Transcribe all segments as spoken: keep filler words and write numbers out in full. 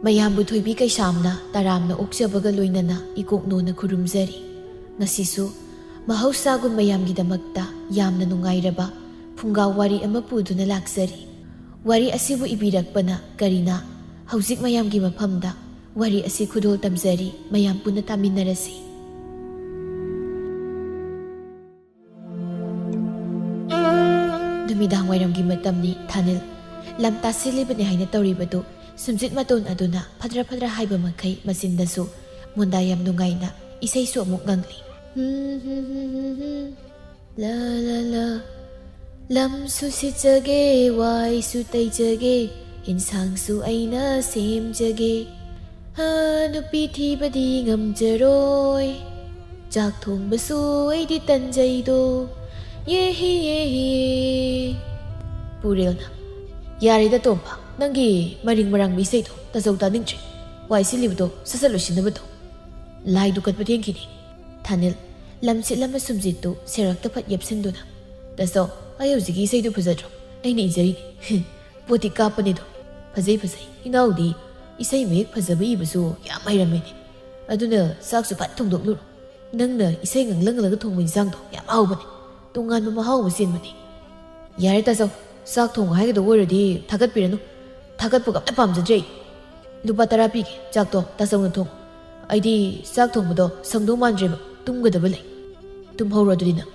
ꯃꯌꯥꯝꯕꯨ ꯊꯣꯏꯕꯤ ꯀꯩꯁꯥꯝꯅ ꯇꯔꯥꯝꯅ ꯑꯣꯛꯆꯕꯒ ꯂꯣꯏꯅꯅ ꯏꯀꯣꯛꯅꯣꯅ ꯈꯨꯔꯨꯝꯖꯔꯤ꯫ ꯉꯁꯤꯁꯨ ꯃꯍꯧꯁꯥꯒꯨꯝ ꯃꯌꯥꯝꯒꯤꯗꯃꯛꯇ ꯌꯥꯝꯅ ꯅꯨꯡꯉꯥꯏꯔꯕ ꯐꯨꯡꯒꯥ ꯋꯥꯔꯤ ꯑꯃ ꯄꯨꯗꯨꯅ ꯂꯥꯛꯆꯔꯤ꯫ ꯋꯥꯔꯤ ꯑꯁꯤꯕꯨ ꯏꯕꯤꯔꯛꯄꯅ ꯀꯔꯤꯅꯥ꯫ ꯍꯧꯖꯤꯛ ꯃꯌꯥꯝꯒꯤ ꯃꯐꯝꯗ ꯋꯥꯔꯤ ꯑꯁꯤ ꯈꯨꯗꯣꯜ ꯇꯝꯖꯔꯤ, ꯃꯌꯥꯝ ꯄꯨꯟꯅ ꯇꯥꯃꯤꯟꯅꯔꯁꯤ꯫ ꯅꯨꯃꯤꯗꯥꯡ ꯋꯥꯏꯔꯝꯒꯤ ꯃꯇꯝꯅꯤ꯫ ꯊꯥꯅꯤꯜ ꯂꯝ ꯇꯥꯁꯤꯜꯂꯤꯕꯅꯤ ꯍꯥꯏꯅ ꯇꯧꯔꯤꯕꯗꯨ ꯁꯨꯝꯖꯤꯠ ꯃꯇꯣꯟ ꯑꯗꯨꯅ ꯐꯗ꯭ꯔ ꯐꯗ꯭ꯔ ꯍꯥꯏꯕ ꯃꯈꯩ ꯃꯆꯤꯟꯗꯁꯨ ꯃꯣꯟꯗꯥ ꯌꯥꯝ ꯅꯨꯡꯉꯥꯏꯅ ꯏꯁꯩꯁꯨ ꯑꯃꯨꯛ ꯉꯪꯂꯤ꯫ ꯂ ꯂ ꯂ꯫ ꯂꯝꯁꯨ ꯁꯤꯠꯆꯒꯦ, ꯋꯥꯏꯁꯨ ꯇꯩꯖꯒꯦ, ꯏꯟꯁꯥꯡꯁꯨ ꯑꯩꯅ ꯁꯦꯝꯖꯒꯦ꯫ ꯍꯥ, ꯅꯨꯄꯤ ꯊꯤꯕꯗꯤ ꯉꯝꯖꯔꯣꯏ, ꯆꯥꯛ ꯊꯣꯡꯕꯁꯨ ꯑꯩꯗꯤ ꯇꯟꯖꯩꯗꯣ꯫ ꯌꯦ ꯍꯤ ꯌꯦ ꯍꯤ꯫ ꯄꯨꯔꯦꯜꯅ, "ꯌꯥꯔꯦꯗ ꯇꯣꯝꯕ, ꯅꯪꯒꯤ ꯃꯔꯤꯡ ꯃꯔꯥꯡꯕ ꯏꯁꯩꯗꯣ ꯇꯥꯖꯧ ꯇꯥꯅꯤꯡꯗ꯭ꯔꯦ꯫ ꯋꯥꯏ ꯁꯤꯠꯂꯤꯕꯗꯣ ꯁꯠ ꯁꯠ ꯂꯣꯏꯁꯤꯟꯅꯕꯗꯣ꯫ ꯂꯥꯏꯗꯨ ꯀꯠꯄ ꯊꯦꯡꯈꯤꯅꯤ꯫" ꯊꯥꯅꯤꯜ ꯂꯝꯁꯤꯠ ꯂꯝꯕ ꯁꯨꯝꯖꯤꯠꯇꯨ ꯁꯦꯔꯛꯇ ꯐꯠ ꯌꯦꯞꯁꯤꯟꯗꯨꯅ, "ꯇꯥꯆꯧ, ꯑꯩ ꯍꯧꯖꯤꯛꯀꯤ ꯏꯁꯩꯗꯨ ꯐꯖꯗ꯭ꯔꯣ? ꯑꯩꯅ ꯏꯖꯔꯤꯅꯤ꯫ ꯄꯣꯠꯇꯤ ꯀꯥꯞꯄꯅꯦꯗꯣ꯫ ꯐꯖꯩ, ꯐꯖꯩ꯫ ꯏꯅꯥꯎꯗꯤ ꯏꯁꯩ ꯃꯌꯦꯛ ꯐꯖꯕ ꯏꯕꯁꯨ ꯌꯥꯝ ꯍꯩꯔꯝꯃꯤꯅꯦ꯫ ꯑꯗꯨꯅ ꯆꯥꯛꯁꯨ ꯐꯠ ꯊꯣꯡꯗꯣꯛꯂꯨꯔꯣ꯫ ꯅꯪꯅ ꯏꯁꯩ ꯉꯪꯂ ꯉꯪꯂꯒ ꯊꯣꯡꯕ ꯏꯟꯁꯥꯡꯗꯣ ꯌꯥꯝ ꯍꯥꯎꯕꯅꯦ꯫ ꯇꯣꯉꯥꯟꯕ ꯃꯍꯥꯎ ꯑꯃ ꯆꯦꯟꯕꯅꯦ꯫" "ꯌꯥꯔꯦ ꯇꯥꯆꯧ, ꯆꯥꯛ ꯊꯣꯡꯕ ꯍꯥꯏꯒꯗꯧꯕ ꯑꯣꯏꯔꯗꯤ ꯊꯥꯒꯠꯄꯤꯔꯅꯨ꯫ ꯊꯥꯒꯠꯄꯒ ꯑꯝꯇ ꯄꯥꯝꯖꯗ꯭ꯔꯦ ꯑꯩ꯫ ꯂꯨꯄꯥ ꯇꯔꯥ ꯄꯤꯒꯦ, ꯆꯥꯛꯇꯣ ꯇꯥꯆꯧꯅ ꯊꯣꯡꯉꯨ꯫ ꯑꯩꯗꯤ ꯆꯥꯛ ꯊꯣꯡꯕꯗꯣ ꯁꯪꯗꯧ ꯃꯥꯟꯗ꯭ꯔꯦꯕ, ꯇꯨꯝꯒꯗꯕ ꯂꯩ꯫ ꯇꯨꯝꯍꯧꯔꯣ ꯑꯗꯨꯗꯤ ꯅꯪ꯫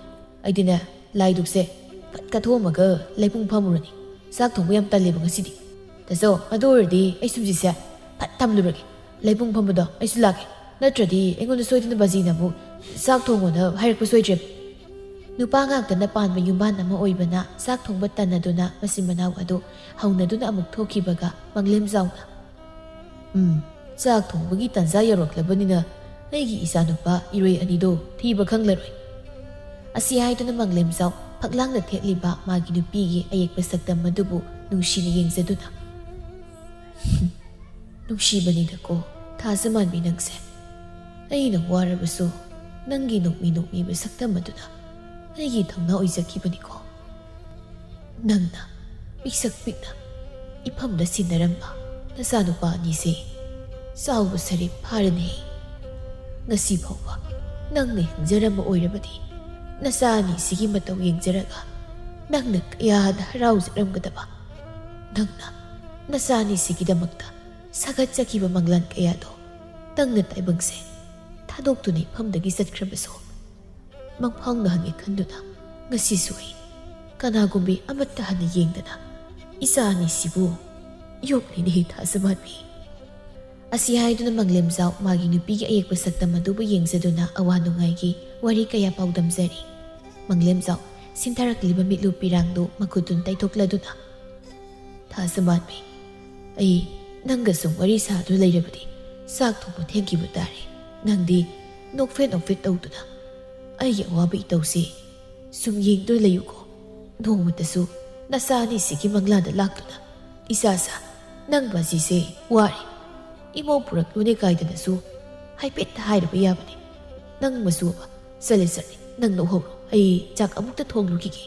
ꯑꯩꯗꯤꯅꯦ, ꯂꯥꯏꯗꯨꯛꯁꯦ ꯐꯠ ꯀꯠꯊꯣꯛꯑꯝꯃꯒ ꯂꯩꯄꯨꯡ ꯐꯝꯃꯨꯔꯅꯤ꯫ ꯆꯥꯛ ꯊꯣꯡꯕ ꯌꯥꯝ ꯇꯜꯂꯦꯕ ꯉꯁꯤꯗꯤ꯫ ꯇꯥꯆꯧ, ꯑꯗꯨ ꯑꯣꯏꯔꯗꯤ ꯑꯩ ꯁꯨꯝꯖꯤꯠꯁꯦ ꯐꯠ ꯊꯝꯂꯨꯔꯒꯦ꯫ ꯂꯩꯄꯨꯡ ꯐꯝꯕꯗꯣ ꯑꯩꯁꯨ ꯂꯥꯛꯀꯦ꯫ ꯅꯠꯇ꯭ꯔꯗꯤ ꯑꯩꯉꯣꯟꯗ ꯁꯣꯏꯗꯅ ꯕꯥꯖꯤꯅ ꯑꯃꯨꯛ ꯆꯥꯛ ꯊꯣꯡꯉꯣꯅ ꯍꯥꯏꯔꯛꯄ ꯁꯣꯏꯗ꯭ꯔꯦꯕ꯫ ꯅꯨꯄꯥ ꯉꯥꯛꯇꯅ ꯄꯥꯟꯕ ꯌꯨꯝꯕꯥꯟ ꯑꯃ ꯑꯣꯏꯕꯅ ꯆꯥꯛ ꯊꯣꯡꯕ ꯇꯟꯅꯗꯨꯅ ꯃꯆꯤꯟ ꯃꯅꯥꯎ ꯑꯗꯨ ꯍꯧꯅꯗꯨꯅ ꯑꯃꯨꯛ ꯊꯣꯛꯈꯤꯕꯒ ꯃꯪꯂꯦꯝꯖꯥꯎꯅ, "ꯎꯝ, ꯆꯥꯛ ꯊꯣꯡꯕꯒꯤ ꯇꯟꯖꯥ ꯌꯧꯔꯛꯂꯕꯅꯤꯅ ꯑꯩꯒꯤ ꯏꯆꯥꯅꯨꯄꯥ ꯏꯔꯣꯏ ꯑꯅꯤꯗꯣ ꯊꯤꯕ ꯈꯪꯂꯔꯣꯏ꯫" ꯑꯁꯤ ꯍꯥꯏꯗꯨꯅ ꯃꯪꯂꯦꯝꯖꯥꯎ ꯐꯛꯂꯥꯡꯗ ꯊꯦꯠꯂꯤꯕ ꯃꯥꯒꯤ ꯅꯨꯄꯤꯒꯤ ꯑꯌꯦꯛꯄ ꯁꯛꯇꯝ ꯑꯗꯨꯕꯨ ꯅꯨꯡꯁꯤꯅ ꯌꯦꯡꯖꯗꯨꯅ, "ꯅꯨꯡꯁꯤꯕꯅꯤꯗꯀꯣ, ꯊꯥꯖ ꯃꯥꯟꯕꯤ ꯅꯪꯁꯦ꯫ ꯑꯩꯅ ꯋꯥꯔꯕꯁꯨ ꯅꯪꯒꯤ ꯅꯣꯛꯃꯤ ꯅꯣꯛꯃꯤꯕ ꯁꯛꯇꯝ ꯑꯗꯨꯅ ꯑꯩꯒꯤ ꯊꯧꯅꯥ ꯑꯣꯏꯖꯈꯤꯕꯅꯤꯀꯣ꯫ ꯅꯪꯅ ꯄꯤꯛꯁꯛ ꯄꯤꯛꯅ ꯏꯐꯝꯗ ꯁꯤꯟꯅꯔꯝꯕ ꯅꯆꯥꯅꯨꯄꯥ ꯑꯅꯤꯁꯦ ꯆꯥꯎꯕ ꯁꯔꯦ ꯐꯥꯔꯅꯤ꯫ ꯉꯁꯤ ꯐꯥꯎꯕ ꯅꯪꯅ ꯍꯤꯡꯖꯔꯝꯕ ꯑꯣꯏꯔꯕꯗꯤ ꯅꯆꯥ ꯑꯅꯤꯁꯤꯒꯤ ꯃꯇꯧ ꯌꯦꯡꯖꯔꯒ ꯅꯪꯅ ꯀꯌꯥꯗ ꯍꯔꯥꯎꯖꯔꯝꯒꯗꯕ꯫ ꯅꯪꯅ ꯅꯆꯥ ꯑꯅꯤꯁꯤꯒꯤꯗꯃꯛꯇ ꯁꯥꯒꯠꯆꯈꯤꯕ ꯃꯪꯂꯥꯟ ꯀꯌꯥꯗꯣ ꯅꯪꯅ ꯇꯥꯏꯕꯪꯁꯦ ꯊꯥꯗꯣꯛꯇꯨꯅ ꯏꯐꯝꯗꯒꯤ ꯆꯠꯈ꯭ꯔꯕꯁꯨ ꯃꯪꯐꯥꯎꯅꯍꯟꯒꯦ ꯈꯟꯗꯨꯅ ꯉꯁꯤꯁꯨ ꯑꯩ ꯀꯅꯥꯒꯨꯝꯕꯤ ꯑꯃꯠꯇ ꯍꯟꯅ ꯌꯦꯡꯗꯅ ꯏꯆꯥ ꯑꯅꯤꯁꯤꯕꯨ ꯌꯣꯛꯂꯤꯅꯦ ꯊꯥꯖꯃꯥꯟꯕꯤ꯫ ꯑꯁꯤ ꯍꯥꯏꯗꯨꯅ ꯃꯪꯂꯦꯝꯖꯥꯎ ꯃꯥꯒꯤ ꯅꯨꯄꯤꯒꯤ ꯑꯌꯦꯛꯄ ꯁꯛꯇꯝ ꯑꯗꯨꯕꯨ ꯌꯦꯡꯖꯗꯨꯅ ꯑꯋꯥ ꯅꯨꯡꯉꯥꯏꯒꯤ ꯋꯥꯔꯤ ꯀꯌꯥ ꯄꯥꯎꯗꯝꯖꯔꯤ꯫ ꯃꯪꯂꯦꯝꯖꯥꯎ ꯁꯤꯟꯊꯔꯛꯂꯤꯕ ꯃꯤꯠꯂꯨ ꯄꯤꯔꯥꯡꯗꯨ ꯃꯈꯨꯠꯇꯨꯅ ꯇꯩꯊꯣꯛꯂꯗꯨꯅ, "ꯊꯥꯖꯃꯥꯟꯕꯤ, ꯑꯩ ꯅꯪꯒ ꯁꯨꯝ ꯋꯥꯔꯤ ꯁꯥꯗꯨꯅ ꯂꯩꯔꯕꯗꯤ ꯆꯥꯛ ꯊꯣꯡꯕ ꯊꯦꯡꯈꯤꯕ ꯇꯥꯔꯦ꯫ ꯅꯪꯗꯤ ꯅꯣꯛꯐꯦꯠ ꯅꯣꯛꯐꯦꯠ ꯇꯧꯗꯨꯅ ꯑꯩꯒꯤ ꯑꯋꯥꯕ ꯏꯇꯧꯁꯤ ꯁꯨꯝ ꯌꯦꯡꯗꯨꯅ ꯂꯩꯌꯨꯀꯣ꯫ ꯅꯣꯡꯃꯇꯁꯨ ꯅꯆꯥ ꯑꯅꯤꯁꯤꯒꯤ ꯃꯪꯂꯥꯟꯗ ꯂꯥꯛꯇꯨꯅ, 'ꯏꯆꯥꯁꯥ, ꯅꯪ ꯕꯥꯖꯤꯁꯦ ꯋꯥꯔꯦ, ꯏꯃꯧ ꯄꯨꯔꯛꯂꯨꯅꯦ' ꯀꯥꯏꯗꯅꯁꯨ ꯍꯥꯏꯐꯦꯠꯇ ꯍꯥꯏꯔꯕ ꯌꯥꯕꯅꯤ꯫ ꯅꯪ ꯃꯆꯨ ꯑꯃ, ꯆꯠꯂꯦ ꯆꯠꯂꯦ, ꯅꯪ ꯅꯣꯛꯍꯧꯔꯣ, ꯑꯩ ꯆꯥꯛ ꯑꯃꯨꯛꯇ ꯊꯣꯡꯂꯨꯈꯤꯒꯦ"꯫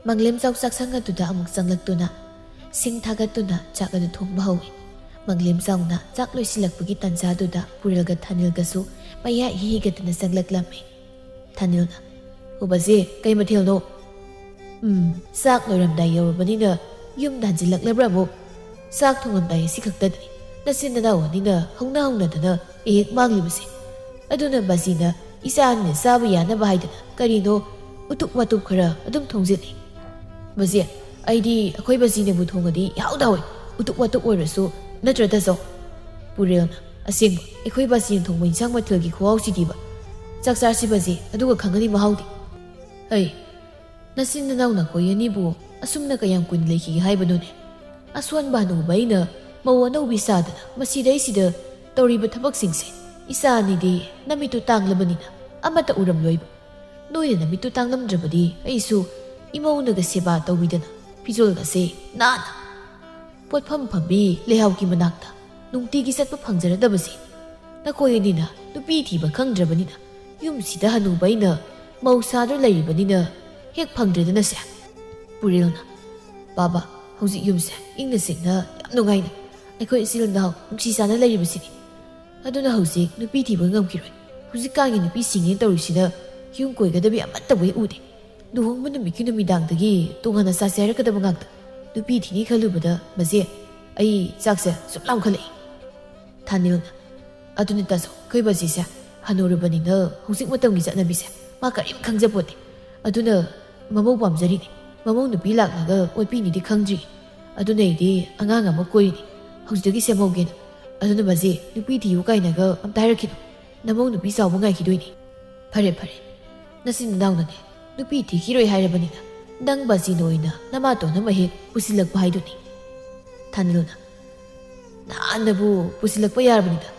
ꯃꯪꯂꯦꯝꯖꯥꯎ ꯆꯥꯛꯁꯪ ꯑꯗꯨꯗ ꯑꯃꯨꯛ ꯆꯪꯂꯛꯇꯨꯅ ꯁꯤꯡ ꯊꯥꯒꯠꯇꯨꯅ ꯆꯥꯛ ꯑꯗꯨ ꯊꯣꯡꯕ ꯍꯧꯏ꯫ ꯃꯪꯂꯦꯝꯖꯥꯎꯅ ꯆꯥꯛ ꯂꯣꯏꯁꯤꯜꯂꯛꯄꯒꯤ ꯇꯥꯟꯖꯥꯗꯨꯗ ꯄꯨꯔꯦꯜꯒ ꯊꯥꯅꯤꯜꯒꯁꯨ ꯃꯌꯥ ꯏꯍꯤ ꯍꯤꯒꯠꯇꯅ ꯆꯪꯂꯛꯂꯝꯃꯤ꯫ ꯊꯥꯅꯤꯜꯅ, "ꯍꯣ ꯕꯥꯖꯤ, ꯀꯩ ꯃꯊꯦꯜꯅꯣ?" "ꯎꯝ, ꯆꯥꯛ ꯂꯣꯏꯔꯝꯗꯥꯏ ꯌꯧꯔꯕꯅꯤꯅ ꯌꯨꯝꯗ ꯍꯟꯖꯤꯜꯂꯛꯂꯕ꯭ꯔꯥ ꯑꯃꯨꯛ? ꯆꯥꯛ ꯊꯣꯡꯉꯝꯗꯥꯏ ꯑꯁꯤ ꯈꯛꯇꯗꯅꯤ ꯅꯆꯤꯟ ꯅꯅꯥꯎ ꯑꯅꯤꯅ ꯍꯧꯅ ꯍꯧꯅꯗꯅ ꯍꯦꯛ ꯃꯥꯡꯂꯤꯕꯁꯦ꯫ ꯑꯗꯨꯅ ꯕꯥꯖꯤꯅ ꯏꯆꯥ ꯑꯅꯤꯅ ꯆꯥꯕ ꯌꯥꯅꯕ ꯍꯥꯏꯗꯅ ꯀꯔꯤꯅꯣ ꯎꯇꯨꯞ ꯋꯥꯇꯨꯞ ꯈꯔ ꯑꯗꯨꯝ ꯊꯣꯡꯖꯤꯜꯂꯤ꯫ ꯕꯥꯖꯤ, ꯑꯩꯗꯤ ꯑꯩꯈꯣꯏ ꯕꯥꯖꯤꯅꯕꯨ ꯊꯣꯡꯉꯗꯤ ꯏꯍꯥꯎꯗ ꯍꯥꯎꯏ, ꯎꯇꯨꯞ ꯋꯥꯇꯨꯞ ꯑꯣꯏꯔꯁꯨ, ꯅꯠꯇ꯭ꯔ ꯇꯥꯖꯧ?" ꯄꯨꯔꯦꯜꯅ, "ꯑꯁꯦꯡꯕ, ꯑꯩꯈꯣꯏ ꯕꯥꯖꯤꯅ ꯊꯣꯡꯕ ꯏꯟꯁꯥꯡ ꯃꯊꯦꯜꯒꯤ ꯈꯨꯍꯥꯎꯁꯤꯗꯤꯕ꯫ ꯆꯥꯛ ꯆꯥꯁꯤ ꯕꯥꯖꯤ, ꯑꯗꯨꯒ ꯈꯪꯒꯅꯤ ꯃꯍꯥꯎꯗꯤ"꯫ "ꯍꯩ, ꯅꯆꯤꯟ ꯅꯅꯥꯎ ꯅꯈꯣꯏ ꯑꯅꯤꯕꯨ ꯑꯁꯨꯝꯅ ꯀꯌꯥꯝ ꯀꯨꯏꯅ ꯂꯩꯈꯤꯒꯦ ꯍꯥꯏꯕꯅꯣꯅꯦ? ꯑꯁꯣꯟꯕ ꯍꯅꯨꯕ ꯑꯩꯅ ꯃꯧ ꯑꯅꯧꯕꯤ ꯁꯥꯗꯅ ꯃꯁꯤꯗꯩꯁꯤꯗ ꯇꯧꯔꯤꯕ ꯊꯕꯛꯁꯤꯡꯁꯦ ꯏꯆꯥ ꯑꯅꯤꯗꯤ ꯅꯃꯤꯠꯇꯨ ꯇꯥꯡꯂꯕꯅꯤꯅ ꯑꯃꯠꯇ ꯎꯔꯝꯂꯣꯏꯕ꯫ ꯅꯣꯏꯅ ꯅꯃꯤꯠꯇꯨ ꯇꯥꯡꯂꯝꯗ꯭ꯔꯕꯗꯤ ꯑꯩꯁꯨ ꯏꯃꯧꯅꯒ ꯁꯦꯕꯥ ꯇꯧꯕꯤꯗꯅ ꯐꯤꯖꯣꯜꯒꯁꯦ ꯅꯥꯟꯅ ꯄꯣꯠꯐꯝ ꯐꯝꯕꯤ ꯂꯩꯍꯥꯎꯒꯤ ꯃꯅꯥꯛꯇ ꯅꯨꯡꯇꯤꯒꯤ ꯆꯠꯄ ꯐꯪꯖꯔꯗꯕꯁꯦ꯫ ꯅꯈꯣꯏ ꯑꯅꯤꯅ ꯅꯨꯄꯤ ꯊꯤꯕ ꯈꯪꯗ꯭ꯔꯕꯅꯤꯅ ꯌꯨꯝꯁꯤꯗ ꯍꯅꯨꯕ ꯑꯩꯅ ꯃꯧ ꯁꯥꯗꯨꯅ ꯂꯩꯔꯤꯕꯅꯤꯅ ꯍꯦꯛ ꯐꯪꯗ꯭ꯔꯦꯗꯅꯁꯦ"꯫ ꯄꯨꯔꯦꯜꯅ, "ꯕꯥꯕꯥ, ꯍꯧꯖꯤꯛ ꯌꯨꯝꯁꯦ ꯏꯪꯅ ꯆꯤꯛꯅ ꯌꯥꯝ ꯅꯨꯡꯉꯥꯏꯅ ꯑꯩꯈꯣꯏ ꯏꯆꯤꯜ ꯏꯅꯥꯎ ꯅꯨꯡꯁꯤ ꯆꯥꯟꯅ ꯂꯩꯔꯤꯕꯁꯤꯅꯤ꯫ ꯑꯗꯨꯅ ꯍꯧꯖꯤꯛ ꯅꯨꯄꯤ ꯊꯤꯕ ꯉꯝꯈꯤꯔꯣꯏ꯫ ꯍꯧꯖꯤꯛꯀꯥꯡꯒꯤ ꯅꯨꯄꯤꯁꯤꯡꯅꯦꯅ ꯇꯧꯔꯤꯁꯤꯗ ꯌꯨꯝ ꯀꯣꯏꯒꯗꯕ ꯑꯃꯠꯇꯕꯨ ꯍꯦꯛ ꯎꯗꯦ꯫ ꯂꯨꯍꯣꯡꯕ ꯅꯨꯃꯤꯠꯀꯤ ꯅꯨꯃꯤꯗꯥꯡꯗꯒꯤ ꯇꯣꯉꯥꯟꯅ ꯆꯥꯁꯦ ꯍꯥꯏꯔꯛꯀꯗꯕ ꯉꯥꯛꯇ꯫ ꯅꯨꯄꯤ ꯊꯤꯅꯤ ꯈꯜꯂꯨꯕꯗ ꯃꯁꯦ ꯑꯩ ꯆꯥꯛꯁꯦ ꯁꯨꯝ ꯂꯥꯝꯈꯠꯂꯛꯏ꯫ ꯊꯥꯅꯤꯜꯅ, "ꯑꯗꯨꯅꯤ ꯇꯥꯆꯧ, ꯑꯩꯈꯣꯏ ꯕꯥꯖꯤꯁꯦ ꯍꯅꯨꯔꯕꯅꯤꯅ ꯍꯧꯖꯤꯛ ꯃꯇꯝꯒꯤ ꯆꯠꯅꯕꯤꯁꯦ ꯃꯥ ꯀꯔꯤꯝ ꯈꯪꯖꯄꯣꯠꯇꯦ꯫ ꯑꯗꯨꯅ ꯃꯃꯧ ꯄꯥꯝꯖꯔꯤꯅꯤ꯫ ꯃꯃꯧ ꯅꯨꯄꯤ ꯂꯥꯛꯂꯒ ꯑꯣꯠꯄꯤꯅꯤꯗꯤ ꯈꯪꯗ꯭ꯔꯤ꯫ ꯑꯗꯨꯅ ꯑꯩꯗꯤ ꯑꯉꯥꯡ ꯑꯃ ꯀꯣꯏꯔꯤꯅꯤ꯫ ꯍꯧꯖꯤꯛꯇꯒꯤ ꯁꯦꯝꯍꯧꯒꯦꯅ꯫ ꯑꯗꯨꯅ ꯕꯥꯖꯤ, ꯅꯨꯄꯤ ꯊꯤꯌꯨ ꯀꯥꯏꯅꯒ ꯑꯝꯇ ꯍꯥꯏꯔꯛꯈꯤꯅꯨ꯫ ꯅꯃꯧ ꯅꯨꯄꯤ ꯆꯥꯎꯕ ꯉꯥꯏꯈꯤꯗꯣꯏꯅꯤ꯫" "ꯐꯔꯦ, ꯐꯔꯦ꯫ ꯅꯆꯤꯟ ꯅꯅꯥꯎꯅꯅꯦ ꯅꯨꯄꯤ ꯊꯤꯈꯤꯔꯣꯏ ꯍꯥꯏꯔꯕꯅꯤꯅ ꯅꯪ ꯕꯥꯖꯤꯅ ꯑꯣꯏꯅ ꯅꯃꯥꯇꯣꯟ ꯑꯃ ꯍꯦꯛ ꯄꯨꯁꯤꯜꯂꯛꯄ ꯍꯥꯏꯗꯨꯅꯤ꯫" ꯊꯥꯅꯤꯜꯅ, "ꯅꯍꯥꯟꯅꯕꯨ ꯄꯨꯁꯤꯜꯂꯛꯄ ꯌꯥꯔꯕꯅꯤꯗ꯫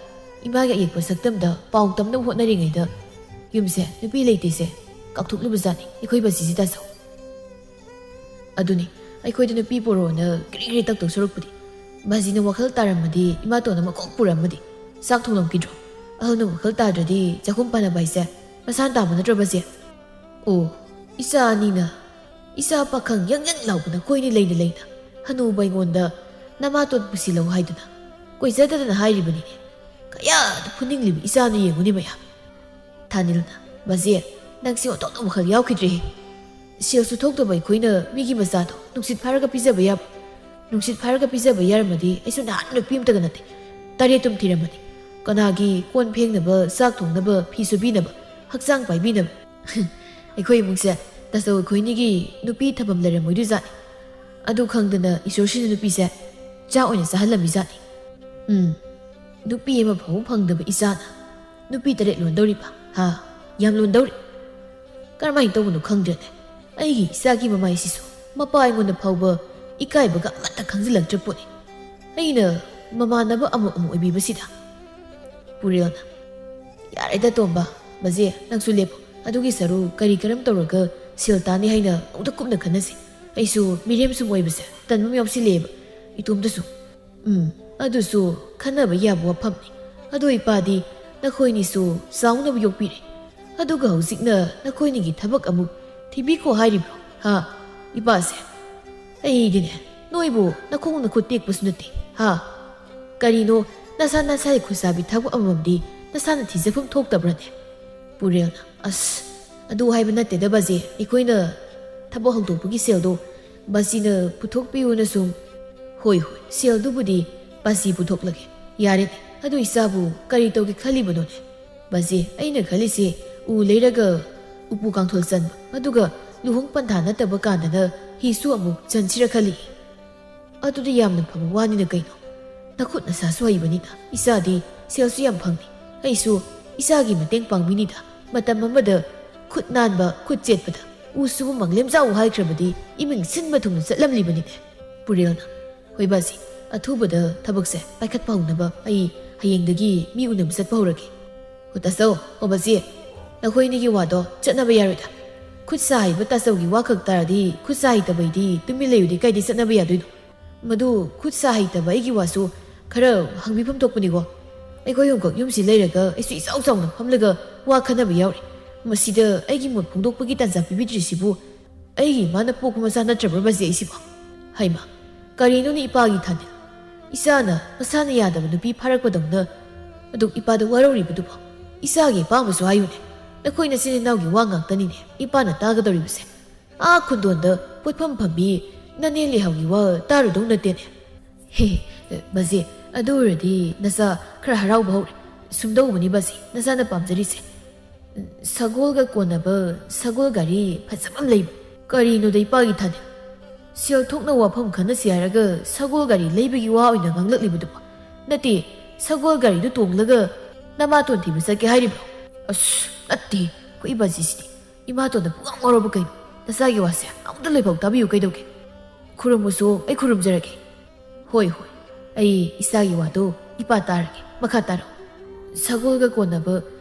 ꯏꯃꯥꯒꯤ ꯑꯌꯦꯛꯄ ꯁꯛꯇꯝꯗ ꯄꯥꯎ ꯇꯝꯅꯕ ꯍꯣꯠꯅꯔꯤꯉꯩꯗ ꯌꯨꯝꯁꯦ ꯅꯨꯄꯤ ꯂꯩꯇꯦꯁꯦ ꯀꯥꯎꯊꯣꯛꯂꯨꯕꯖꯥꯠꯅꯤ ꯑꯩꯈꯣꯏ ꯕꯥꯖꯤꯁꯤ ꯇꯥꯆꯧ꯫ ꯑꯗꯨꯅꯤ, ꯑꯩꯈꯣꯏꯗ ꯅꯨꯄꯤ ꯄꯣꯔꯛꯑꯣꯅ ꯒ꯭ꯔꯤ ꯒ꯭ꯔꯤ ꯇꯛꯇꯧ ꯁꯔꯨꯛꯄꯨꯗꯤ ꯕꯥꯖꯤꯅ ꯋꯥꯈꯜ ꯇꯥꯔꯝꯃꯗꯤ ꯏꯃꯥꯇꯣꯟ ꯑꯃ ꯀꯣꯛ ꯄꯨꯔꯛꯑꯝꯃꯗꯤ ꯆꯥꯛ ꯊꯣꯡꯂꯝꯈꯤꯗ꯭ꯔꯣ? ꯑꯍꯜꯅ ꯋꯥꯈꯜ ꯇꯥꯗ꯭ꯔꯗꯤ ꯆꯥꯛꯈꯨꯝ ꯄꯥꯟꯅꯕ ꯍꯥꯏꯁꯦ ꯃꯁꯥꯅ ꯇꯥꯕ ꯅꯠꯇ꯭ꯔꯣ ꯕꯥꯖꯤ?" "ꯑꯣ, ꯏꯆꯥ ꯑꯅꯤꯅ ꯏꯆꯥ ꯄꯥꯈꯪ ꯌꯪ ꯌꯪ ꯂꯥꯎꯕ ꯅꯈꯣꯏꯅꯤ ꯂꯩꯅ ꯂꯩꯅ ꯍꯅꯨꯕ ꯑꯩꯉꯣꯟꯗ ꯅꯃꯥꯇꯣꯟ ꯄꯨꯁꯤꯜꯂꯧ ꯍꯥꯏꯗꯨꯅ ꯀꯣꯏꯖꯗꯗꯅ ꯍꯥꯏꯔꯤꯕꯅꯤꯅꯦ꯫ ꯀꯌꯥꯗ ꯐꯨꯅꯤꯡꯂꯤꯕ ꯏꯆꯥꯅꯣ ꯌꯦꯡꯉꯨꯅꯦ ꯃꯌꯥꯝ꯫" ꯊꯥꯅꯤꯜꯅ, "ꯕꯥꯖꯤ, ꯅꯪꯁꯦ ꯑꯣꯟꯊꯣꯛꯅ ꯋꯥꯈꯜ ꯌꯥꯎꯈꯤꯗ꯭ꯔꯦꯍꯦ꯫ ꯁꯦꯜꯁꯨ ꯊꯣꯛꯇꯕ ꯑꯩꯈꯣꯏꯅ ꯃꯤꯒꯤ ꯃꯆꯥꯗꯣ ꯅꯨꯡꯁꯤꯠ ꯐꯥꯔꯒ ꯄꯤꯖꯕ ꯌꯥꯕ? ꯅꯨꯡꯁꯤꯠ ꯐꯥꯔꯒ ꯄꯤꯖꯕ ꯌꯥꯔꯝꯃꯗꯤ ꯑꯩꯁꯨ ꯅꯍꯥꯟ ꯅꯨꯄꯤ ꯑꯝꯇꯒ ꯅꯠꯇꯦ꯫ ꯇꯔꯦꯠ ꯇꯨꯝ ꯊꯤꯔꯝꯃꯅꯤ꯫ ꯀꯅꯥꯒꯤ ꯀꯣꯟ ꯐꯦꯡꯅꯕ, ꯆꯥꯛ ꯊꯣꯡꯅꯕ, ꯐꯤ ꯁꯨꯕꯤꯅꯕ, ꯍꯛꯆꯥꯡ ꯄꯥꯏꯕꯤꯅꯕ?" ꯑꯩꯈꯣꯏ ꯏꯃꯨꯡꯁꯦ ꯇꯥꯆꯧ ꯑꯩꯈꯣꯏꯅꯤꯒꯤ ꯅꯨꯄꯤ ꯊꯝꯐꯝ ꯂꯩꯔꯝꯃꯣꯏꯗꯣꯏꯖꯥꯠꯅꯤ꯫ ꯑꯗꯨ ꯈꯪꯗꯅ ꯏꯁꯣꯔꯁꯤꯅ ꯅꯨꯄꯤꯁꯦ ꯆꯥꯛ ꯑꯣꯏꯅ ꯆꯥꯍꯜꯂꯝꯃꯤꯖꯥꯠꯅꯤ꯫ ꯎꯝ, ꯅꯨꯄꯤ ꯑꯃ ꯐꯥꯎꯕ ꯐꯪꯗꯕ ꯏꯆꯥꯅ ꯅꯨꯄꯤ ꯇꯔꯦꯠ ꯂꯣꯟꯗꯧꯔꯤꯕ? ꯍꯥ? ꯌꯥꯝ ꯂꯣꯟꯗꯧꯔꯤ꯫ ꯀꯔꯝꯍꯥꯏꯅ ꯇꯧꯕꯅꯣ ꯈꯪꯗ꯭ꯔꯦꯅꯦ꯫ ꯑꯩꯒꯤ ꯏꯆꯥꯒꯤ ꯃꯃꯥꯏꯁꯤꯁꯨ ꯃꯄꯥ ꯑꯩꯉꯣꯟꯗ ꯐꯥꯎꯕ ꯏꯀꯥꯏꯕꯒ ꯑꯃꯠꯇ ꯈꯪꯖꯤꯜꯂꯛꯇ꯭ꯔ ꯄꯣꯠꯅꯤ꯫ ꯑꯩꯅ ꯃꯃꯥꯟꯅꯕ ꯑꯃꯨꯛ ꯑꯃꯨꯛ ꯑꯣꯏꯕꯤꯕꯁꯤꯗ꯫ ꯄꯨꯔꯦꯜꯅ, "ꯌꯥꯔꯦꯗ ꯇꯣꯝꯕ, ꯕꯥꯖꯤ, ꯅꯪꯁꯨ ꯂꯦꯞꯄꯨ꯫ ꯑꯗꯨꯒꯤ ꯁꯔꯨ ꯀꯔꯤ ꯀꯔꯝ ꯇꯧꯔꯒ ꯁꯦꯜ ꯇꯥꯅꯤ ꯍꯥꯏꯅ ꯑꯃꯨꯛꯇ ꯀꯨꯞꯅ ꯈꯟꯅꯁꯤ꯫ ꯑꯩꯁꯨ ꯃꯤꯔꯦꯝ ꯁꯨꯝ ꯑꯣꯏꯕꯁꯦ ꯇꯟꯕ ꯑꯃ ꯌꯥꯎꯁꯤꯜꯂꯛꯑꯦꯕ ꯏꯇꯣꯝꯇꯁꯨ꯫" "ꯎꯝ, ꯑꯗꯨꯁꯨ ꯈꯟꯅꯕ ꯌꯥꯕ ꯋꯥꯐꯝꯅꯤ꯫ ꯑꯗꯣ ꯏꯄꯥꯗꯤ ꯅꯈꯣꯏꯅꯤꯁꯨ ꯆꯥꯎꯅꯕ ꯌꯣꯛꯄꯤꯔꯦ꯫ ꯑꯗꯨꯒ ꯍꯧꯖꯤꯛꯅ ꯅꯈꯣꯏꯅꯤꯒꯤ ꯊꯕꯛ ꯑꯃꯨꯛ ꯊꯤꯕꯤꯈꯣ ꯍꯥꯏꯔꯤꯕ꯭ꯔꯣ? ꯍꯥ? ꯏꯄꯥꯁꯦ? ꯑꯩꯗꯤꯅꯦ, ꯅꯣꯏꯕꯨ ꯅꯈꯣꯡ ꯅꯈꯨꯠ ꯇꯦꯛꯄꯁꯨ ꯅꯠꯇꯦ꯫ ꯍꯥ?" ꯀꯔꯤꯅꯣ, ꯅꯁꯥ ꯅꯁꯥꯒꯤ ꯈꯨꯠꯁꯥꯕꯤ ꯊꯕꯛ ꯑꯃꯃꯝꯗꯤ ꯅꯁꯥꯅ ꯊꯤꯖꯐꯝ ꯊꯣꯛꯇꯕ꯭ꯔꯅꯦ? ꯄꯨꯔꯦꯜꯅ, ꯑꯁ, ꯑꯗꯨ ꯍꯥꯏꯕ ꯅꯠꯇꯦꯗ ꯕꯥꯖꯤ, ꯑꯩꯈꯣꯏꯅ ꯊꯕꯛ ꯍꯧꯗꯣꯛꯄꯒꯤ ꯁꯦꯜꯗꯣ ꯕꯥꯖꯤꯅ ꯄꯨꯊꯣꯛꯄꯤꯌꯨꯅ ꯁꯨꯝ꯫ ꯍꯣꯏ, ꯍꯣꯏ, ꯁꯦꯜꯗꯨꯕꯨꯗꯤ ꯕꯥꯖꯤ ꯄꯨꯊꯣꯛꯂꯒꯦ꯫ ꯌꯥꯔꯦꯅꯦ, ꯑꯗꯨ ꯏꯆꯥꯕꯨ ꯀꯔꯤ ꯇꯧꯒꯦ ꯈꯜꯂꯤꯕꯅꯣꯅꯦ? ꯕꯥꯖꯤ, ꯑꯩꯅ ꯈꯜꯂꯤꯁꯦ ꯎ ꯂꯩꯔꯒ ꯎꯄꯨ ꯀꯥꯡꯊꯣꯜ ꯆꯟꯕ, ꯑꯗꯨꯒ ꯂꯨꯍꯣꯡ ꯄꯟꯊꯥ ꯅꯠꯇꯕ ꯀꯥꯟꯗꯅ ꯍꯤꯁꯨ ꯑꯃꯨꯛ ꯆꯟꯁꯤꯔ ꯈꯜꯂꯤ꯫ ꯑꯗꯨꯗꯤ ꯌꯥꯝꯅ ꯐꯕ ꯋꯥꯅꯤꯅ ꯀꯩꯅꯣ? ꯅꯈꯨꯠ ꯅꯁꯥꯁꯨ ꯍꯩꯕꯅꯤꯅ ꯏꯆꯥꯗꯤ ꯁꯦꯜꯁꯨ ꯌꯥꯝ ꯐꯪꯅꯤ꯫ ꯑꯩꯁꯨ ꯏꯆꯥꯒꯤ ꯃꯇꯦꯡ ꯄꯥꯡꯕꯤꯅꯤꯗ꯫ ꯃꯇꯝ ꯑꯃꯗ ꯈꯨꯠ ꯅꯥꯟꯕ, ꯈꯨꯠ ꯆꯦꯠꯄꯗ ꯎ ꯁꯨꯕ ꯃꯪꯂꯦꯝꯖꯥꯎ ꯍꯥꯏꯈ꯭ꯔꯕꯗꯤ ꯏꯃꯤꯡ ꯁꯤꯟꯕ ꯊꯨꯡꯅ ꯆꯠꯂꯝꯂꯤꯕꯅꯤꯅꯦ꯫ ꯄꯨꯔꯦꯜꯅ, ꯍꯣꯏ ꯕꯥꯖꯤ, ꯑꯊꯨꯕꯗ ꯊꯕꯛꯁꯦ ꯄꯥꯏꯈꯠꯄ ꯍꯧꯅꯕ ꯑꯩ ꯍꯌꯦꯡꯗꯒꯤ ꯃꯤ ꯎꯅꯕ ꯆꯠꯄ ꯍꯧꯔꯒꯦ꯫ ꯑꯣ ꯇꯥꯆꯧ, ꯑꯣ ꯕꯥꯖꯤ, ꯅꯈꯣꯏ ꯑꯅꯤꯒꯤ ꯋꯥꯗꯣ ꯆꯠꯅꯕ ꯌꯥꯔꯣꯏꯗ꯫ ꯈꯨꯠ ꯁꯥ ꯍꯩꯕ ꯇꯥꯆꯧꯒꯤ ꯋꯥ ꯈꯛ ꯇꯥꯔꯗꯤ ꯈꯨꯠ ꯁꯥ ꯍꯩꯇꯕꯩꯗꯤ ꯇꯨꯃꯤꯟ ꯂꯩꯌꯨꯗꯤ ꯀꯥꯏꯗꯩ ꯆꯠꯅꯕ ꯌꯥꯗꯣꯏꯅꯣ? ꯃꯗꯨ ꯈꯨꯠ ꯁꯥ ꯍꯩꯇꯕ ꯑꯩꯒꯤ ꯋꯥꯁꯨ ꯈꯔ ꯍꯪꯕꯤꯐꯝ ꯊꯣꯛꯄꯅꯤꯀꯣ꯫ ꯑꯩꯈꯣꯏ ꯑꯍꯨꯝꯈꯛ ꯌꯨꯝꯁꯤ ꯂꯩꯔꯒ ꯑꯩꯁꯨ ꯏꯆꯥꯎ ꯆꯥꯎꯅ ꯐꯝꯂꯒ ꯋꯥ ꯈꯟꯅꯕ ꯌꯥꯎꯔꯤ꯫ ꯃꯁꯤꯗ ꯑꯩꯒꯤ ꯃꯣꯠ ꯐꯣꯡꯗꯣꯛꯄꯒꯤ ꯇꯥꯟꯖꯥ ꯄꯤꯕꯤꯗ꯭ꯔꯤꯁꯤꯕꯨ ꯑꯩꯒꯤ ꯏꯃꯥꯅ ꯄꯣꯛꯄ ꯃꯆꯥ ꯅꯠꯇ꯭ꯔꯕ꯭ꯔ ꯃꯁꯤ ꯑꯩꯁꯤꯕꯣ? ꯍꯩꯃ, ꯀꯔꯤꯅꯣꯅꯦ ꯏꯄꯥꯒꯤ ꯊꯥꯅꯤꯜ? ꯏꯆꯥꯅ ꯃꯁꯥꯅ ꯌꯥꯗꯕ ꯅꯨꯄꯤ ꯐꯥꯔꯛꯄꯗꯧꯅ ꯑꯗꯨꯛ ꯏꯄꯥꯗ ꯋꯥꯔꯧꯔꯤꯕꯗꯨꯕꯣ? ꯏꯆꯥꯒꯤ ꯑꯄꯥꯝꯕꯁꯨ ꯍꯥꯏꯌꯨꯅꯦ꯫ ꯅꯈꯣꯏ ꯅꯆꯤꯟ ꯏꯅꯥꯎꯒꯤ ꯋꯥ ꯉꯥꯛꯇꯅꯤꯅꯦ ꯏꯄꯥꯅ ꯇꯥꯒꯗꯧꯔꯤꯕꯁꯦ꯫ ꯑꯥ ꯈꯨꯟꯗꯣꯟꯗ ꯄꯣꯠꯐꯝ ꯐꯝꯕꯤ ꯅꯅꯦ ꯂꯩꯍꯥꯎꯒꯤ ꯋꯥ ꯇꯥꯔꯨꯗꯧ ꯅꯠꯇꯦꯅꯦ꯫ ꯍꯦ, ꯕꯥꯖꯤ, ꯑꯗꯨ ꯑꯣꯏꯔꯗꯤ ꯅꯆꯥ ꯈꯔ ꯍꯔꯥꯎꯕ ꯍꯧꯔꯦ꯫ ꯁꯨꯝꯗꯧꯕꯅꯤ ꯕꯥꯖꯤ, ꯅꯆꯥꯅ ꯄꯥꯝꯖꯔꯤꯁꯦ꯫ ꯁꯒꯣꯜꯒ ꯀꯣꯟꯅꯕ ꯁꯒꯣꯜ ꯒꯥꯔꯤ ꯐꯖꯕ ꯑꯃ ꯂꯩꯕ꯫ ꯀꯔꯤꯅꯣꯗ ꯏꯄꯥꯒꯤ ꯊꯥꯅꯤꯜ? ꯁꯦꯜ ꯊꯣꯛꯅ ꯋꯥꯐꯝ ꯈꯟꯅꯁꯤ ꯍꯥꯏꯔꯒ ꯁꯒꯣꯜ ꯒꯥꯔꯤ ꯂꯩꯕꯒꯤ ꯋꯥ ꯑꯣꯏꯅ ꯉꯥꯡꯂꯛꯂꯤꯕꯗꯨꯕꯣ? ꯅꯠꯇꯦ, ꯁꯒꯣꯜ ꯒꯥꯔꯤꯗꯨ ꯇꯣꯡꯂꯒ ꯅꯃꯥꯇꯣꯟ ꯊꯤꯕ ꯆꯠꯀꯦ ꯍꯥꯏꯔꯤꯕ꯭ꯔꯣ? ꯑꯁ, ꯅꯠꯇꯦ, ꯑꯩꯈꯣꯏ ꯕꯥꯖꯤꯁꯤꯗꯤ꯫ ꯏꯃꯥꯇꯣꯟꯗ ꯄꯨꯡꯉꯥꯡ ꯉꯥꯎꯔꯕ ꯀꯩꯅꯣ? ꯅꯆꯥꯒꯤ ꯋꯥꯁꯦ ꯑꯃꯨꯛꯇ ꯂꯣꯏꯐꯥꯎ ꯇꯥꯕꯤꯌꯨ ꯀꯩꯗꯧꯒꯦ? ꯈꯨꯔꯨꯝꯃꯨꯁꯨ, ꯑꯩ ꯈꯨꯔꯨꯝꯖꯔꯒꯦ꯫ ꯍꯣꯏ, ꯍꯣꯏ, ꯑꯩ ꯏꯆꯥꯒꯤ ꯋꯥꯗꯨ ꯏꯄꯥ ꯇꯥꯔꯒꯦ꯫ ꯃꯈꯥ ꯇꯥꯔꯛꯎ꯫ ꯁꯒꯣꯜꯒ ꯀꯣꯟꯅꯕ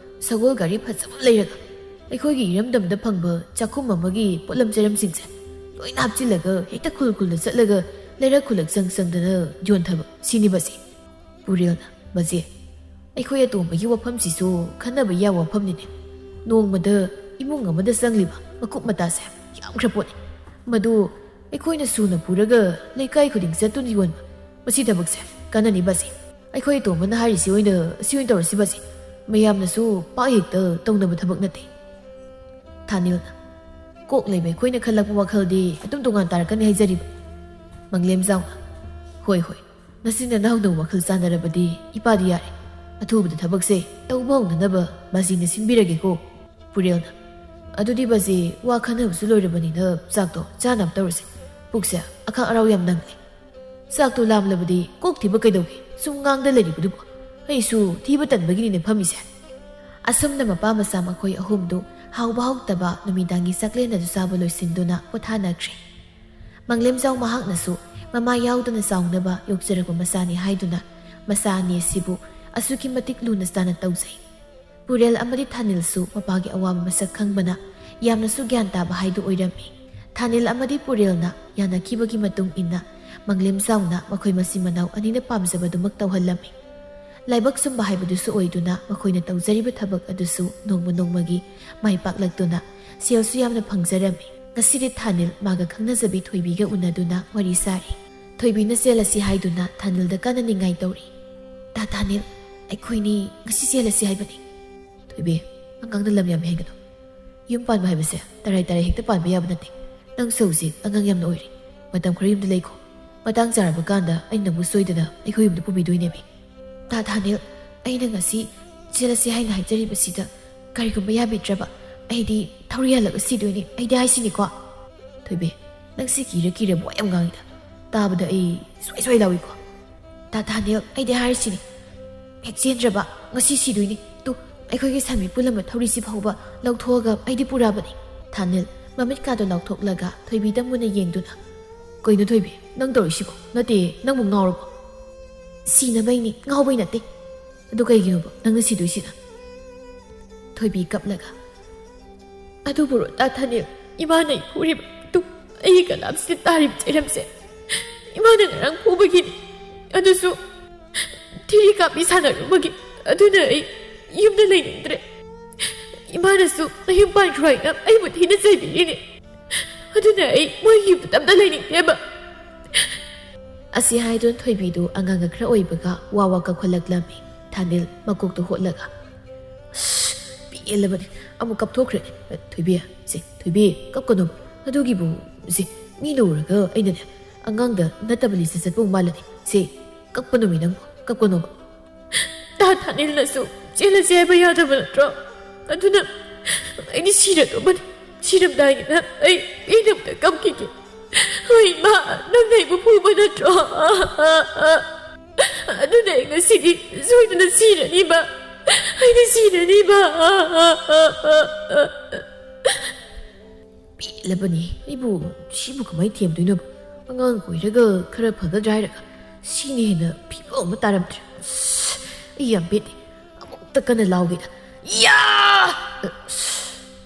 ꯁꯒꯣꯜ ꯒꯥꯔꯤ ꯐꯖꯕ ꯑꯃ ꯂꯩꯔꯒ ꯑꯩꯈꯣꯏꯒꯤ ꯏꯔꯝꯗꯝꯗ ꯐꯪꯕ ꯆꯥꯛꯈꯨꯝ ꯑꯃꯒꯤ ꯄꯣꯠꯂꯝ ꯆꯩꯔꯝꯁꯤꯡꯁꯦ ꯂꯣꯏꯅ ꯍꯥꯞꯆꯤꯜꯂꯒ ꯍꯦꯛꯇ ꯈꯨꯜ ꯈꯨꯜꯗ ꯆꯠꯂꯒ ꯂꯩꯔꯛ ꯈꯨꯜꯂꯛ ꯆꯪ ꯆꯪꯗꯅ ꯌꯣꯟꯊꯕ ꯁꯤꯅꯤ ꯕꯥꯖꯤ꯫ ꯄꯨꯔꯦꯜꯅ, ꯕꯥꯖꯤ, ꯑꯩꯈꯣꯏ ꯑꯇꯣꯝꯕꯒꯤ ꯋꯥꯐꯝꯁꯤꯁꯨ ꯈꯟꯅꯕ ꯌꯥꯕ ꯋꯥꯐꯝꯅꯤꯅꯦ꯫ ꯅꯣꯡꯃꯗ ꯏꯃꯨꯡ ꯑꯃꯗ ꯆꯪꯂꯤꯕ ꯃꯀꯨꯞ ꯃꯇꯥꯁꯦ ꯌꯥꯝꯈ꯭ꯔ ꯄꯣꯠꯅꯤ꯫ ꯃꯗꯨ ꯑꯩꯈꯣꯏꯅ ꯁꯨꯅ ꯄꯨꯔꯒ ꯂꯩꯀꯥꯏ ꯈꯨꯗꯤꯡ ꯆꯠꯇꯨꯅ ꯌꯣꯟꯕ, ꯃꯁꯤ ꯊꯕꯛꯁꯦ ꯀꯥꯟꯅꯅꯤ ꯕꯥꯖꯤ꯫ ꯑꯩꯈꯣꯏ ꯇꯣꯝꯕꯅ ꯍꯥꯏꯔꯤꯁꯤ ꯑꯣꯏꯅ ꯑꯁꯤ ꯑꯣꯏꯅ ꯇꯧꯔꯁꯤꯕꯁꯦ꯫ ꯃꯌꯥꯝꯅꯁꯨ ꯄꯥꯛ ꯍꯦꯛꯇ ꯇꯧꯅꯕ ꯊꯕꯛ ꯅꯠꯇꯦ꯫ ꯊꯥꯅꯤꯜꯅ, ꯀꯣꯛ ꯂꯩꯕ ꯑꯩꯈꯣꯏꯅ ꯈꯜꯂꯛꯄ ꯋꯥꯈꯜꯗꯤ ꯑꯗꯨꯝ ꯇꯣꯉꯥꯟ ꯇꯥꯔꯛꯀꯅꯤ ꯍꯥꯏꯖꯔꯤꯕ꯫ ꯃꯪꯂꯦꯝꯖꯥꯎꯅ, ꯍꯣꯏ ꯍꯣꯏ, ꯅꯆꯤꯟ ꯅꯅꯥꯎꯅ ꯋꯥꯈꯜ ꯆꯥꯟꯅꯔꯕꯗꯤ ꯏꯄꯥꯗꯤ ꯌꯥꯔꯦ꯫ ꯑꯊꯨꯕꯗ ꯊꯕꯛꯁꯦ ꯇꯧꯕ ꯍꯧꯅꯅꯕ ꯃꯁꯤꯅ ꯁꯤꯟꯕꯤꯔꯒꯦꯀꯣ꯫ ꯄꯨꯔꯦꯜꯅ, ꯑꯗꯨꯗꯤ ꯕꯥꯖꯤ, ꯋꯥ ꯈꯟꯅꯕꯁꯨ ꯂꯣꯏꯔꯕꯅꯤꯅ ꯆꯥꯛꯇꯣ ꯆꯥꯅꯕ ꯇꯧꯔꯁꯦ꯫ ꯄꯨꯛꯁꯦ ꯑꯈꯥꯛ ꯑꯔꯥꯎ ꯌꯥꯝ ꯅꯪꯂꯦ꯫ ꯆꯥꯛꯇꯣ ꯂꯥꯝꯂꯕꯗꯤ ꯀꯣꯛ ꯊꯤꯕ ꯀꯩꯗꯧꯒꯦ? ꯁꯨꯝ ꯉꯥꯡꯗ ꯂꯩꯔꯤꯕꯗꯨꯕꯨ꯫ ꯑꯩꯁꯨ ꯊꯤꯕ ꯇꯟꯕꯒꯤꯅꯤꯅꯦ ꯐꯝꯃꯤꯁꯦ꯫ ꯑꯁꯨꯝꯅ ꯃꯄꯥ ꯃꯆꯥ ꯃꯈꯣꯏ ꯑꯍꯨꯝꯗꯨ ꯍꯥꯎꯕ ꯍꯥꯎꯇꯕ ꯅꯨꯃꯤꯗꯥꯡꯒꯤ ꯆꯥꯛꯂꯦꯟ ꯑꯗꯨ ꯆꯥꯕ ꯂꯣꯏꯁꯤꯟꯗꯨꯅ ꯄꯣꯊꯥꯅꯈ꯭ꯔꯦ꯫ ꯃꯪꯂꯦꯝꯖꯥꯎ ꯃꯍꯥꯛꯅꯁꯨ ꯃꯃꯥ ꯌꯥꯎꯗꯅ ꯆꯥꯎꯅꯕ ꯌꯣꯛꯆꯔꯛꯄ ꯃꯆꯥꯅꯤ ꯍꯥꯏꯗꯨꯅ ꯃꯆꯥ ꯑꯅꯤ ꯑꯁꯤꯕꯨ ꯑꯁꯨꯛꯀꯤ ꯃꯇꯤꯛ ꯂꯨꯅ ꯆꯥꯅ ꯇꯧꯖꯩ꯫ ꯄꯨꯔꯦꯜ ꯑꯃꯗꯤ ꯊꯥꯅꯤꯜꯁꯨ ꯃꯄꯥꯒꯤ ꯑꯋꯥꯕ ꯃꯁꯛ ꯈꯪꯕꯅ ꯌꯥꯝꯅꯁꯨ ꯒ꯭ꯌꯥꯟ ꯇꯥꯕ ꯍꯥꯏꯗꯨ ꯑꯣꯏꯔꯝꯃꯤ꯫ ꯊꯥꯅꯤꯜ ꯑꯃꯗꯤ ꯄꯨꯔꯦꯜꯅ ꯌꯥꯅꯈꯤꯕꯒꯤ ꯃꯇꯨꯡ ꯏꯟꯅ ꯃꯪꯂꯦꯝꯖꯥꯎꯅ ꯃꯈꯣꯏ ꯃꯆꯤꯟ ꯃꯅꯥꯎ ꯑꯅꯤꯅ ꯄꯥꯝꯖꯕꯗꯨꯃꯛ ꯇꯧꯍꯜꯂꯝꯃꯤ꯫ ꯂꯥꯏꯕꯛ ꯆꯨꯝꯕ ꯍꯥꯏꯕꯗꯨꯁꯨ ꯑꯣꯏꯗꯨꯅ ꯃꯈꯣꯏꯅ ꯇꯧꯖꯔꯤꯕ ꯊꯕꯛ ꯑꯗꯨꯁꯨ ꯅꯣꯡꯃ ꯅꯣꯡꯃꯒꯤ ꯃꯥꯏ ꯄꯥꯛꯂꯛꯇꯨꯅ ꯁꯦꯜꯁꯨ ꯌꯥꯝꯅ ꯐꯪꯖꯔꯝꯃꯤ꯫ ꯉꯁꯤꯗꯤ ꯊꯥꯅꯤꯜ ꯃꯥꯒ ꯈꯪꯅꯖꯕꯤ ꯊꯣꯏꯕꯤꯒ ꯎꯅꯗꯨꯅ ꯋꯥꯔꯤ ꯁꯥꯔꯤ꯫ ꯊꯣꯏꯕꯤꯅ ꯆꯦꯜꯂꯁꯤ ꯍꯥꯏꯗꯨꯅ ꯊꯥꯅꯤꯜꯗ ꯀꯟꯅ ꯅꯤꯡꯉꯥꯏ ꯇꯧꯔꯤ꯫ "ꯇꯥ ꯊꯥꯅꯤꯜ, ꯑꯩꯈꯣꯏꯅꯤ ꯉꯁꯤ ꯆꯦꯜꯂꯁꯤ ꯍꯥꯏꯕꯅꯤ꯫" "ꯊꯣꯏꯕꯤ, ꯑꯉꯥꯡꯅ ꯂꯝ ꯌꯥꯝ ꯍꯦꯟꯒꯅꯨ꯫ ꯌꯨꯝ ꯄꯥꯟꯕ ꯍꯥꯏꯕꯁꯦ ꯇꯔꯥꯏ ꯇꯔꯥꯏ ꯍꯦꯛꯇ ꯄꯥꯟꯕ ꯌꯥꯕ ꯅꯠꯇꯦ꯫ ꯅꯪꯁꯨ ꯍꯧꯖꯤꯛ ꯑꯉꯥꯡ ꯌꯥꯝꯅ ꯑꯣꯏꯔꯤ꯫ ꯃꯇꯝ ꯈꯔ ꯌꯨꯝꯗ ꯂꯩꯈꯣ꯫ ꯃꯇꯥꯡ ꯆꯥꯔꯕ ꯀꯥꯟꯗ ꯑꯩ ꯅꯪꯕꯨ ꯁꯣꯏꯗꯅ ꯑꯩꯈꯣꯏ ꯌꯨꯝꯗ ꯄꯨꯕꯤꯗꯣꯏꯅꯦꯃꯤ꯫" "ꯇꯥ ꯊꯥꯅꯤꯜ, ꯑꯩꯅ ꯉꯁꯤ ꯆꯦꯜꯂꯁꯤ ꯍꯥꯏꯅ ꯍꯥꯏꯖꯔꯤꯕꯁꯤꯗ ꯀꯔꯤꯒꯨꯝꯕ ꯌꯥꯕꯤꯗ꯭ꯔꯕ ꯑꯩꯗꯤ ꯊꯧꯔꯤ ꯌꯥꯜꯂꯒ ꯁꯤꯗꯣꯏꯅꯤ, ꯑꯩꯗꯤ ꯍꯥꯏꯁꯤꯅꯤꯀꯣ꯫" "ꯊꯣꯏꯕꯤ, ꯅꯪꯁꯤ ꯀꯤꯔ ꯀꯤꯔꯕ ꯋꯥ ꯌꯥꯝ ꯉꯥꯡꯉꯤꯗ꯫ ꯇꯥꯕꯗ ꯑꯩ ꯁ꯭ꯋꯥꯏ ꯁ꯭ꯋꯥꯏ ꯂꯥꯎꯏꯀꯣ꯫" "ꯇꯥ ꯊꯥꯅꯤꯜ, ꯑꯩꯗꯤ ꯍꯥꯏꯔꯤꯁꯤꯅꯤ, ꯍꯦꯛ ꯆꯦꯟꯗ꯭ꯔꯕ ꯉꯁꯤ ꯁꯤꯗꯣꯏꯅꯤ꯫ ꯇꯨ, ꯑꯩꯈꯣꯏꯒꯤ ꯁꯟꯕꯤ ꯄꯨꯜꯂꯝꯕ ꯊꯧꯔꯤꯁꯤ ꯐꯥꯎꯕ ꯂꯧꯊꯣꯛꯑꯒ ꯑꯩꯗꯤ ꯄꯨꯔꯛꯑꯕꯅꯤ꯫" ꯊꯥꯅꯤꯜ ꯃꯃꯤꯠꯀꯥꯗꯣ ꯂꯥꯎꯊꯣꯛꯂꯒ ꯊꯣꯏꯕꯤꯗ ꯃꯨꯟꯅ ꯌꯦꯡꯗꯨꯅ, "ꯀꯩꯅꯣ ꯊꯣꯏꯕꯤ, ꯅꯪ ꯇꯧꯔꯤꯁꯤꯕꯣ? ꯅꯠꯇꯦ, ꯅꯪꯕꯨ ꯉꯥꯎꯔꯕꯣ?" "ꯁꯤꯅꯕꯩꯅꯤ, ꯉꯥꯎꯕꯩ ꯅꯠꯇꯦ꯫" "ꯑꯗꯨ ꯀꯩꯒꯤꯅꯣꯕ ꯅꯪꯅ ꯁꯤꯗꯣꯏꯁꯤꯅ?" ꯊꯣꯏꯕꯤ ꯀꯞꯂꯒ, "ꯑꯗꯨꯕꯨꯔꯣ ꯇꯥ ꯊꯥꯅꯤꯜ, ꯏꯃꯥꯅ ꯑꯩ ꯐꯨꯔꯤꯕ ꯇꯨ ꯑꯩꯒꯤ ꯀꯂꯥꯞꯁꯤꯗ ꯇꯥꯔꯤꯕ ꯆꯩꯔꯝꯁꯦ ꯏꯃꯥꯅ ꯉꯔꯥꯡ ꯐꯨꯕꯒꯤꯅꯤ꯫ ꯑꯗꯨꯁꯨ ꯊꯤꯔꯤ ꯀꯥꯞꯄꯤ ꯁꯥꯟꯅꯔꯨꯕꯒꯤ꯫ ꯑꯗꯨꯅ ꯑꯩ ꯌꯨꯝꯗ ꯂꯩꯅꯤꯡꯗ꯭ꯔꯦ꯫ ꯏꯃꯥꯅꯁꯨ ꯅꯌꯨꯝ ꯄꯥꯟꯈ꯭ꯔꯣ ꯍꯥꯏꯅ ꯑꯩꯕꯨ ꯊꯤꯅ ꯆꯩꯕꯤꯔꯤꯅꯦ꯫ ꯑꯗꯨꯅ ꯑꯩ ꯃꯣꯏꯒꯤ ꯌꯨꯝꯗ ꯑꯝꯇ ꯂꯩꯅꯤꯡꯗꯦꯕ꯫" ꯑꯁꯤ ꯍꯥꯏꯗꯨꯅ ꯊꯣꯏꯕꯤꯗꯨ ꯑꯉꯥꯡꯒ ꯈꯔ ꯑꯣꯏꯕꯒ ꯋꯥ ꯋꯥ ꯀꯞꯈꯠꯂꯛꯂꯝꯃꯤ꯫ ꯊꯥꯅꯤꯜ ꯃꯀꯣꯛꯇꯨ ꯍꯣꯠꯂꯒ, "ꯑꯁ, ꯄꯦꯜꯂꯕꯅꯤ, ꯑꯃꯨꯛ ꯀꯞꯊꯣꯛꯈ꯭ꯔꯦ꯫ ꯊꯣꯏꯕꯤ, ꯁꯦ, ꯊꯣꯏꯕꯤ, ꯀꯞꯀꯅꯣ꯫ ꯑꯗꯨꯒꯤꯕꯨ, ꯁꯦ, ꯃꯤꯅ ꯎꯔꯒ ꯑꯩꯅꯅꯦ, ꯑꯉꯥꯡꯗ ꯅꯠꯇꯕ ꯂꯤꯁꯇ ꯆꯠꯄ ꯑꯃꯨꯛ ꯃꯥꯜꯂꯅꯤ꯫ ꯁꯦ, ꯀꯞꯀꯅꯣꯃꯤ ꯅꯪꯕꯨ, ꯀꯞꯀꯅꯣꯕ꯫" ꯇꯥ ꯊꯥꯅꯤꯜꯅꯁꯨ ꯆꯦꯜꯂꯁꯦ ꯍꯥꯏꯕ ꯌꯥꯗꯕ ꯅꯠꯇ꯭ꯔꯣ? ꯑꯗꯨꯅ ꯑꯩꯗꯤ ꯁꯤꯔꯗꯧꯕꯅꯤ꯫ ꯁꯤꯔꯝꯗꯥꯏꯒꯤꯗ ꯑꯩ, ꯑꯩꯅ ꯑꯝꯇ ꯀꯞꯈꯤꯒꯦ꯫ ꯍꯣꯏ, ꯏꯃꯥ, ꯅꯪꯅ ꯑꯩꯕꯨ ꯐꯨꯕ ꯅꯠꯇ꯭ꯔꯣ? ꯑꯗꯨꯅ ꯑꯩ ꯉꯁꯤꯗꯤ ꯁꯣꯏꯗꯅ ꯁꯤꯔꯅꯤꯕ꯫ ꯑꯩꯗꯤ ꯁꯤꯔꯅꯤꯕ꯫ ꯄꯦꯜꯂꯕꯅꯤ꯫ ꯑꯩꯕꯨ, ꯁꯤꯕꯨ ꯀꯃꯥꯏꯅ ꯊꯦꯝꯗꯣꯏꯅꯣ? ꯑꯉꯥꯡ ꯀꯣꯏꯔꯒ ꯈꯔ ꯐꯒꯗ꯭ꯔꯥ ꯍꯥꯏꯔꯒ ꯁꯤꯅ ꯍꯦꯟꯅ ꯐꯤꯕꯝ ꯑꯃ ꯇꯥꯔꯝꯗ꯭ꯔꯦ꯫ ꯑꯁ, ꯑꯩ ꯌꯥꯝ ꯄꯦꯟꯗꯦ꯫ ꯑꯃꯨꯛꯇ ꯀꯟꯅ ꯂꯥꯎꯒꯦꯗ꯫ ꯌꯥ! ꯑꯁ,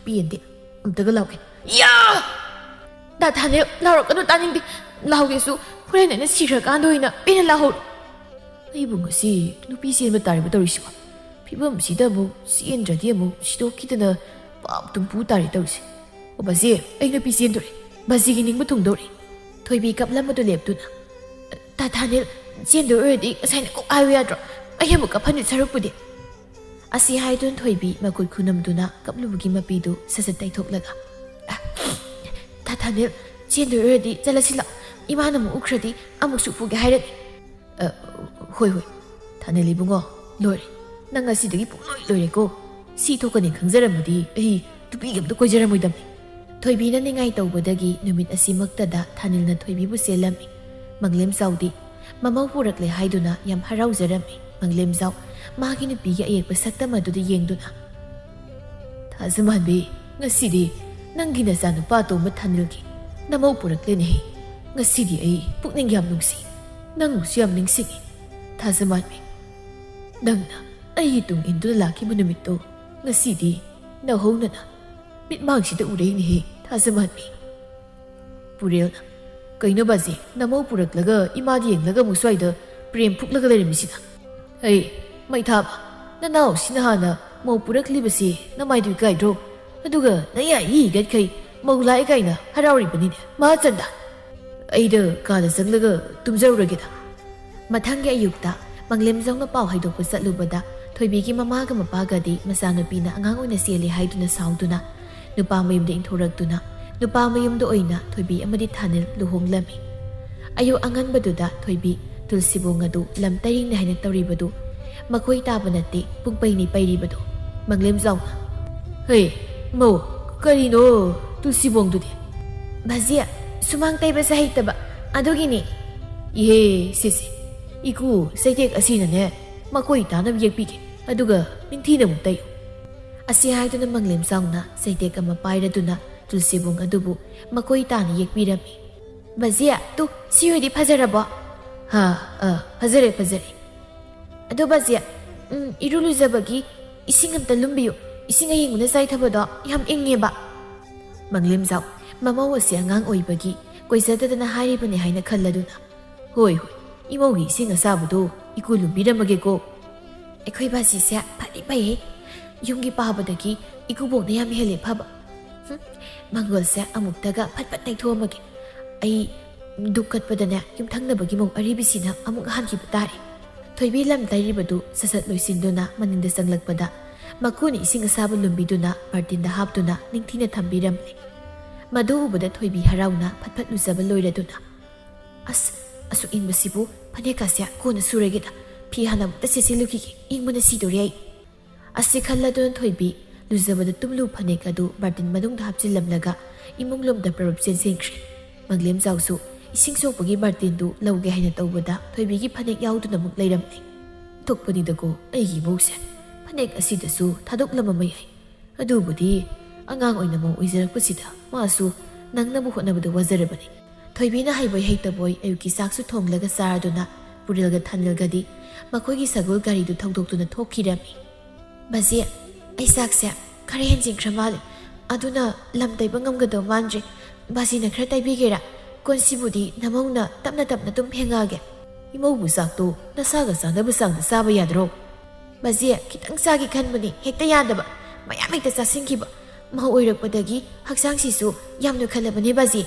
ꯄꯦꯟꯗꯦ꯫ ꯑꯝꯇꯒ ꯂꯥꯎꯒꯦ꯫ ꯌꯥ! ꯗꯥ ꯊꯥꯅꯦꯜ, ꯂꯥꯎꯔꯛꯀꯅꯨ, ꯇꯥꯅꯤꯡꯗꯦ꯫ ꯂꯥꯎꯒꯦꯁꯨ ꯍꯣꯔꯦꯟ ꯑꯩꯅ ꯁꯤꯈ꯭ꯔꯀꯥꯟꯗ ꯑꯣꯏꯅ ꯄꯦꯟꯅ ꯂꯥꯎꯍꯧꯔꯣ꯫ ꯑꯩꯕꯨ ꯉꯁꯤ ꯅꯨꯄꯤ ꯆꯦꯟꯕ ꯇꯥꯔꯤꯕ ꯇꯧꯔꯤꯁꯤꯕꯣ? ꯐꯤꯕꯝꯁꯤꯗ ꯑꯃꯨꯛ ꯆꯦꯟꯗ꯭ꯔꯗꯤ ꯑꯃꯨꯛ ꯁꯤꯗꯣꯛꯈꯤꯗꯅ ꯄꯥꯞ ꯇꯨꯝ ꯄꯨ ꯇꯥꯔꯦ ꯇꯧꯔꯤꯁꯦ꯫ ꯑꯣ ꯕꯥꯖꯤ, ꯑꯩ ꯅꯨꯄꯤ ꯆꯦꯟꯗꯣꯔꯦ꯫ ꯕꯥꯖꯤꯒꯤ ꯅꯤꯡꯕ ꯊꯨꯡꯗꯣꯔꯦ꯫ ꯊꯣꯏꯕꯤ ꯀꯞꯂꯝꯕꯗꯨ ꯂꯦꯞꯇꯨꯅ, "ꯇꯥ ꯊꯥꯅꯤꯜ, ꯆꯦꯟꯗꯣꯏ ꯑꯣꯏꯔꯗꯤ ꯉꯁꯥꯏꯅ ꯀꯣꯛ ꯍꯥꯏꯌꯨ ꯌꯥꯗ꯭ꯔꯣ? ꯑꯩ ꯑꯃꯨꯛ ꯀꯞꯍꯟꯗꯣꯏ ꯁꯔꯨꯛꯄꯨꯗꯤ꯫" ꯑꯁꯤ ꯍꯥꯏꯗꯨꯅ ꯊꯣꯏꯕꯤ ꯃꯈꯨꯠ ꯈꯨꯅꯝꯗꯨꯅ ꯀꯞꯂꯨꯕꯒꯤ ꯃꯄꯤꯗꯨ ꯁꯠ ꯁꯠ ꯇꯩꯊꯣꯛꯂꯒ, "ꯑ, ꯇꯥ ꯊꯥꯅꯤꯜ, ꯆꯦꯟꯗꯣꯏ ꯑꯣꯏꯔꯗꯤ ꯆꯠꯂꯁꯤ ꯂꯥꯛꯑꯣ꯫ ꯏꯃꯥꯅ ꯑꯃꯨꯛ ꯎꯈ꯭ꯔꯗꯤ ꯑꯃꯨꯛꯁꯨ ꯐꯨꯒꯦ ꯍꯥꯏꯔꯅꯤ꯫" "ꯑ, ꯍꯣꯏ, ꯍꯣꯏ꯫ ꯊꯥꯅꯤꯜ ꯏꯕꯨꯡꯉꯣ, ꯂꯣꯏꯔꯦ꯫ ꯅꯪ ꯉꯁꯤꯗꯒꯤ ꯄꯨꯡꯂꯣꯏ ꯂꯣꯏꯔꯦꯀꯣ꯫ ꯁꯤ ꯊꯣꯛꯀꯅꯤ ꯈꯪꯖꯔꯝꯃꯗꯤ ꯑꯩ ꯅꯨꯄꯤꯒ ꯑꯝꯇ ꯀꯣꯏꯖꯔꯝꯃꯣꯏꯗꯕꯅꯤ꯫" ꯊꯣꯏꯕꯤꯅ ꯅꯤꯡꯉꯥꯏ ꯇꯧꯕꯗꯒꯤ ꯅꯨꯃꯤꯠ ꯑꯁꯤꯃꯛꯇꯗ ꯊꯥꯅꯤꯜꯅ ꯊꯣꯏꯕꯤꯕꯨ ꯆꯦꯜꯂꯝꯃꯤ꯫ ꯃꯪꯂꯦꯝꯖꯥꯎꯗꯤ ꯃꯃꯧ ꯄꯨꯔꯛꯂꯦ ꯍꯥꯏꯗꯨꯅ ꯌꯥꯝ ꯍꯔꯥꯎꯖꯔꯝꯃꯤ꯫ ꯃꯪꯂꯦꯝꯖꯥꯎ ꯃꯥꯒꯤ ꯅꯨꯄꯤꯒꯤ ꯑꯌꯦꯛꯄ ꯁꯛꯇꯝ ꯑꯗꯨꯗ ꯌꯦꯡꯗꯨꯅ, "ꯊꯥꯖꯃꯥꯟꯕꯤ, ꯉꯁꯤꯗꯤ ꯅꯪꯒꯤ ꯅꯆꯥꯅꯨꯄꯥ ꯑꯇꯣꯝꯕ ꯊꯥꯅꯤꯜꯒꯤ ꯅꯃꯧ ꯄꯨꯔꯛꯂꯦꯅꯦꯍꯦ꯫ ꯉꯁꯤꯗꯤ ꯑꯩ ꯄꯨꯛꯅꯤꯡ ꯌꯥꯝ ꯅꯨꯡꯁꯤ, ꯅꯪꯕꯨꯁꯨ ꯌꯥꯝ ꯅꯤꯡꯁꯤꯡꯉꯤ꯫ ꯊꯥꯖꯃꯥꯟꯕꯤ, ꯅꯪꯅ ꯑꯩꯒꯤ ꯇꯨꯡ ꯏꯟꯗꯨꯅ ꯂꯥꯛꯈꯤꯕ ꯅꯨꯃꯤꯠꯇꯣ ꯉꯁꯤꯗꯤ ꯅꯧꯍꯧꯅꯅ ꯃꯤꯠꯃꯥꯡꯁꯤꯗ ꯎꯔꯛꯏꯅꯦꯍꯦ, ꯊꯥꯖꯃꯥꯟꯕꯤ꯫" ꯄꯨꯔꯦꯜꯅ, "ꯀꯩꯅꯣ ꯕꯥꯖꯤ, ꯅꯃꯧ ꯄꯨꯔꯛꯂꯒ ꯏꯃꯥꯗ ꯌꯦꯡꯂꯒ ꯑꯃꯨꯛ ꯁ꯭ꯋꯥꯏꯗ ꯄ꯭ꯔꯦꯝ ꯐꯨꯛꯂꯒ ꯂꯩꯔꯝꯃꯤꯁꯤꯅ?" "ꯑꯩ, ꯃꯩꯊꯥꯕ, ꯅꯅꯥꯎꯁꯤꯅ ꯍꯥꯟꯅ ꯃꯧ ꯄꯨꯔꯛꯂꯤꯕꯁꯤ ꯅꯃꯥꯏꯗꯨ ꯏꯀꯥꯏꯗ꯭ꯔꯣ? ꯑꯗꯨꯒ ꯅꯌꯥ ꯏ ꯍꯤꯒꯠꯈꯩ ꯃꯧ ꯂꯥꯛꯑꯦ ꯀꯥꯏꯅ ꯍꯔꯥꯎꯔꯤꯕꯅꯤꯅꯦ, ꯃꯍꯥꯆꯟꯗ!" ꯑꯩꯗ ꯀꯥꯗ ꯆꯪꯂꯒ ꯇꯨꯝꯖꯔꯨꯔꯒꯦꯗ꯫ ꯃꯊꯪꯒꯤ ꯑꯌꯨꯛꯇ ꯃꯪꯂꯦꯝꯖꯥꯎꯅ ꯄꯥꯎ ꯍꯥꯏꯗꯣꯛꯄ ꯆꯠꯂꯨꯕꯗ ꯊꯣꯏꯕꯤꯒꯤ ꯃꯃꯥꯒ ꯃꯄꯥꯒꯗꯤ ꯃꯆꯥꯅꯨꯄꯤꯅ ꯑꯉꯥꯡ ꯑꯣꯏꯅ ꯆꯦꯜꯂꯤ ꯍꯥꯏꯗꯨꯅ ꯁꯥꯎꯗꯨꯅ ꯅꯨꯄꯥ ꯃꯌꯨꯝꯗ ꯏꯟꯊꯣꯔꯛꯇꯨꯅ ꯅꯨꯄꯥ ꯃꯌꯨꯝꯗ ꯑꯣꯏꯅ ꯊꯣꯏꯕꯤ ꯑꯃꯗꯤ ꯊꯥꯅꯤꯜ ꯂꯨꯍꯣꯡꯂꯝꯃꯤ꯫ ꯑꯌꯨꯛ ꯑꯉꯟꯕꯗꯨꯗ ꯊꯣꯏꯕꯤ ꯇꯨꯜꯁꯤꯕꯣꯡ ꯑꯗꯨ ꯂꯝ ꯇꯩꯔꯤꯅꯤ ꯍꯥꯏꯅ ꯇꯧꯔꯤꯕꯗꯨ ꯃꯈꯣꯏ ꯇꯥꯕ ꯅꯠꯇꯦ, ꯄꯨꯡ ꯄꯩꯅꯤ ꯄꯩꯔꯤꯕꯗꯨ꯫ ꯃꯪꯂꯦꯝꯖꯥꯎꯅ, "ꯍꯩ, ꯃꯧ, ꯀꯔꯤꯅꯣ ꯇꯨꯜꯁꯤꯕꯣꯡꯗꯨꯗꯤ?" "ꯕꯥꯖꯤ, ꯁꯨꯃꯥꯡ ꯇꯩꯕꯁꯦ ꯍꯩꯇꯕ, ꯑꯗꯨꯒꯤꯅꯤ꯫" "ꯏꯍꯦ, ꯁꯤꯁꯦ, ꯏꯀꯨ ꯆꯩꯇꯦꯛ ꯑꯁꯤꯅꯅꯦ ꯃꯈꯣꯏ ꯇꯥꯅꯕ ꯌꯦꯛꯄꯤꯒꯦ, ꯑꯗꯨꯒ ꯅꯤꯡꯊꯤꯅ ꯑꯃꯨꯛ ꯇꯩꯌꯨ꯫" ꯑꯁꯤ ꯍꯥꯏꯗꯨꯅ ꯃꯪꯂꯦꯝꯖꯥꯎꯅ ꯆꯩꯇꯦꯛ ꯑꯃ ꯄꯥꯏꯔꯗꯨꯅ ꯇꯨꯜꯁꯤꯕꯣꯡ ꯑꯗꯨꯕꯨ ꯃꯈꯣꯏ ꯇꯥꯅ ꯌꯦꯛꯄꯤꯔꯝꯃꯤ꯫ "ꯕꯥꯖꯤ, ꯇꯨ, ꯁꯤ ꯑꯣꯏꯗꯤ ꯐꯖꯔꯕꯣ?" "ꯍꯥ, ꯑ, ꯐꯖꯔꯦ, ꯐꯖꯔꯦ꯫" "ꯑꯗꯣ ꯕꯥꯖꯤ, ꯎꯝ, ꯏꯔꯨ ꯂꯨꯖꯕꯒꯤ ꯏꯁꯤꯡ ꯑꯝꯇ ꯂꯨꯝꯕꯤꯌꯨ꯫ ꯏꯁꯤꯡ ꯑꯌꯤꯡꯕꯅ ꯆꯥꯏꯊꯕꯗꯣ ꯌꯥꯝ ꯏꯪꯉꯦꯕ꯫" ꯃꯪꯂꯦꯝꯖꯥꯎ, ꯃꯃꯧ ꯑꯁꯤ ꯑꯉꯥꯡ ꯑꯣꯏꯕꯒꯤ ꯀꯣꯏꯖꯗꯗꯅ ꯍꯥꯏꯔꯤꯕꯅꯤ ꯍꯥꯏꯅ ꯈꯜꯂꯗꯨꯅ, "ꯍꯣꯏ, ꯍꯣꯏ, ꯏꯃꯧꯒꯤ ꯏꯁꯤꯡ ꯑꯁꯥꯕꯗꯣ ꯏꯀꯨ ꯂꯨꯝꯕꯤꯔꯝꯃꯒꯦꯀꯣ꯫" "ꯑꯩꯈꯣꯏ ꯕꯥꯖꯤꯁꯦ ꯐꯗꯤ ꯐꯩꯌꯦ꯫ ꯌꯨꯝꯒꯤ ꯄꯥꯕꯗꯒꯤ ꯏꯀꯨꯕꯣꯛꯅ ꯌꯥꯝ ꯍꯦꯜꯂꯦ ꯐꯕ꯫" ꯍꯨꯝ, ꯃꯪꯒꯣꯜꯁꯦ ꯑꯃꯨꯛꯇꯒ ꯐꯠ ꯐꯠ ꯇꯩꯊꯣꯛꯑꯝꯃꯒꯦ꯫ ꯑꯩ ꯙꯨꯞ ꯀꯠꯄꯗꯅꯦ ꯌꯨꯝꯊꯪꯅꯕꯒꯤ ꯃꯧ ꯑꯔꯤꯕꯤꯁꯤꯅ ꯑꯃꯨꯛ ꯍꯥꯟꯈꯤꯕ ꯇꯥꯔꯦ꯫ ꯊꯣꯏꯕꯤ ꯂꯝ ꯇꯩꯔꯤꯕꯗꯨ ꯁꯠ ꯁꯠ ꯂꯣꯏꯁꯤꯟꯗꯨꯅ ꯃꯅꯤꯡꯗ ꯆꯪꯂꯛꯄꯗ ꯃꯀꯨꯅ ꯏꯁꯤꯡ ꯑꯁꯥꯕ ꯂꯨꯝꯕꯤꯗꯨꯅ ꯕꯥꯔꯇꯤꯟꯗ ꯍꯥꯞꯇꯨꯅ ꯅꯤꯡꯊꯤꯅ ꯊꯝꯕꯤꯔꯝꯂꯦ꯫ ꯃꯗꯨ ꯎꯕꯗ ꯊꯣꯏꯕꯤ ꯍꯔꯥꯎꯅ ꯐꯠ ꯐꯠ ꯂꯨꯖꯕ ꯂꯣꯏꯔꯗꯨꯅ, "ꯑꯁ, ꯑꯁꯨꯛ ꯏꯪꯕꯁꯤꯕꯨ ꯐꯅꯦꯛꯀꯥꯁꯦ ꯀꯣꯟꯅ ꯁꯨꯔꯒꯦꯗ, ꯐꯤ ꯍꯥꯟꯅ ꯑꯃꯨꯛꯇ ꯁꯦꯠꯆꯤꯜꯂꯨꯈꯤꯒꯦ, ꯏꯪꯕꯅ ꯁꯤꯗꯣꯔꯦ ꯑꯩ꯫" ꯑꯁꯤ ꯈꯜꯂꯗꯨꯅ ꯊꯣꯏꯕꯤ ꯂꯨꯖꯕꯗ ꯇꯨꯝꯂꯨ ꯐꯅꯦꯛ ꯑꯗꯨ ꯕꯥꯔꯇꯤꯟ ꯃꯅꯨꯡꯗ ꯍꯥꯞꯆꯤꯜꯂꯝꯂꯒ ꯏꯃꯨꯡ ꯂꯣꯝꯗ ꯄꯔꯞ ꯆꯦꯟꯁꯤꯟꯈ꯭ꯔꯦ꯫ ꯃꯪꯂꯦꯝꯖꯥꯎꯁꯨ ꯏꯁꯤꯡ ꯁꯣꯛꯄꯒꯤ ꯕꯥꯔꯇꯤꯟꯗꯨ ꯂꯧꯒꯦ ꯍꯥꯏꯅ ꯇꯧꯕꯗ ꯊꯣꯏꯕꯤꯒꯤ ꯐꯅꯦꯛ ꯌꯥꯎꯗꯨꯅ ꯑꯃꯨꯛ ꯂꯩꯔꯝꯂꯦ꯫ ꯊꯣꯛꯄꯅꯤꯗꯀꯣ ꯑꯩꯒꯤ ꯏꯃꯧꯁꯦ꯫ ꯐꯅꯦꯛ ꯑꯁꯤꯗꯁꯨ ꯊꯥꯗꯣꯛꯂꯝꯃꯕ ꯌꯥꯏ꯫ ꯑꯗꯨꯕꯨꯗꯤ ꯑꯉꯥꯡ ꯑꯣꯏꯅ ꯃꯧ ꯑꯣꯏꯖꯔꯛꯄꯁꯤꯗ ꯃꯥꯁꯨ ꯅꯪꯅꯕ ꯍꯣꯠꯅꯕꯗ ꯋꯥꯖꯔꯕꯅꯤ꯫ ꯊꯣꯏꯕꯤꯅ ꯍꯩꯕꯣꯏ ꯍꯩꯇꯕꯣꯏ ꯑꯌꯨꯛꯀꯤ ꯆꯥꯛꯁꯨ ꯊꯣꯡꯂꯒ ꯆꯥꯔꯗꯨꯅ ꯄꯨꯔꯦꯜꯒ ꯊꯥꯅꯤꯜꯒꯗꯤ ꯃꯈꯣꯏꯒꯤ ꯁꯒꯣꯜ ꯒꯥꯔꯤꯗꯨ ꯊꯧꯗꯣꯛꯇꯨꯅ ꯊꯣꯛꯈꯤꯔꯝꯃꯤ꯫ "ꯕꯥꯖꯤ, ꯑꯩ ꯆꯥꯛꯁꯦ ꯈꯔ ꯍꯦꯟꯖꯤꯟꯈ꯭ꯔ ꯃꯥꯜꯂꯦ꯫ ꯑꯗꯨꯅ ꯂꯝ ꯇꯩꯕ ꯉꯝꯒꯗꯧ ꯃꯥꯟꯗ꯭ꯔꯦ꯫ ꯕꯥꯖꯤꯅ ꯈꯔ ꯇꯩꯕꯤꯒꯦꯔꯥ? ꯀꯣꯟꯁꯤꯕꯨꯗꯤ ꯅꯃꯧꯅ ꯇꯞꯅ ꯇꯞꯅ ꯑꯗꯨꯝ ꯐꯦꯡꯉꯛꯑꯒꯦ꯫" "ꯏꯃꯧꯕꯨ ꯆꯥꯛꯇꯣ ꯅꯁꯥꯒ ꯆꯥꯟꯅꯕ ꯆꯥꯡꯗ ꯆꯥꯕ ꯌꯥꯗ꯭ꯔꯣ?" "ꯕꯥꯖꯤ, ꯈꯤꯇꯪ ꯆꯥꯒꯦ ꯈꯟꯕꯅꯤ, ꯍꯦꯛꯇ ꯌꯥꯗꯕ꯫ ꯃꯌꯥꯝ ꯍꯦꯛꯇ ꯆꯥꯁꯤꯟꯈꯤꯕ꯫ ꯃꯧ ꯑꯣꯏꯔꯛꯄꯗꯒꯤ ꯍꯛꯆꯥꯡꯁꯤꯁꯨ ꯌꯥꯝ ꯅꯣꯏꯈꯠꯂꯕꯅꯦ ꯕꯥꯖꯤ꯫"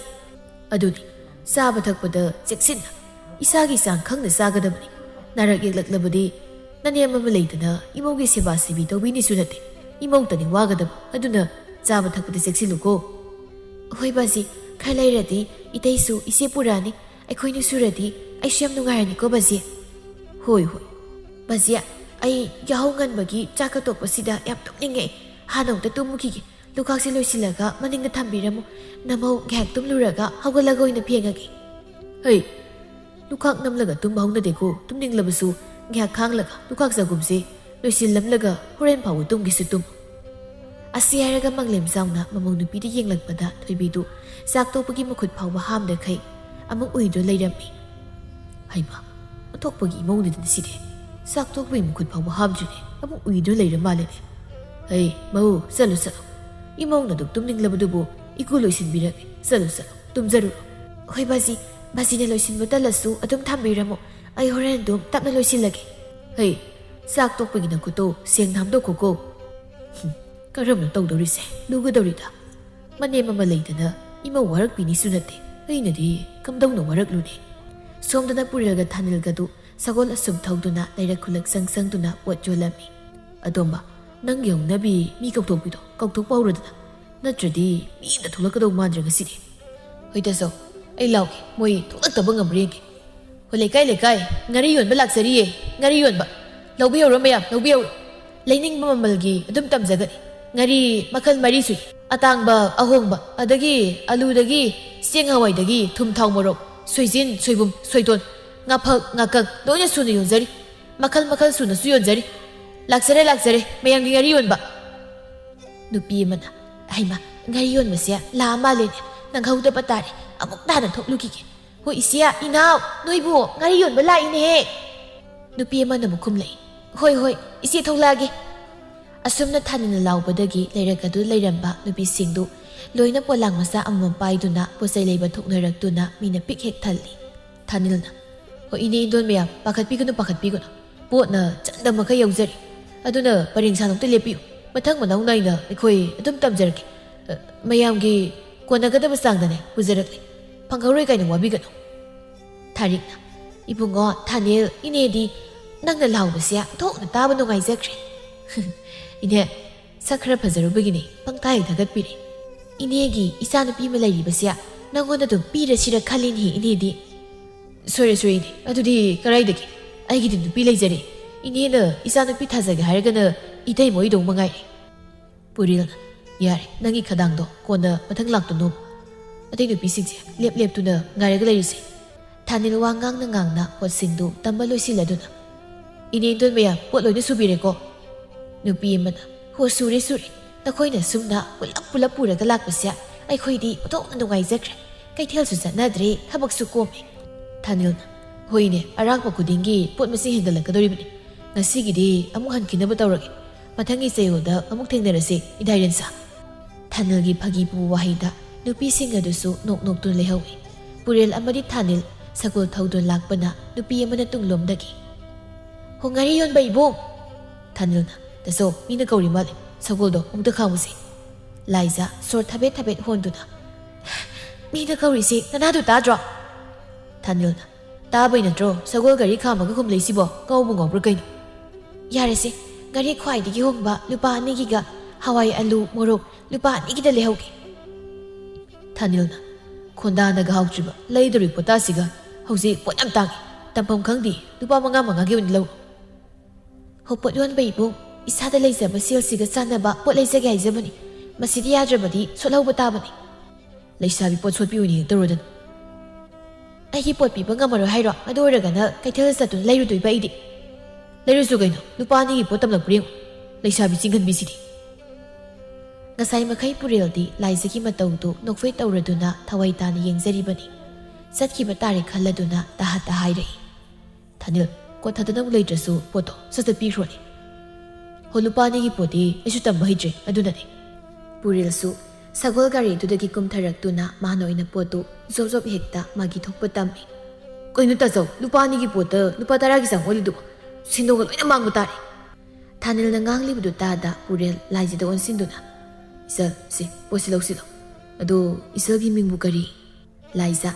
"ꯑꯗꯨꯅꯤ, ꯆꯥꯕ ꯊꯛꯄꯗ ꯆꯦꯛꯁꯤꯟꯅ, ꯏꯁꯥꯒꯤ ꯆꯥꯡ ꯈꯪꯅ ꯆꯥꯒꯗꯕꯅꯤ꯫ ꯅꯥꯔꯛ ꯌꯦꯛꯂꯛꯂꯕꯗꯤ ꯅꯅꯦꯝ ꯑꯃ ꯂꯩꯗꯅ ꯏꯃꯧꯒꯤ ꯁꯦꯕꯥ ꯁꯤꯕꯤ ꯇꯧꯕꯤꯅꯤꯁꯨ ꯅꯠꯇꯦ, ꯏꯃꯧꯇꯅꯤ ꯋꯥꯒꯗꯕ꯫ ꯑꯗꯨꯅ ꯆꯥꯕ ꯊꯛꯄꯗ ꯆꯦꯛꯁꯤꯜꯂꯨꯀꯣ꯫ ꯍꯣꯏ ꯕꯥꯖꯤ, ꯈꯔ ꯂꯩꯔꯗꯤ ꯏꯇꯩꯁꯨ ꯏꯆꯦ ꯄꯨꯔꯛꯑꯅꯤ꯫ ꯑꯩꯈꯣꯏꯅꯤ ꯁꯨꯔꯗꯤ ꯑꯩꯁꯨ ꯌꯥꯝ ꯅꯨꯡꯉꯥꯏꯔꯅꯤꯀꯣ ꯕꯥꯖꯤ꯫ ꯍꯣꯏ ꯍꯣꯏ꯫ ꯕꯥꯖꯤ, ꯑꯩ ꯌꯥꯍꯧ ꯉꯟꯕꯒꯤ ꯆꯥꯛꯀ ꯇꯣꯛꯄꯁꯤꯗ ꯌꯥꯝ ꯇꯨꯝꯅꯤꯡꯉꯦ꯫ ꯍꯥꯟꯅ ꯑꯃꯨꯛꯇ ꯇꯨꯝꯃꯨꯈꯤꯒꯦ꯫ ꯂꯨꯈꯥꯛꯁꯦ ꯂꯣꯏꯁꯤꯜꯂꯒ ꯃꯅꯤꯡꯗ ꯊꯝꯕꯤꯔꯝꯃꯨ꯫ ꯅꯃꯧ ꯉꯥꯏꯍꯥꯛ ꯇꯨꯝꯂꯨꯔꯒ ꯍꯧꯒꯠꯂꯒ ꯑꯣꯏꯅ ꯐꯦꯡꯉꯒꯦ꯫ ꯍꯩ, ꯂꯨꯈꯥꯛ ꯅꯝꯂꯒ ꯇꯨꯝꯕ ꯍꯧꯅꯗꯦꯀꯣ꯫ ꯇꯨꯝꯅꯤꯡꯂꯕꯁꯨ ꯉꯥꯏꯍꯥꯛ ꯈꯥꯡꯂꯒ ꯂꯨꯈꯥꯛ ꯆꯒꯨꯝꯁꯦ ꯂꯣꯏꯁꯤꯜꯂꯝꯂꯒ ꯍꯣꯔꯦꯟ ꯐꯥꯎꯕ ꯇꯨꯝꯒꯦꯁꯨ ꯇꯨꯝ꯫ ꯑꯁꯤ ꯍꯥꯏꯔꯒ ꯃꯪꯂꯦꯝ ꯆꯥꯎꯅ ꯃꯃꯧ ꯅꯨꯄꯤꯗ ꯌꯦꯡꯂꯛꯄꯗ ꯊꯣꯏꯕꯤꯗꯨ ꯆꯥꯛ ꯇꯣꯛꯄꯒꯤ ꯃꯈꯨꯠ ꯐꯥꯎꯕ ꯍꯥꯝꯗꯈꯩ ꯑꯃꯨꯛ ꯎꯏꯗꯨꯅ ꯂꯩꯔꯝꯃꯤ꯫ ꯍꯩꯃꯥ, ꯑꯣꯟꯊꯣꯛꯄꯒꯤ ꯏꯃꯧꯅꯤꯗꯅ ꯁꯤꯗꯤ꯫ ꯆꯥꯛ ꯇꯣꯛꯄꯒꯤ ꯃꯈꯨꯠ ꯐꯥꯎꯕ ꯍꯥꯝꯗ꯭ꯔꯤꯅꯦ, ꯑꯃꯨꯛ ꯎꯏꯗꯨꯅ ꯂꯩꯔ ꯃꯥꯜꯂꯦꯅꯦ꯫ ꯍꯩ, ꯃꯧ, ꯆꯠꯂꯨ, ꯆꯠꯂꯨ꯫ ꯏꯃꯧꯅ ꯑꯗꯨꯛ ꯇꯨꯝꯅꯤꯡꯂꯕꯗꯨꯕꯨ ꯏꯀꯨ ꯂꯣꯏꯁꯤꯟꯕꯤꯔꯒꯦ꯫ ꯆꯠꯂꯨ, ꯆꯠꯂꯨ, ꯇꯨꯝꯖꯔꯨꯔꯣ꯫ ꯍꯣꯏ ꯕꯥꯖꯤ, ꯕꯥꯖꯤꯅ ꯂꯣꯏꯁꯤꯟꯕ ꯇꯜꯂꯁꯨ ꯑꯗꯨꯝ ꯊꯝꯕꯤꯔꯝꯃꯣ꯫ ꯑꯩ ꯍꯣꯔꯦꯟ ꯑꯗꯨꯝ ꯇꯞꯅ ꯂꯣꯏꯁꯤꯜꯂꯒꯦ꯫ ꯍꯩ, ꯆꯥꯛ ꯇꯣꯛꯄꯒꯤ ꯅꯈꯨꯠꯇꯣ ꯁꯦꯡꯅ ꯍꯥꯝꯗꯣꯛꯈꯣꯀꯣ꯫ ꯍꯨꯝ, ꯀꯔꯝꯅ ꯇꯧꯗꯧꯔꯤꯁꯦ? ꯂꯨꯒꯗꯧꯔꯤꯗ꯫ ꯃꯅꯦꯝ ꯑꯃ ꯂꯩꯗꯅ ꯏꯃꯧ ꯋꯥꯔꯛꯄꯤꯅꯤꯁꯨ ꯅꯠꯇꯦ꯫ ꯑꯩꯅꯗꯤ ꯀꯝꯗꯧꯅ ꯋꯥꯔꯛꯂꯨꯅꯤ? ꯁꯣꯝꯗꯅ ꯄꯨꯔꯦꯜꯒ ꯊꯥꯅꯤꯜꯒꯗꯨ ꯁꯒꯣꯜ ꯑꯁꯨꯝ ꯊꯧꯗꯨꯅ ꯂꯩꯔꯛ ꯈꯨꯜꯂꯛ ꯆꯪ ꯆꯪꯗꯨꯅ ꯄꯣꯠ ꯌꯣꯜꯂꯝꯃꯤ꯫ ꯑꯗꯣꯝꯕ, ꯅꯪꯒꯤ ꯍꯧꯅꯕꯤ ꯃꯤ ꯀꯧꯊꯣꯛꯄꯤꯗꯣ ꯀꯧꯊꯣꯛꯄ ꯍꯧꯔꯗꯅ, ꯅꯠꯇ꯭ꯔꯗꯤ ꯃꯤ ꯑꯝꯇ ꯊꯣꯛꯂꯛꯀꯗꯧ ꯃꯥꯟꯗ꯭ꯔꯦ ꯉꯁꯤꯗꯤ꯫ ꯍꯣꯏ ꯇꯥꯆꯧ, ꯑꯩ ꯂꯥꯎꯒꯦ, ꯃꯣꯏ ꯊꯣꯛꯂꯛꯇꯕ ꯉꯝꯕ꯭ꯔꯥ ꯌꯦꯡꯒꯦ꯫ ꯍꯣ, ꯂꯩꯀꯥꯏ ꯂꯩꯀꯥꯏ, ꯉꯥꯔꯤ ꯌꯣꯟꯕ ꯂꯥꯛꯆꯔꯤꯌꯦ, ꯉꯥꯔꯤ ꯌꯣꯟꯕ꯫ ꯂꯧꯕꯤꯍꯧꯔꯣ ꯃꯌꯥꯝ, ꯂꯧꯕꯤꯍꯧꯔꯣ꯫ ꯂꯩꯅꯤꯡꯕ ꯃꯃꯜꯒꯤ ꯑꯗꯨꯝ ꯇꯝꯖꯒꯅꯤ꯫ ꯉꯥꯔꯤ ꯃꯈꯜ ꯃꯔꯤ ꯁꯨꯏ꯫ ꯑꯇꯥꯡꯕ, ꯑꯍꯣꯡꯕ, ꯑꯗꯒꯤ ꯑꯂꯨꯗꯒꯤ, ꯆꯦꯡ ꯍꯋꯥꯏꯗꯒꯤ, ꯊꯨꯝ ꯊꯥꯎ ꯃꯣꯔꯣꯛ, ꯁꯣꯏꯖꯤꯟ, ꯁꯣꯏꯕꯨꯝ, ꯁꯣꯏꯗꯣꯟ, ꯉꯥꯐꯛ, ꯉꯥꯀꯛ ꯂꯣꯏꯅ ꯁꯨꯅ ꯌꯣꯟꯖꯔꯤ꯫ ꯃꯈꯜ ꯃꯈꯜ ꯁꯨꯅꯁꯨ ꯌꯣꯟꯖꯔꯤ꯫ ꯂꯥꯛꯆꯔꯦ, ꯂꯥꯛꯆꯔꯦ, ꯃꯌꯥꯝꯒꯤ ꯉꯥꯔꯤ ꯌꯣꯟꯕ꯫ ꯅꯨꯄꯤ ꯑꯃꯅ, "ꯍꯩꯃꯥ, ꯉꯥꯔꯤ ꯌꯣꯟꯕꯁꯦ ꯂꯥꯛꯑ ꯃꯥꯜꯂꯦꯅꯦ, ꯅꯪꯍꯧꯗꯕ ꯇꯥꯔꯦ, ꯑꯃꯨꯛ ꯇꯥꯅ ꯊꯣꯛꯂꯨꯈꯤꯒꯦ꯫ ꯍꯣꯏ ꯏꯆꯦ, ꯏꯅꯥꯎ, ꯅꯣꯏꯕꯨ ꯉꯥꯔꯤ ꯌꯣꯟꯕ ꯂꯥꯛꯏꯅꯦꯍꯦ!" ꯅꯨꯄꯤ ꯑꯃꯅ ꯑꯃꯨꯛ ꯈꯨꯝꯂꯛꯏ, "ꯍꯣꯏ, ꯍꯣꯏ, ꯏꯆꯦ ꯊꯣꯛꯂꯛꯑꯒꯦ꯫" ꯑꯁꯨꯝꯅ ꯊꯥꯅꯤꯜꯅ ꯂꯥꯎꯕꯗꯒꯤ ꯂꯩꯔꯛ ꯑꯗꯨ ꯂꯩꯔꯝꯕ ꯅꯨꯄꯤꯁꯤꯡꯗꯨ ꯂꯣꯏꯅ ꯄꯣꯂꯥꯡ ꯃꯆꯥ ꯑꯃꯃꯝ ꯄꯥꯏꯗꯨꯅ ꯄꯣꯠꯆꯩ ꯂꯩꯕ ꯊꯣꯛꯅꯔꯛꯇꯨꯅ ꯃꯤꯅ ꯄꯤꯛ ꯍꯦꯛ ꯊꯜꯂꯤ꯫ ꯊꯥꯅꯤꯜꯅ, "ꯍꯣꯏ ꯏꯅꯦ ꯏꯟꯗꯣꯟ ꯃꯌꯥꯝ, ꯄꯥꯈꯠꯄꯤꯒꯅꯨ, ꯄꯥꯈꯠꯄꯤꯒꯅꯨ꯫ ꯄꯣꯠꯅ ꯆꯟꯗ ꯃꯈꯩ ꯌꯥꯎꯖꯔꯤ꯫ ꯑꯗꯨꯅ ꯄꯔꯦꯡ ꯁꯥꯟꯅ ꯑꯝꯇ ꯂꯦꯞꯄꯤꯌꯨ꯫ ꯃꯊꯪ ꯃꯅꯥꯎ ꯅꯥꯏꯅ ꯑꯩꯈꯣꯏ ꯑꯗꯨꯝ ꯇꯝꯖꯔꯛꯀꯦ꯫ ꯑ, ꯃꯌꯥꯝꯒꯤ ꯀꯣꯟꯅꯒꯗꯕ ꯆꯥꯡꯗꯅꯦ ꯄꯨꯖꯔꯛꯂꯤ꯫" ꯐꯪꯍꯧꯔꯣꯏ ꯀꯩꯅꯣ, ꯋꯥꯕꯤꯒꯅꯨ꯫ ꯊꯥꯔꯤꯛꯅ, "ꯏꯕꯨꯡꯉꯣ ꯊꯥꯅꯤꯜ, ꯏꯅꯦꯗꯤ ꯅꯪꯅ ꯂꯥꯎꯕꯁꯦ ꯑꯣꯟꯊꯣꯛꯅ ꯇꯥꯕ ꯅꯨꯡꯉꯥꯏꯖꯈ꯭ꯔꯦ꯫" "ꯏꯅꯦ, ꯁꯛ ꯈꯔ ꯐꯖꯔꯨꯕꯒꯤꯅꯦ ꯄꯪꯊꯥ ꯍꯦꯛ ꯊꯥꯒꯠꯄꯤꯔꯦ꯫ ꯏꯅꯦꯒꯤ ꯏꯆꯥꯅꯨꯄꯤ ꯑꯃ ꯂꯩꯔꯤꯕꯁꯦ ꯅꯉꯣꯟꯗ ꯑꯗꯨꯝ ꯄꯤꯔꯁꯤꯔ ꯈꯜꯂꯤꯅꯦ ꯏꯅꯦꯗꯤ꯫" "ꯁꯣꯏꯔꯦ, ꯁꯣꯏꯔꯦ ꯏꯅꯦ, ꯑꯗꯨꯗꯤ ꯀꯗꯥꯏꯗꯒꯤ? ꯑꯩꯒꯤꯗꯤ ꯅꯨꯄꯤ ꯂꯩꯖꯔꯦ꯫ ꯏꯅꯦꯅ ꯏꯆꯥꯅꯨꯄꯤ ꯊꯥꯖꯒꯦ ꯍꯥꯏꯔꯒꯅ ꯏꯇꯩꯃ ꯑꯣꯏꯗꯧ ꯃꯉꯥꯏꯔꯦ꯫" ꯄꯨꯔꯦꯜꯅ, "ꯌꯥꯔꯦ, ꯅꯪꯒꯤ ꯈꯗꯥꯡꯗꯣ ꯀꯣꯟꯅ ꯃꯊꯪ ꯂꯥꯛꯇ ꯅꯣꯝꯃꯨ꯫ ꯑꯇꯩ ꯅꯨꯄꯤꯁꯤꯡꯁꯦ ꯂꯦꯞ ꯂꯦꯞꯇꯨꯅ ꯉꯥꯏꯔꯒ ꯂꯩꯔꯤꯁꯦ꯫" ꯊꯥꯅꯤꯜ ꯋꯥ ꯉꯥꯡꯅ ꯉꯥꯡꯅ ꯄꯣꯠꯁꯤꯡꯗꯨ ꯇꯝꯕ ꯂꯣꯏꯁꯤꯜꯂꯗꯨꯅ, "ꯏꯅꯦ ꯏꯟꯗꯣꯟ ꯃꯌꯥꯝ, ꯄꯣꯠ ꯂꯣꯏꯅ ꯁꯨꯕꯤꯔꯦꯀꯣ?" ꯅꯨꯄꯤ ꯑꯃꯅ, "ꯍꯣ, ꯁꯨꯔꯦ, ꯁꯨꯔꯦ꯫ ꯅꯈꯣꯏꯅ ꯁꯨꯝꯅ ꯄꯨꯂꯞ ꯄꯨꯂꯞ ꯄꯨꯔꯒ ꯂꯥꯛꯄꯁꯦ ꯑꯩꯈꯣꯏꯗꯤ ꯑꯣꯟꯊꯣꯛꯅ ꯅꯨꯡꯉꯥꯏꯖꯈ꯭ꯔꯦ꯫ ꯀꯩꯊꯦꯜꯁꯨ ꯆꯠꯅꯗ꯭ꯔꯦ, ꯊꯕꯛꯁꯨ ꯀꯣꯝꯃꯦ꯫" ꯊꯥꯅꯤꯜꯅ, "ꯍꯣꯏꯅꯦ, ꯑꯔꯥꯛꯄ ꯈꯨꯗꯤꯡꯒꯤ ꯄꯣꯠ ꯃꯁꯤꯡ ꯍꯦꯟꯒꯠꯂꯛꯀꯗꯧꯔꯤꯕꯅꯤ꯫ ꯉꯁꯤꯒꯤꯗꯤ ꯑꯃꯨꯛ ꯍꯟꯈꯤꯅꯕ ꯇꯧꯔꯒꯦ꯫ ꯃꯊꯪꯒꯤ ꯆꯌꯣꯜꯗ ꯑꯃꯨꯛ ꯊꯦꯡꯅꯔꯁꯤ, ꯏꯗꯥꯏꯔꯦꯟꯁꯥ꯫" ꯊꯥꯅꯤꯜꯒꯤ ꯐꯥꯒꯤ ꯄꯨꯕ ꯋꯥꯍꯩꯗ ꯅꯨꯄꯤꯁꯤꯡ ꯑꯗꯨꯁꯨ ꯅꯣꯛ ꯅꯣꯛꯇꯨꯅ ꯂꯩꯍꯧꯏ꯫ ꯄꯨꯔꯦꯜ ꯑꯃꯗꯤ ꯊꯥꯅꯤꯜ ꯁꯒꯣꯜ ꯊꯧꯗꯨꯅ ꯂꯥꯛꯄꯅ ꯅꯨꯄꯤ ꯑꯃꯅ ꯇꯨꯡꯂꯣꯝꯗꯒꯤ, "ꯍꯣ, ꯉꯥꯔꯤ ꯌꯣꯟꯕ ꯏꯕꯨꯡ!" ꯊꯥꯅꯤꯜꯅ, "ꯇꯥꯆꯧ, ꯃꯤꯅ ꯀꯧꯔꯤ ꯃꯥꯜꯂꯦ, ꯁꯒꯣꯜꯗꯣ ꯑꯃꯨꯛꯇ ꯈꯥꯝꯃꯨꯁꯦ꯫" ꯂꯥꯏꯖꯥ ꯁꯣꯔ ꯊꯕꯦꯠ ꯊꯕꯦꯠ ꯍꯣꯟꯗꯨꯅ, "ꯃꯤꯅ ꯀꯧꯔꯤꯁꯤ ꯅꯅꯥꯗꯨ ꯇꯥꯗ꯭ꯔꯣ?" ꯊꯥꯅꯤꯜꯅ, "ꯇꯥꯕꯩ ꯅꯠꯇ꯭ꯔꯣ ꯁꯒꯣꯜ ꯒꯥꯔꯤ ꯈꯥꯝꯃꯒ ꯈꯨꯝꯂꯛꯏꯁꯤꯕꯣ? ꯉꯥꯎꯕꯨ ꯉꯥꯎꯕ꯭ꯔꯥ ꯀꯩꯅꯣ?" "ꯌꯥꯔꯦꯁꯦ, ꯉꯥꯔꯤ ꯈ꯭ꯋꯥꯏꯗꯒꯤ ꯍꯣꯡꯕ ꯂꯨꯄꯥ ꯑꯅꯤꯒꯤꯒ ꯍꯋꯥꯏ, ꯑꯂꯨ, ꯃꯣꯔꯣꯛ ꯂꯨꯄꯥ ꯑꯅꯤꯒꯤꯗ ꯂꯩꯍꯧꯒꯦ꯫" ꯊꯥꯅꯤꯜꯅ, "ꯈꯣꯟꯗꯥꯅꯒ ꯍꯥꯎꯇ꯭ꯔꯤꯕ ꯂꯩꯗꯧꯔꯤ ꯄꯣꯇꯥꯁꯤꯒ꯫ ꯍꯧꯖꯤꯛ ꯄꯣꯠ ꯌꯥꯝ ꯇꯥꯡꯉꯤ, ꯇꯝꯐꯝ ꯈꯪꯗꯦ, ꯂꯨꯄꯥ ꯃꯉꯥ ꯃꯉꯥꯒꯤ ꯑꯣꯏꯅ ꯂꯧꯔꯣ꯫" "ꯍꯣ, ꯄꯣꯠ ꯌꯣꯟꯕ ꯏꯕꯨꯡ, ꯏꯁꯥꯗ ꯂꯩꯖꯕ ꯁꯦꯜꯁꯤꯒ ꯆꯥꯟꯅꯕ ꯄꯣꯠ ꯂꯩꯖꯒꯦ ꯍꯥꯏꯖꯕꯅꯤ꯫ ꯃꯁꯤꯗꯤ ꯌꯥꯗ꯭ꯔꯕꯗꯤ ꯁꯣꯠꯍꯧꯕ ꯇꯥꯕꯅꯤ꯫" "ꯂꯩꯁꯥꯕꯤ ꯄꯣꯠ ꯁꯣꯠꯄꯤ ꯑꯣꯏꯅ ꯍꯦꯛ ꯇꯧꯔꯗꯅ꯫" "ꯑꯩꯒꯤ ꯄꯣꯠ ꯄꯤꯕ ꯉꯝꯃꯔꯣꯏ ꯍꯥꯏꯔꯣ? ꯑꯗꯨ ꯑꯣꯏꯔꯒꯅ ꯀꯩꯊꯦꯜ ꯆꯠꯇꯨꯅ ꯂꯩꯔꯨꯗꯣꯏꯕ ꯑꯩꯗꯤ꯫" "ꯂꯩꯔꯨꯁꯨ ꯀꯩꯅꯣ, ꯂꯨꯄꯥ ꯑꯅꯤꯒꯤ ꯄꯣꯠ ꯇꯝꯂꯛꯄ꯭ꯔꯥ ꯌꯦꯡꯉꯨ, ꯂꯩꯁꯥꯕꯤ ꯆꯤꯡꯒꯟꯕꯤꯁꯤꯗꯤ꯫" ꯉꯁꯥꯏ ꯃꯈꯩ ꯄꯨꯔꯦꯜꯗꯤ ꯂꯥꯏꯖꯒꯤ ꯃꯇꯧꯗꯨ ꯅꯣꯛꯐꯦꯠ ꯇꯧꯔꯗꯨꯅ ꯊꯋꯥꯏ ꯇꯥꯅ ꯌꯦꯡꯖꯔꯤꯕꯅꯤ꯫ ꯆꯠꯈꯤꯕ ꯇꯥꯔꯦ ꯈꯜꯂꯗꯨꯅ ꯇꯍꯥ ꯇꯍꯥ ꯍꯥꯏꯔꯛꯏ꯫ "ꯊꯥꯅꯤꯜ, ꯀꯣꯊꯗꯅꯕ ꯂꯩꯇ꯭ꯔꯁꯨ ꯄꯣꯠꯇꯣ ꯁꯠ ꯁꯠ ꯄꯤꯈ꯭ꯔꯣꯅꯦ꯫" "ꯍꯣ, ꯂꯨꯄꯥ ꯑꯅꯤꯒꯤ ꯄꯣꯠꯇꯤ ꯑꯩꯁꯨ ꯇꯝꯕ ꯍꯩꯇ꯭ꯔꯦ, ꯑꯗꯨꯅꯅꯦ꯫" ꯄꯨꯔꯦꯜꯁꯨ ꯁꯒꯣꯜ ꯒꯥꯔꯤꯗꯨꯗꯒꯤ ꯀꯨꯝꯊꯔꯛꯇꯨꯅ ꯃꯥꯅ ꯑꯣꯏꯅ ꯄꯣꯠꯇꯨ ꯖꯣꯞ ꯖꯣꯞ ꯍꯦꯛꯇ ꯃꯥꯒꯤ ꯊꯣꯛꯄ ꯇꯝꯃꯤ꯫ "ꯀꯩꯅꯣ ꯇꯥꯆꯧ, ꯂꯨꯄꯥ ꯑꯅꯤꯒꯤ ꯄꯣꯠꯇ ꯂꯨꯄꯥ ꯇꯔꯥꯒꯤ ꯆꯥꯡ ꯑꯣꯜꯂꯤꯗꯨꯕꯣ? ꯁꯦꯟꯗꯣꯡꯒ ꯂꯣꯏꯅ ꯃꯥꯡꯕ ꯇꯥꯔꯦ꯫" ꯊꯥꯅꯤꯜꯅ ꯉꯥꯡꯂꯤꯕꯗꯨ ꯇꯥꯗ ꯄꯨꯔꯦꯜ ꯂꯥꯏꯖꯗ ꯑꯣꯟꯁꯤꯟꯗꯨꯅ, "ꯏꯆꯜ, ꯁꯤ ꯄꯣꯠꯁꯤ ꯂꯧꯁꯤꯜꯂꯣ꯫ ꯑꯗꯣ ꯏꯆꯜꯒꯤ ꯃꯤꯡꯕꯨ ꯀꯔꯤ?" ꯂꯥꯏꯖ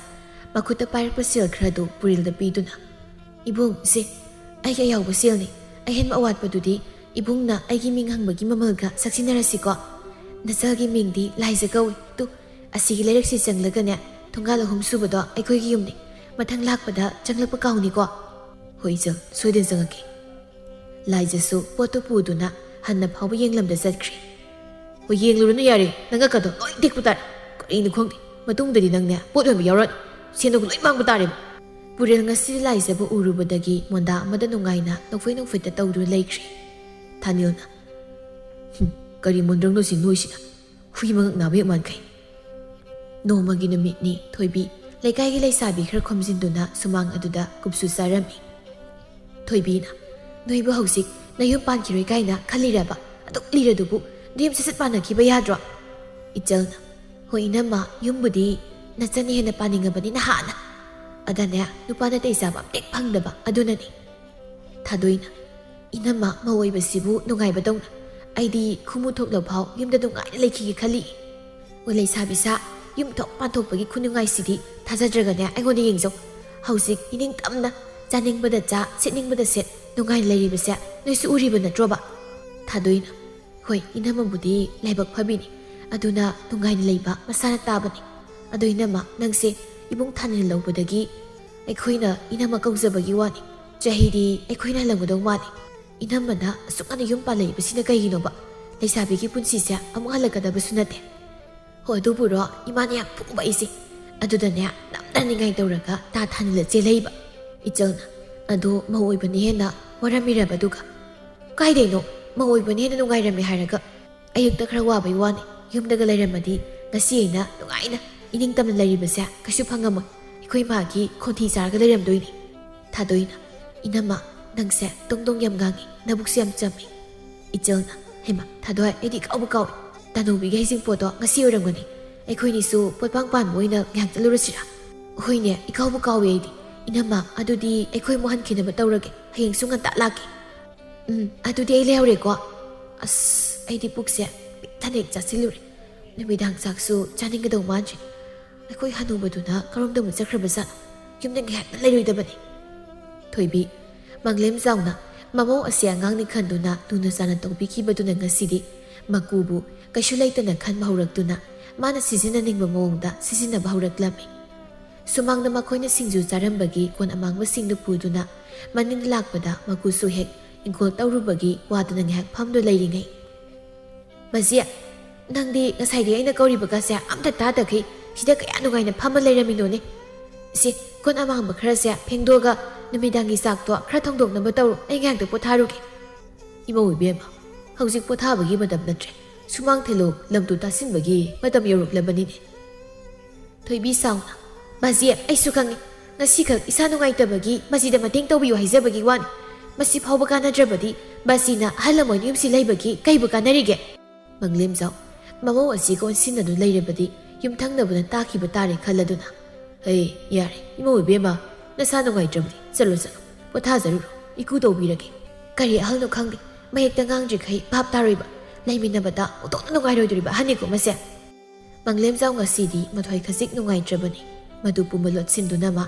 ꯃꯈꯨꯠꯇ ꯄꯥꯏꯔꯛꯄ ꯁꯦꯜ ꯈꯔꯗꯨ ꯄꯨꯔꯦꯜꯗ ꯄꯤꯗꯨꯅ, "ꯏꯕꯨꯡ, ꯁꯦ, ꯑꯩꯒꯤ ꯑꯌꯥꯎꯕ ꯁꯦꯜꯅꯤ꯫ ꯑꯍꯦꯟꯕ ꯑꯋꯥꯠꯄꯗꯨꯗꯤ ꯏꯕꯨꯡꯅ ꯑꯩꯒꯤ ꯃꯤꯡ ꯍꯪꯕꯒꯤ ꯃꯃꯜꯒ ꯁꯛꯁꯤꯟꯅꯔꯁꯤꯀꯣ꯫ ꯅꯆꯜꯒꯤ ꯃꯤꯡꯗꯤ ꯂꯥꯏꯖ ꯀꯧꯏ꯫ ꯇꯨ, ꯑꯁꯤꯒꯤ ꯂꯩꯔꯛꯁꯤ ꯆꯪꯂꯒꯅꯦ, ꯊꯣꯡꯒꯥꯜ ꯑꯍꯨꯝ ꯁꯨꯕꯗꯣ ꯑꯩꯈꯣꯏꯒꯤ ꯌꯨꯝꯅꯤ꯫ ꯃꯊꯪ ꯂꯥꯛꯄꯗ ꯆꯪꯂꯛꯄ ꯀꯥꯎꯅꯤꯀꯣ?" "ꯍꯣꯏ ꯏꯆꯜ, ꯁꯣꯏꯗꯅ ꯆꯪꯉꯛꯀꯦ꯫" ꯂꯥꯏꯖꯁꯨ ꯄꯣꯠꯇꯨ ꯄꯨꯗꯨꯅ ꯍꯟꯅ ꯐꯥꯎꯕ ꯌꯦꯡꯂꯝꯗ ꯆꯠꯈ꯭ꯔꯦ꯫ "ꯍꯣꯏ, ꯌꯦꯡꯂꯨꯔꯅꯨ ꯌꯥꯔꯦ, ꯅꯪ ꯀꯛꯀꯗꯣ ꯂꯣꯏ ꯇꯦꯛꯄ ꯇꯥꯔꯦ꯫ ꯀꯔꯤꯅꯣ ꯈꯪꯗꯦ, ꯃꯇꯨꯡꯗꯗꯤ ꯅꯪꯅꯦ ꯄꯣꯠ ꯌꯣꯟꯕ ꯌꯥꯎꯔꯅꯨ, ꯁꯦꯟꯗꯣꯡ ꯂꯣꯏ ꯃꯥꯡꯕ ꯇꯥꯔꯦꯕ꯫" ꯄꯨꯔꯦꯜ ꯉꯁꯤ ꯂꯥꯏꯖꯕ ꯎꯔꯨꯕꯗꯒꯤ ꯃꯣꯟꯗꯥ ꯑꯃꯗ ꯅꯨꯡꯉꯥꯏꯅ ꯅꯣꯛꯐꯦꯠ ꯅꯣꯛꯐꯦꯠꯇ ꯇꯧꯗꯨꯅ ꯂꯩꯈ꯭ꯔꯦ꯫ ꯊꯥꯅꯤꯜꯅ, "ꯍꯨꯝ, ꯀꯔꯤ ꯃꯣꯟꯗ꯭ꯔꯪꯅꯣ ꯁꯤ ꯅꯣꯏꯁꯤꯅ? ꯍꯨꯏ ꯃꯉꯛ ꯅꯥꯕ ꯍꯦꯛ ꯃꯥꯟꯈꯩ꯫" ꯅꯣꯡꯃꯒꯤ ꯅꯨꯃꯤꯠꯅꯤ꯫ ꯊꯣꯏꯕꯤ ꯂꯩꯀꯥꯏꯒꯤ ꯂꯩꯁꯥꯕꯤ ꯈꯔ ꯈꯣꯝꯖꯤꯟꯗꯨꯅ ꯁꯨꯃꯥꯡ ꯑꯗꯨꯗ ꯀꯨꯞꯁꯨ ꯆꯥꯔꯝꯃꯤ꯫ ꯊꯣꯏꯕꯤꯅ, "ꯅꯣꯏꯕꯨ ꯍꯧꯖꯤꯛ ꯅꯌꯨꯝ ꯄꯥꯟꯈꯤꯔꯣꯏ ꯀꯥꯏꯅ ꯈꯜꯂꯤꯔꯕ? ꯑꯗꯨꯛ ꯂꯤꯔꯗꯨꯕꯨ ꯅꯌꯨꯝ ꯁꯠ ꯁꯠ ꯄꯥꯟꯅꯈꯤꯕ ꯌꯥꯗ꯭ꯔꯣ?" ꯏꯆꯜꯅ, "ꯍꯣꯏ ꯏꯅꯝꯃ, ꯌꯨꯝꯕꯨꯗꯤ ꯅꯆꯟꯅ ꯍꯦꯟꯅ ꯄꯥꯅꯤꯡꯉꯕꯅꯤ ꯅꯍꯥꯟꯅ꯫ ꯑꯗꯅꯦ, ꯅꯨꯄꯥ ꯅꯥꯇꯩ ꯆꯥꯕ ꯑꯝꯇ ꯍꯦꯛ ꯐꯪꯗꯕ ꯑꯗꯨꯅꯅꯤ꯫" ꯊꯥꯗꯣꯏꯅ, "ꯏꯅꯝꯃ, ꯃꯧ ꯑꯣꯏꯕꯁꯤꯕꯨ ꯅꯨꯡꯉꯥꯏꯕꯗꯧꯅ꯫ ꯑꯩꯗꯤ ꯈꯨꯃꯨ ꯊꯣꯛꯂꯐꯥꯎ ꯌꯨꯝꯗ ꯅꯨꯡꯉꯥꯏꯅ ꯂꯩꯈꯤꯒꯦ ꯈꯜꯂꯤ꯫ ꯑꯣ ꯂꯩꯁꯥꯕꯤ ꯁꯥ, ꯌꯨꯝ ꯊꯣꯛ ꯄꯥꯟꯊꯣꯛꯄꯒꯤ ꯈꯨꯅꯨꯡꯉꯥꯏꯁꯤꯗꯤ ꯊꯥꯖꯗ꯭ꯔꯒꯅꯦ ꯑꯩꯉꯣꯟꯗ ꯌꯦꯡꯖꯧ꯫ ꯍꯧꯖꯤꯛ ꯏꯅꯤꯡ ꯇꯝꯅ ꯆꯥꯅꯤꯡꯕꯗ ꯆꯥ, ꯁꯦꯠꯅꯤꯡꯕꯗ ꯁꯦꯠ, ꯅꯨꯡꯉꯥꯏꯅ ꯂꯩꯔꯤꯕꯁꯦ ꯅꯣꯏꯁꯨ ꯎꯔꯤꯕ ꯅꯠꯇ꯭ꯔꯣꯕ?" ꯊꯥꯗꯣꯏꯅ, "ꯍꯣꯏ, ꯏꯅꯝꯃꯕꯨꯗꯤ ꯂꯥꯏꯕꯛ ꯐꯕꯤꯅꯤ꯫ ꯑꯗꯨꯅ ꯅꯨꯡꯉꯥꯏꯅ ꯂꯩꯕ ꯃꯁꯥꯅ ꯇꯥꯕꯅꯤ꯫ ꯑꯗꯣ ꯏꯅꯝꯃ, ꯅꯪꯁꯦ ꯏꯕꯨꯡ ꯊꯥꯅꯤꯜ ꯂꯧꯕꯗꯒꯤ ꯑꯩꯈꯣꯏꯅ ꯏꯅꯝꯃ ꯀꯧꯖꯕꯒꯤ ꯋꯥꯅꯤ꯫ ꯆꯍꯤꯗꯤ ꯑꯩꯈꯣꯏꯅ ꯍꯜꯂꯝꯒꯗꯧ ꯃꯥꯜꯂꯤ꯫ ꯏꯅꯝꯃꯅ ꯑꯁꯨꯛ ꯉꯟꯅ ꯌꯨꯝ ꯄꯥꯜꯂꯛꯏꯕꯁꯤꯅ ꯀꯩꯒꯤꯅꯣꯕ? ꯂꯩꯁꯥꯕꯤꯒꯤ ꯄꯨꯟꯁꯤꯁꯦ ꯑꯃꯨꯛ ꯍꯜꯂꯛꯀꯗꯕꯁꯨ ꯅꯠꯇꯦ꯫" ꯍꯣ, ꯑꯗꯨꯕꯨꯔꯣ, ꯏꯃꯥꯅ ꯌꯥꯝ ꯐꯨꯕ ꯑꯩꯁꯦ꯫ ꯑꯗꯨꯗꯅꯦ, ꯅꯝꯗꯅ ꯅꯤꯡꯉꯥꯏ ꯇꯧꯔꯒ ꯇꯥ ꯊꯥꯅꯤꯜꯂ ꯆꯦꯜꯂꯛꯏꯕ꯫ ꯏꯆꯜꯅ, "ꯑꯗꯣ ꯃꯧ ꯑꯣꯏꯕꯅ ꯍꯦꯟꯅ ꯋꯥꯔꯝꯃꯤꯔꯕ ꯑꯗꯨꯒ?" "ꯀꯥꯏꯗꯩꯅꯣ? ꯃꯧ ꯑꯣꯏꯕꯅ ꯍꯦꯟꯅ ꯅꯨꯡꯉꯥꯏꯔꯝꯃꯦ ꯍꯥꯏꯔꯒ꯫ ꯑꯌꯨꯛꯇ ꯈꯔ ꯋꯥꯕꯩ ꯋꯥꯅꯤ꯫ ꯌꯨꯝꯗꯒ ꯂꯩꯔꯝꯃꯗꯤ ꯉꯁꯤ ꯑꯩꯅ ꯅꯨꯡꯉꯥꯏꯅ ꯏꯅꯤꯡ ꯇꯝꯅ ꯂꯩꯔꯤꯕꯁꯦ ꯀꯩꯁꯨ ꯐꯪꯉꯝꯃꯣꯏ꯫ ꯑꯩꯈꯣꯏ ꯃꯥꯒꯤ ꯈꯣꯟꯊꯤ ꯆꯥꯔꯒ ꯂꯩꯔꯝꯗꯣꯏꯅꯤ꯫" ꯊꯥꯗꯣꯏꯅ, "ꯏꯅꯝꯃ, ꯅꯪꯁꯦ ꯗꯣꯡ ꯗꯣꯡ ꯌꯥꯝ ꯉꯥꯡꯉꯤ, ꯅꯕꯨꯛꯁꯨ ꯌꯥꯝ ꯆꯝꯃꯤ꯫" ꯏꯆꯜꯅ, "ꯍꯩꯃꯥ, ꯊꯥꯗꯣꯏ, ꯑꯩꯗꯤ ꯏꯀꯥꯎꯕꯨ ꯀꯥꯎꯏ꯫ ꯇꯥꯅꯧꯕꯤꯒꯤ ꯍꯩꯖꯤꯡꯄꯣꯠꯇꯣ ꯉꯁꯤ ꯑꯣꯏꯔꯝꯒꯅꯤ꯫ ꯑꯩꯈꯣꯏꯅꯤꯁꯨ ꯄꯣꯠꯄꯥꯡ ꯄꯥꯟꯕ ꯑꯣꯏꯅ ꯉꯥꯏꯍꯥꯛ ꯆꯠꯂꯨꯔꯁꯤꯔꯥ?" "ꯍꯣꯏꯅꯦ, ꯏꯀꯥꯎꯕꯨ ꯀꯥꯎꯏ ꯑꯩꯗꯤ꯫ ꯏꯅꯝꯃ, ꯑꯗꯨꯗꯤ ꯑꯩꯈꯣꯏ ꯑꯃꯨꯛ ꯍꯟꯈꯤꯅꯕ ꯇꯧꯔꯒꯦ꯫ ꯍꯌꯦꯡꯁꯨ ꯉꯟꯇꯥ ꯂꯥꯛꯀꯦ꯫" "ꯎꯝ, ꯑꯗꯨꯗꯤ ꯑꯩ ꯂꯩꯍꯧꯔꯦꯀꯣ꯫" ꯑꯁ, ꯑꯩꯗꯤ ꯄꯨꯛꯁꯦ ꯄꯤꯛ ꯊꯟꯅ ꯍꯦꯛ ꯆꯥꯁꯤꯜꯂꯨꯔꯦ꯫ ꯅꯨꯃꯤꯗꯥꯡ ꯆꯥꯛꯁꯨ ꯆꯥꯅꯤꯡꯒꯗꯧ ꯃꯥꯟꯗ꯭ꯔꯦ꯫ ꯑꯩꯈꯣꯏ ꯍꯅꯨꯕꯗꯨꯅ ꯀꯔꯣꯝꯗꯕꯨ ꯆꯠꯈ꯭ꯔꯕꯖꯥꯠꯅꯣ? ꯌꯨꯝꯗ ꯉꯥꯏꯍꯥꯛꯇ ꯂꯩꯔꯣꯏꯗꯕꯅꯤ꯫ ꯊꯣꯏꯕꯤ, ꯃꯪꯂꯦꯝꯖꯥꯎꯅ ꯃꯃꯧ ꯑꯁꯤ ꯑꯉꯥꯡꯅꯤ ꯈꯟꯗꯨꯅ ꯂꯨꯅ ꯆꯥꯟꯅ ꯇꯧꯕꯤꯈꯤꯕꯗꯨꯅ ꯉꯁꯤꯗꯤ ꯃꯀꯨꯕꯨ ꯀꯩꯁꯨ ꯂꯩꯇꯅ ꯈꯟꯕ ꯍꯧꯔꯛꯇꯨꯅ ꯃꯥꯅ ꯁꯤꯖꯤꯟꯅꯅꯤꯡꯕ ꯃꯑꯣꯡꯗ ꯁꯤꯖꯤꯟꯅꯕ ꯍꯧꯔꯛꯂꯝꯃꯤ꯫ ꯁꯨꯃꯥꯡꯗ ꯃꯈꯣꯏꯅ ꯁꯤꯡꯖꯨ ꯆꯥꯔꯝꯕꯒꯤ ꯀꯣꯟ ꯑꯃꯥꯡꯕꯁꯤꯡꯗꯨ ꯄꯨꯗꯨꯅ ꯃꯅꯤꯡꯗ ꯂꯥꯛꯄꯗ ꯃꯀꯨꯁꯨ ꯍꯦꯛ ꯏꯪꯈꯣꯜ ꯇꯧꯔꯨꯕꯒꯤ ꯋꯥꯗꯨꯅ ꯉꯥꯏꯍꯥꯛ ꯐꯝꯗꯨ ꯂꯩꯔꯤꯉꯩ, "ꯃꯖꯤ, ꯅꯪꯗꯤ ꯉꯁꯥꯏꯗꯤ ꯑꯩꯅ ꯀꯧꯔꯤꯕꯒꯁꯦ ꯑꯝꯇ ꯇꯥꯗꯈꯩ ꯁꯤꯗ ꯀꯌꯥ ꯅꯨꯡꯉꯥꯏꯅ ꯐꯝꯃ ꯂꯩꯔꯝꯃꯤꯅꯣꯅꯦ? ꯁꯤ ꯀꯣꯟ ꯑꯃꯥꯡꯕ ꯈꯔꯁꯦ ꯐꯦꯡꯗꯣꯛꯑꯒ ꯅꯨꯃꯤꯗꯥꯡꯒꯤ ꯆꯥꯛꯇꯣ ꯈꯔ ꯊꯣꯡꯗꯣꯛꯅꯕ ꯇꯧꯔꯣ, ꯑꯩ ꯉꯥꯏꯍꯥꯛꯇ ꯄꯣꯊꯥꯔꯨꯒꯦ꯫" "ꯏꯃꯧ ꯏꯕꯦꯝꯃ, ꯍꯧꯖꯤꯛ ꯄꯣꯊꯥꯕꯒꯤ ꯃꯇꯝ ꯅꯠꯇ꯭ꯔꯦ꯫ ꯁꯨꯃꯥꯡ ꯊꯦꯂꯣꯛ ꯂꯝꯇꯨ ꯇꯥꯁꯤꯟꯕꯒꯤ ꯃꯇꯝ ꯌꯧꯔꯛꯂꯕꯅꯤꯅꯦ꯫" ꯊꯣꯏꯕꯤ ꯁꯥꯎꯅ, "ꯃꯖꯤ, ꯑꯩꯁꯨ ꯈꯪꯉꯤ꯫ ꯉꯁꯤꯈꯛ ꯏꯁꯥ ꯅꯨꯡꯉꯥꯏꯇꯕꯒꯤ ꯃꯖꯤꯗ ꯃꯇꯦꯡ ꯇꯧꯕꯤꯌꯨ ꯍꯥꯏꯖꯕꯒꯤ ꯋꯥꯅꯤ꯫ ꯃꯁꯤ ꯐꯥꯎꯕ ꯀꯥꯟꯅꯗ꯭ꯔꯕꯗꯤ ꯃꯖꯤꯅ ꯑꯍꯜ ꯂꯃꯟ ꯌꯨꯝꯁꯤ ꯂꯩꯕꯒꯤ ꯀꯩꯕꯨ ꯀꯥꯟꯅꯔꯤꯒꯦ?" ꯃꯪꯂꯦꯝꯖꯥꯎ, ꯃꯃꯧ ꯑꯁꯤꯒ ꯑꯣꯟꯁꯤꯟꯅꯗꯨꯅ ꯂꯩꯔꯕꯗꯤ ꯌꯨꯝꯊꯪꯅꯕꯅ ꯇꯥꯈꯤꯕ ꯇꯥꯔꯦ ꯈꯜꯂꯗꯨꯅ, "ꯍꯩ, ꯌꯥꯔꯦ, ꯏꯃꯧ ꯏꯕꯦꯝꯃ, ꯅꯁꯥ ꯅꯨꯡꯉꯥꯏꯇ꯭ꯔꯕꯗꯤ ꯆꯠꯂꯣ ꯆꯠꯂꯣ, ꯄꯣꯊꯥꯖꯔꯨꯔꯣ, ꯏꯀꯨ ꯇꯧꯕꯤꯔꯒꯦ꯫ ꯀꯔꯤ ꯑꯍꯜꯅꯣ ꯈꯪꯗꯦ, ꯃꯌꯦꯛꯇ ꯉꯥꯡꯗ꯭ꯔꯤꯈꯩ ꯚꯥꯞ ꯇꯥꯔꯣꯏꯕ, ꯂꯩꯃꯤꯟꯅꯕꯗ ꯑꯣꯟꯊꯣꯛꯅ ꯅꯨꯡꯉꯥꯏꯔꯣꯏꯗꯣꯔꯤꯕ ꯑꯍꯟꯅꯤꯀꯣ ꯃꯁꯦ꯫" ꯃꯪꯂꯦꯝꯖꯥꯎ ꯉꯁꯤꯗꯤ ꯃꯊ꯭ꯋꯥꯏ ꯈꯖꯤꯛ ꯅꯨꯡꯉꯥꯏꯇ꯭ꯔꯕꯅꯤ꯫ ꯃꯗꯨ ꯄꯨꯝꯕ ꯂꯣꯠꯁꯤꯟꯗꯨꯅ ꯃꯥ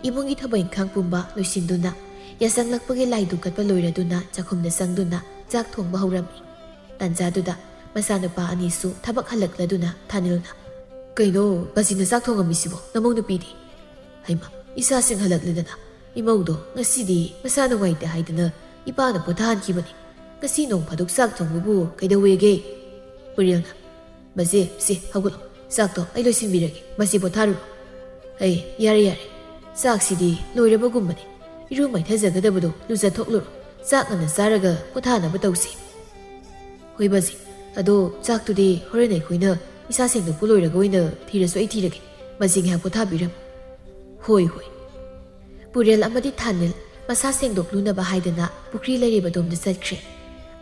ꯏꯃꯨꯡꯒꯤ ꯊꯕꯛ ꯏꯪꯈꯥꯡ ꯄꯨꯝꯕ ꯂꯣꯏꯁꯤꯟꯗꯨꯅ, ꯌꯥꯆꯪꯂꯛꯄꯒꯤ ꯂꯥꯏꯗꯨ ꯀꯠꯄ ꯂꯣꯏꯔꯗꯨꯅ ꯆꯥꯛꯈꯨꯝꯗ ꯆꯪꯗꯨꯅ ꯆꯥꯛ ꯊꯣꯡꯕ ꯍꯧꯔꯝꯃꯤ꯫ ꯇꯥꯟꯖꯥꯗꯨꯗ ꯃꯆꯥꯅꯨꯄꯥ ꯑꯅꯤꯁꯨ ꯊꯕꯛ ꯍꯜꯂꯛꯂꯗꯨꯅ ꯊꯥꯅꯤꯜꯅ, "ꯀꯩꯅꯣ, ꯕꯥꯖꯤꯅ ꯆꯥꯛ ꯊꯣꯡꯉꯝꯃꯤꯁꯤꯕꯣ? ꯅꯃꯧ ꯅꯨꯄꯤꯗꯤ?" "ꯍꯩꯃ, ꯏꯆꯥꯁꯤꯡ ꯍꯜꯂꯛꯂꯗꯅ꯫ ꯏꯃꯧꯗꯣ ꯉꯁꯤꯗꯤ ꯃꯁꯥ ꯅꯨꯡꯉꯥꯏꯇꯦ ꯍꯥꯏꯗꯅ ꯏꯄꯥꯅ ꯄꯣꯊꯥꯍꯟꯈꯤꯕꯅꯤ꯫ ꯉꯁꯤ ꯅꯣꯡ ꯐꯥꯗꯣꯛ ꯆꯥꯛ ꯊꯣꯡꯕꯕꯨ ꯀꯩꯗꯧꯋꯦꯒꯦ?" ꯄꯨꯔꯦꯜꯅ, "ꯕꯥꯖꯤ, ꯁꯤ ꯍꯧꯒꯠꯂꯣ, ꯆꯥꯛꯇꯣ ꯑꯩ ꯂꯣꯏꯁꯤꯟꯕꯤꯔꯒꯦ, ꯃꯁꯤ ꯄꯣꯊꯥꯔꯨꯔꯣ꯫" "ꯑꯩ, ꯌꯥꯔꯦ, ꯌꯥꯔꯦ, ꯆꯥꯛꯁꯤꯗꯤ ꯂꯣꯏꯔꯕꯒꯨꯝꯕꯅꯤ꯫ ꯏꯔꯨ ꯃꯥꯏꯊꯖꯒꯗꯕꯗꯣ ꯂꯨꯖꯊꯣꯛꯂꯨꯔꯣ, ꯆꯥꯛ ꯉꯟꯅ ꯆꯥꯔꯒ ꯄꯣꯊꯥꯅꯕ ꯇꯧꯁꯤ꯫" "ꯍꯣꯏ ꯕꯥꯖꯤ, ꯑꯗꯣ ꯆꯥꯛꯇꯨꯗꯤ ꯍꯣꯔꯦꯟ ꯑꯩꯈꯣꯏꯅ ꯏꯁꯥ ꯁꯦꯡꯗꯣꯛꯄ ꯂꯣꯏꯔꯒ ꯑꯣꯏꯅ ꯊꯤꯔꯁꯨ ꯑꯩ ꯊꯤꯔꯒꯦ, ꯕꯥꯖꯤ ꯉꯥꯏꯍꯥꯛ ꯄꯣꯊꯥꯕꯤꯔꯝꯃꯨ꯫" "ꯍꯣꯏ, ꯍꯣꯏ꯫" ꯄꯨꯔꯦꯜ ꯑꯃꯗꯤ ꯊꯥꯅꯤꯜ ꯃꯁꯥ ꯁꯦꯡꯗꯣꯛꯂꯨꯅꯕ ꯍꯥꯏꯗꯅ ꯄꯨꯈ꯭ꯔꯤ ꯂꯩꯔꯤꯕꯗꯣꯝꯗ ꯆꯠꯈ꯭ꯔꯦ꯫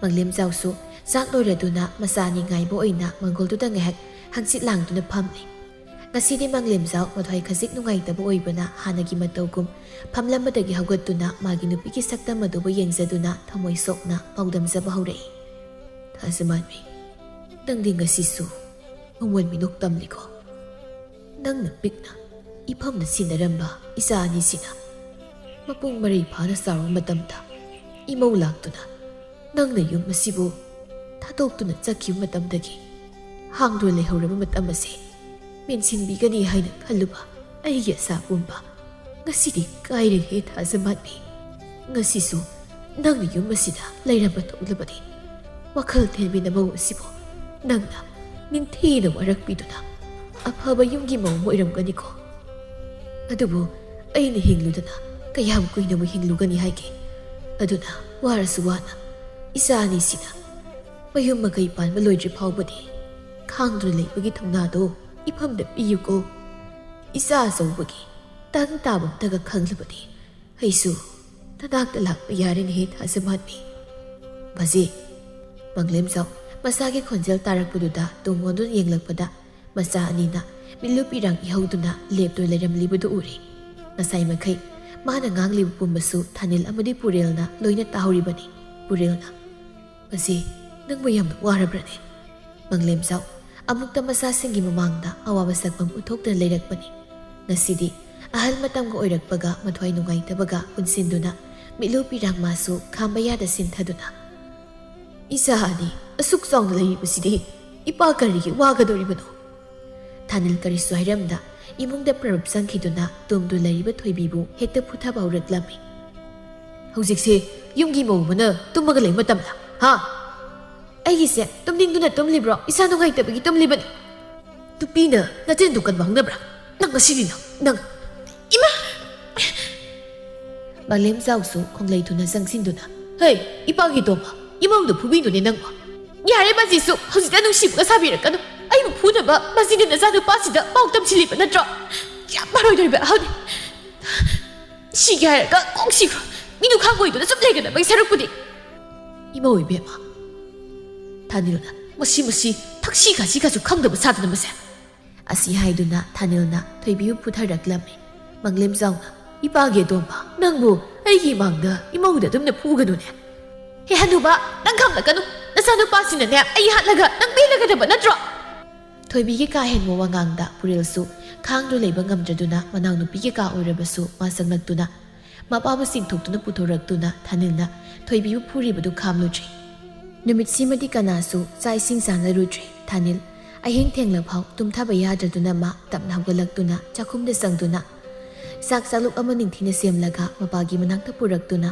ꯃꯪꯂꯦꯝꯖꯥꯎꯁꯨ ꯆꯥꯛ ꯂꯣꯏꯔꯗꯨꯅ ꯃꯆꯥ ꯑꯅꯤ ꯉꯥꯏꯕ ꯑꯣꯏꯅ ꯃꯪꯒꯣꯜꯗꯨꯗ ꯉꯥꯏꯍꯥꯛ ꯍꯪꯆꯤꯠ ꯂꯥꯡꯗꯨꯅ ꯐꯝꯂꯤ꯫ ꯉꯁꯤꯗꯤ ꯃꯪꯂꯦꯝꯖꯥꯎ ꯃꯊ꯭ꯋꯥꯏ ꯈꯖꯤꯛ ꯅꯨꯡꯉꯥꯏꯇꯕ ꯑꯣꯏꯕꯅ ꯍꯥꯟꯅꯒꯤ ꯃꯇꯧꯒꯨꯝ ꯐꯝꯂꯝꯕꯗꯒꯤ ꯍꯧꯒꯠꯇꯨꯅ ꯃꯥꯒꯤ ꯅꯨꯄꯤꯒꯤ ꯁꯛꯇꯝ ꯑꯗꯨꯕꯨ ꯌꯦꯡꯖꯗꯨꯅ ꯊꯃꯣꯏ ꯁꯣꯛꯅ ꯄꯥꯎꯗꯝꯖꯕ ꯍꯧꯔꯛꯏ꯫ "ꯊꯥꯖꯃꯥꯟꯕꯤ, ꯅꯪꯗꯤ ꯉꯁꯤꯁꯨ ꯃꯃꯣꯟ ꯃꯤꯅꯣꯛ ꯇꯝꯂꯤꯀꯣ?" ꯅꯪꯅ ꯄꯤꯛꯅ ꯏꯐꯝꯗ ꯁꯤꯟꯅꯔꯝꯕ ꯏꯆꯥ ꯑꯅꯤꯁꯤꯅ ꯃꯄꯨꯡ ꯃꯔꯩ ꯐꯥꯅ ꯆꯥꯎꯔꯕ ꯃꯇꯝꯗ ꯏꯃꯧ ꯂꯥꯛꯇꯨꯅ ꯅꯪꯅ ꯌꯨꯝ ꯑꯁꯤꯕꯨ ꯊꯥꯗꯣꯛꯇꯨꯅ ꯆꯠꯈꯤꯕ ꯃꯇꯝꯗꯒꯤ ꯍꯥꯡꯗꯨꯅ ꯂꯩꯍꯧꯔꯕ ꯃꯇꯝ ꯑꯁꯤ ꯃꯦꯟꯁꯤꯟꯕꯤꯒꯅꯤ ꯍꯥꯏꯅ ꯈꯜꯂꯨꯕ ꯑꯩꯒꯤ ꯑꯁꯥ ꯄꯨꯝꯕ ꯉꯁꯤꯗꯤ ꯀꯥꯏꯔꯦꯍꯦ ꯊꯥꯖꯃꯥꯟꯕꯤ꯫ ꯉꯁꯤꯁꯨ ꯅꯪꯅ ꯌꯨꯝ ꯑꯁꯤꯗ ꯂꯩꯔꯝꯕ ꯊꯣꯛꯂꯕꯗꯤ ꯋꯥꯈꯜ ꯊꯦꯝꯕꯤꯅ ꯃꯧ ꯑꯁꯤꯕꯨ ꯅꯪꯅ ꯅꯤꯡꯊꯤꯅ ꯋꯥꯔꯛꯄꯤꯗꯨꯅ ꯑꯐꯕ ꯌꯨꯝꯒꯤ ꯃꯧ ꯑꯃ ꯑꯣꯏꯔꯝꯒꯅꯤꯀꯣ꯫ ꯑꯗꯨꯕꯨ ꯑꯩꯅ ꯍꯤꯡꯂꯨꯗꯅ ꯀꯌꯥꯝ ꯀꯨꯏꯅꯕꯨ ꯍꯤꯡꯂꯨꯒꯅꯤ ꯍꯥꯏꯒꯦ? ꯑꯗꯨꯅ ꯋꯥꯔꯁꯨ ꯋꯥꯅ ꯏꯆꯥ ꯑꯅꯤꯁꯤꯅ ꯃꯌꯨꯝ ꯃꯀꯩ ꯄꯥꯟꯕ ꯂꯣꯏꯗ꯭ꯔꯤ ꯐꯥꯎꯕꯗꯤ ꯈꯥꯡꯗꯨꯅ ꯂꯩꯕꯒꯤ ꯊꯧꯅꯥꯗꯣ ꯏꯐꯝꯗ ꯄꯤꯌꯨꯀꯣ꯫ ꯏꯆꯥ ꯑꯆꯧꯕꯒꯤ ꯇꯪ ꯇꯥꯕ ꯑꯝꯇꯒ ꯈꯪꯂꯕꯗꯤ ꯑꯩꯁꯨ ꯅꯅꯥꯛꯇ ꯂꯥꯛꯄ ꯌꯥꯔꯦꯅꯦꯍꯦ ꯊꯥꯖꯃꯥꯟꯕꯤ꯫ ꯕꯥꯖꯤ, ꯃꯪꯂꯦꯝꯖꯥꯎ ꯃꯆꯥꯒꯤ ꯈꯣꯟꯖꯦꯜ ꯇꯥꯔꯛꯄꯗꯨꯗ ꯇꯨꯡ ꯑꯣꯟꯗꯨꯅ ꯌꯦꯡꯂꯛꯄꯗ ꯃꯆꯥ ꯑꯅꯤꯅ ꯃꯤꯠꯂꯨ ꯄꯤꯔꯥꯡ ꯏꯍꯧꯗꯨꯅ ꯂꯦꯞꯇꯨꯅ ꯂꯩꯔꯝꯂꯤꯕꯗꯨ ꯎꯔꯦ꯫ ꯉꯁꯥꯏ ꯃꯈꯩ ꯃꯥꯅ ꯉꯥꯡꯂꯤꯕ ꯄꯨꯝꯕꯁꯨ ꯊꯥꯅꯤꯜ ꯑꯃꯗꯤ ꯄꯨꯔꯦꯜꯅ ꯂꯣꯏꯅ ꯇꯥꯍꯧꯔꯤꯕꯅꯤ꯫ ꯄꯨꯔꯦꯜꯅ, "ꯕꯥꯖꯤ, ꯅꯪꯕꯨ ꯌꯥꯝꯅ ꯋꯥꯔꯕ꯭ꯔꯅꯦ?" ꯃꯪꯂꯦꯝꯖꯥꯎ ꯑꯃꯨꯛꯇ ꯃꯆꯥꯁꯤꯡꯒꯤ ꯃꯃꯥꯡꯗ ꯑꯋꯥꯕ ꯁꯛꯐꯝ ꯎꯠꯊꯣꯛꯇꯅ ꯂꯩꯔꯛꯄꯅꯤ꯫ ꯉꯁꯤꯗꯤ ꯑꯍꯜ ꯃꯇꯝꯒ ꯑꯣꯏꯔꯛꯄꯒ ꯃꯊ꯭ꯋꯥꯏ ꯅꯨꯡꯉꯥꯏꯇꯕꯒ ꯄꯨꯟꯁꯤꯟꯗꯨꯅ ꯃꯤꯠꯂꯨ ꯄꯤꯔꯥꯡ ꯃꯥꯁꯨ ꯈꯥꯝꯕ ꯌꯥꯗ ꯁꯤꯟꯊꯗꯨꯅ, "ꯏꯆꯥ ꯑꯅꯤ ꯑꯁꯨꯛ ꯆꯥꯎꯅ ꯂꯩꯔꯤꯕꯁꯤꯗꯤ ꯏꯄꯥ ꯀꯔꯤꯒꯤ ꯋꯥꯒꯗꯧꯔꯤꯕꯅꯣ?" ꯊꯥꯅꯤꯜ ꯀꯔꯤꯁꯨ ꯍꯥꯏꯔꯝꯗ ꯏꯃꯨꯡꯗ ꯄ꯭ꯔꯞ ꯆꯪꯈꯤꯗꯨꯅ ꯇꯨꯝꯗꯨ ꯂꯩꯔꯤꯕ ꯊꯣꯏꯕꯤꯕꯨ ꯍꯦꯛꯇ ꯐꯨꯊꯕ ꯍꯧꯔꯛꯂꯝꯃꯤ꯫ "ꯍꯧꯖꯤꯛꯁꯦ ꯌꯨꯝꯒꯤ ꯃꯧ ꯑꯃꯅ ꯇꯨꯝꯃꯒ ꯂꯩꯕ ꯃꯇꯝꯂ? ꯍꯥ? ꯑꯩꯒꯤꯁꯦ ꯇꯨꯝꯅꯤꯡꯗꯨꯅ ꯇꯨꯝꯂꯤꯕ꯭ꯔꯣ? ꯏꯁꯥ ꯅꯨꯡꯉꯥꯏꯇꯕꯒꯤ ꯇꯨꯝꯂꯤꯕꯅꯤ?" "ꯅꯨꯄꯤꯅ ꯅꯆꯤꯟꯗꯨ ꯀꯟꯕ ꯍꯧꯅꯕ꯭ꯔꯥ? ꯅꯪ ꯉꯁꯤꯗꯤ ꯅꯪ, ꯅꯪ..." "ꯏꯃꯥ!" ꯃꯥꯂꯦꯝꯖꯥꯎꯁꯨ ꯈꯣꯡꯂꯩ ꯊꯨꯅ ꯆꯪꯁꯤꯟꯗꯨꯅ, "ꯍꯦ, ꯏꯄꯥꯒꯤ ꯇꯣꯝꯕ, ꯏꯃꯧꯗꯨ ꯐꯨꯕꯤꯅꯨꯅꯦ ꯅꯪꯕꯨ꯫ ꯌꯥꯔꯦ, ꯃꯁꯤꯁꯨ ꯍꯧꯖꯤꯛꯇ ꯅꯨꯡꯁꯤꯕꯒ ꯁꯥꯕꯤꯔꯛꯀꯅꯨ꯫ ꯑꯩꯕꯨ ꯐꯨꯅꯕ ꯃꯁꯤꯅ ꯅꯆꯥꯅꯨꯄꯥꯁꯤꯗ ꯄꯥꯎ ꯇꯝꯁꯤꯜꯂꯤꯕ ꯅꯠꯇ꯭ꯔꯣ? ꯌꯥꯝ ꯐꯔꯣꯏꯗꯧꯔꯤꯕ ꯑꯍꯜꯅꯤ꯫ ꯁꯤꯒꯦ ꯍꯥꯏꯔꯒ ꯀꯣꯛ ꯁꯤꯈ꯭ꯔꯣ꯫ ꯃꯤꯅꯨ ꯈꯥꯡꯕꯣꯏꯗꯨꯅ ꯁꯨꯝ ꯂꯩꯒꯗꯕꯒꯤ ꯁꯔꯨꯛꯄꯨꯗꯤ꯫" "ꯏꯃꯧ ꯏꯕꯦꯝꯃ," ꯊꯥꯅꯤꯜꯅ, "ꯃꯁꯤ, ꯃꯁꯤ ꯊꯛꯁꯤ ꯈꯥꯁꯤꯒꯁꯨ ꯈꯪꯗꯕ ꯁꯥꯗꯅ ꯃꯁꯦ꯫" ꯑꯁꯤ ꯍꯥꯏꯗꯨꯅ ꯊꯥꯅꯤꯜꯅ ꯊꯣꯏꯕꯤꯕꯨ ꯐꯨꯊꯔꯛꯂꯝꯃꯤ꯫ ꯃꯪꯂꯦꯝꯖꯥꯎꯅ, "ꯏꯄꯥꯒꯤ ꯑꯇꯣꯝꯕ, ꯅꯪꯕꯨ ꯑꯩꯒꯤ ꯏꯃꯥꯡꯗ ꯏꯃꯧꯗ ꯑꯗꯨꯝꯅ ꯐꯨꯒꯅꯨꯅꯦ꯫ ꯍꯦ ꯍꯅꯨꯕ, ꯅꯪ ꯈꯪꯂꯛꯀꯅꯨ꯫ ꯅꯆꯥꯅꯨꯄꯥꯁꯤꯅꯅꯦ ꯑꯩ ꯍꯥꯠꯂꯒ ꯅꯪ ꯄꯦꯜꯂꯒꯗꯕ ꯅꯠꯇ꯭ꯔꯣ?" ꯊꯣꯏꯕꯤꯒꯤ ꯀꯥ ꯍꯦꯟꯕ ꯋꯥꯉꯥꯡꯗ ꯄꯨꯔꯦꯜꯁꯨ ꯈꯥꯡꯗꯨ ꯂꯩꯕ ꯉꯝꯗ꯭ꯔꯗꯨꯅ ꯃꯅꯥꯎꯅꯨꯄꯤꯒꯤ ꯀꯥ ꯑꯣꯏꯔꯕꯁꯨ ꯃꯥ ꯆꯪꯂꯛꯇꯨꯅ ꯃꯄꯥꯕꯨ ꯆꯤꯡꯊꯣꯛꯇꯨꯅ ꯄꯨꯊꯣꯔꯛꯇꯨꯅ ꯊꯥꯅꯤꯜꯅ ꯊꯣꯏꯕꯤꯕꯨ ꯐꯨꯔꯤꯕꯗꯨ ꯈꯥꯝꯂꯨꯗ꯭ꯔꯦ꯫ ꯅꯨꯃꯤꯠꯁꯤꯃꯗꯤ ꯀꯅꯥꯁꯨ ꯆꯥꯛ ꯏꯁꯤꯡ ꯆꯥꯅꯔꯨꯗ꯭ꯔꯦ꯫ ꯊꯥꯅꯤꯜ ꯑꯍꯤꯡ ꯊꯦꯡꯂꯐꯥꯎ ꯇꯨꯝꯊꯕ ꯌꯥꯗ꯭ꯔꯗꯨꯅ ꯃꯥ ꯇꯞꯅ ꯍꯧꯒꯠꯂꯛꯇꯨꯅ ꯆꯥꯛꯈꯨꯝꯗ ꯆꯪꯗꯨꯅ ꯆꯥꯛ ꯆꯥꯂꯨꯛ ꯑꯃ ꯅꯤꯡꯊꯤꯅ ꯁꯦꯝꯂꯒ ꯃꯄꯥꯒꯤ ꯃꯅꯥꯛꯇ ꯄꯨꯔꯛꯇꯨꯅ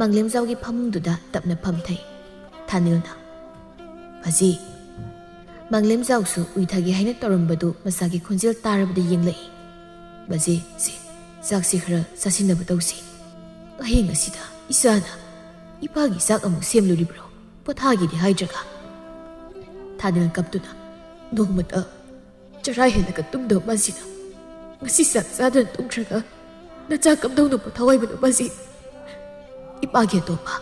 ꯃꯪꯂꯦꯝꯖꯥꯎꯒꯤ ꯐꯃꯨꯡꯗꯨꯗ ꯇꯞꯅ ꯐꯝꯊꯩ꯫ ꯊꯥꯅꯤꯜꯅ, "ꯕꯥꯖꯤ!" ꯃꯪꯂꯦꯝꯖꯥꯎꯁꯨ ꯎꯏꯊꯒꯦ ꯍꯥꯏꯅ ꯇꯧꯔꯝꯕꯗꯨ ꯃꯆꯥꯒꯤ ꯈꯣꯟꯖꯦꯜ ꯇꯥꯔꯕꯗ ꯌꯦꯡꯂꯛꯏ꯫ "ꯕꯥꯖꯤ, ꯁꯤ ꯆꯥꯛꯁꯤ ꯈꯔ ꯆꯥꯁꯤꯟꯅꯕ ꯇꯧꯁꯤ꯫ ꯑꯍꯤꯡ ꯑꯁꯤꯗ ꯏꯆꯥꯅ ꯏꯄꯥꯒꯤ ꯆꯥꯛ ꯑꯃꯨꯛ ꯁꯦꯝꯂꯨꯔꯤꯕ꯭ꯔꯣ? ꯄꯣꯊꯥꯒꯦꯗꯤ ꯍꯥꯏꯗ꯭ꯔꯒ?" ꯊꯥꯅꯤꯜ ꯀꯞꯇꯨꯅ, "ꯅꯣꯡꯃꯇ ꯆꯔꯥ ꯍꯦꯜꯂꯒ ꯇꯨꯝꯗꯕ ꯃꯥꯁꯤꯅ ꯉꯁꯤ ꯆꯥꯛ ꯆꯥꯗꯅ ꯇꯨꯝꯈ꯭ꯔꯒ ꯅꯆꯥ ꯀꯝꯗꯧꯅ ꯄꯣꯊꯥꯎ ꯍꯥꯏꯕꯅꯣ ꯃꯥꯁꯤ? ꯏꯄꯥꯒꯤ ꯑꯇꯣꯝꯕ!"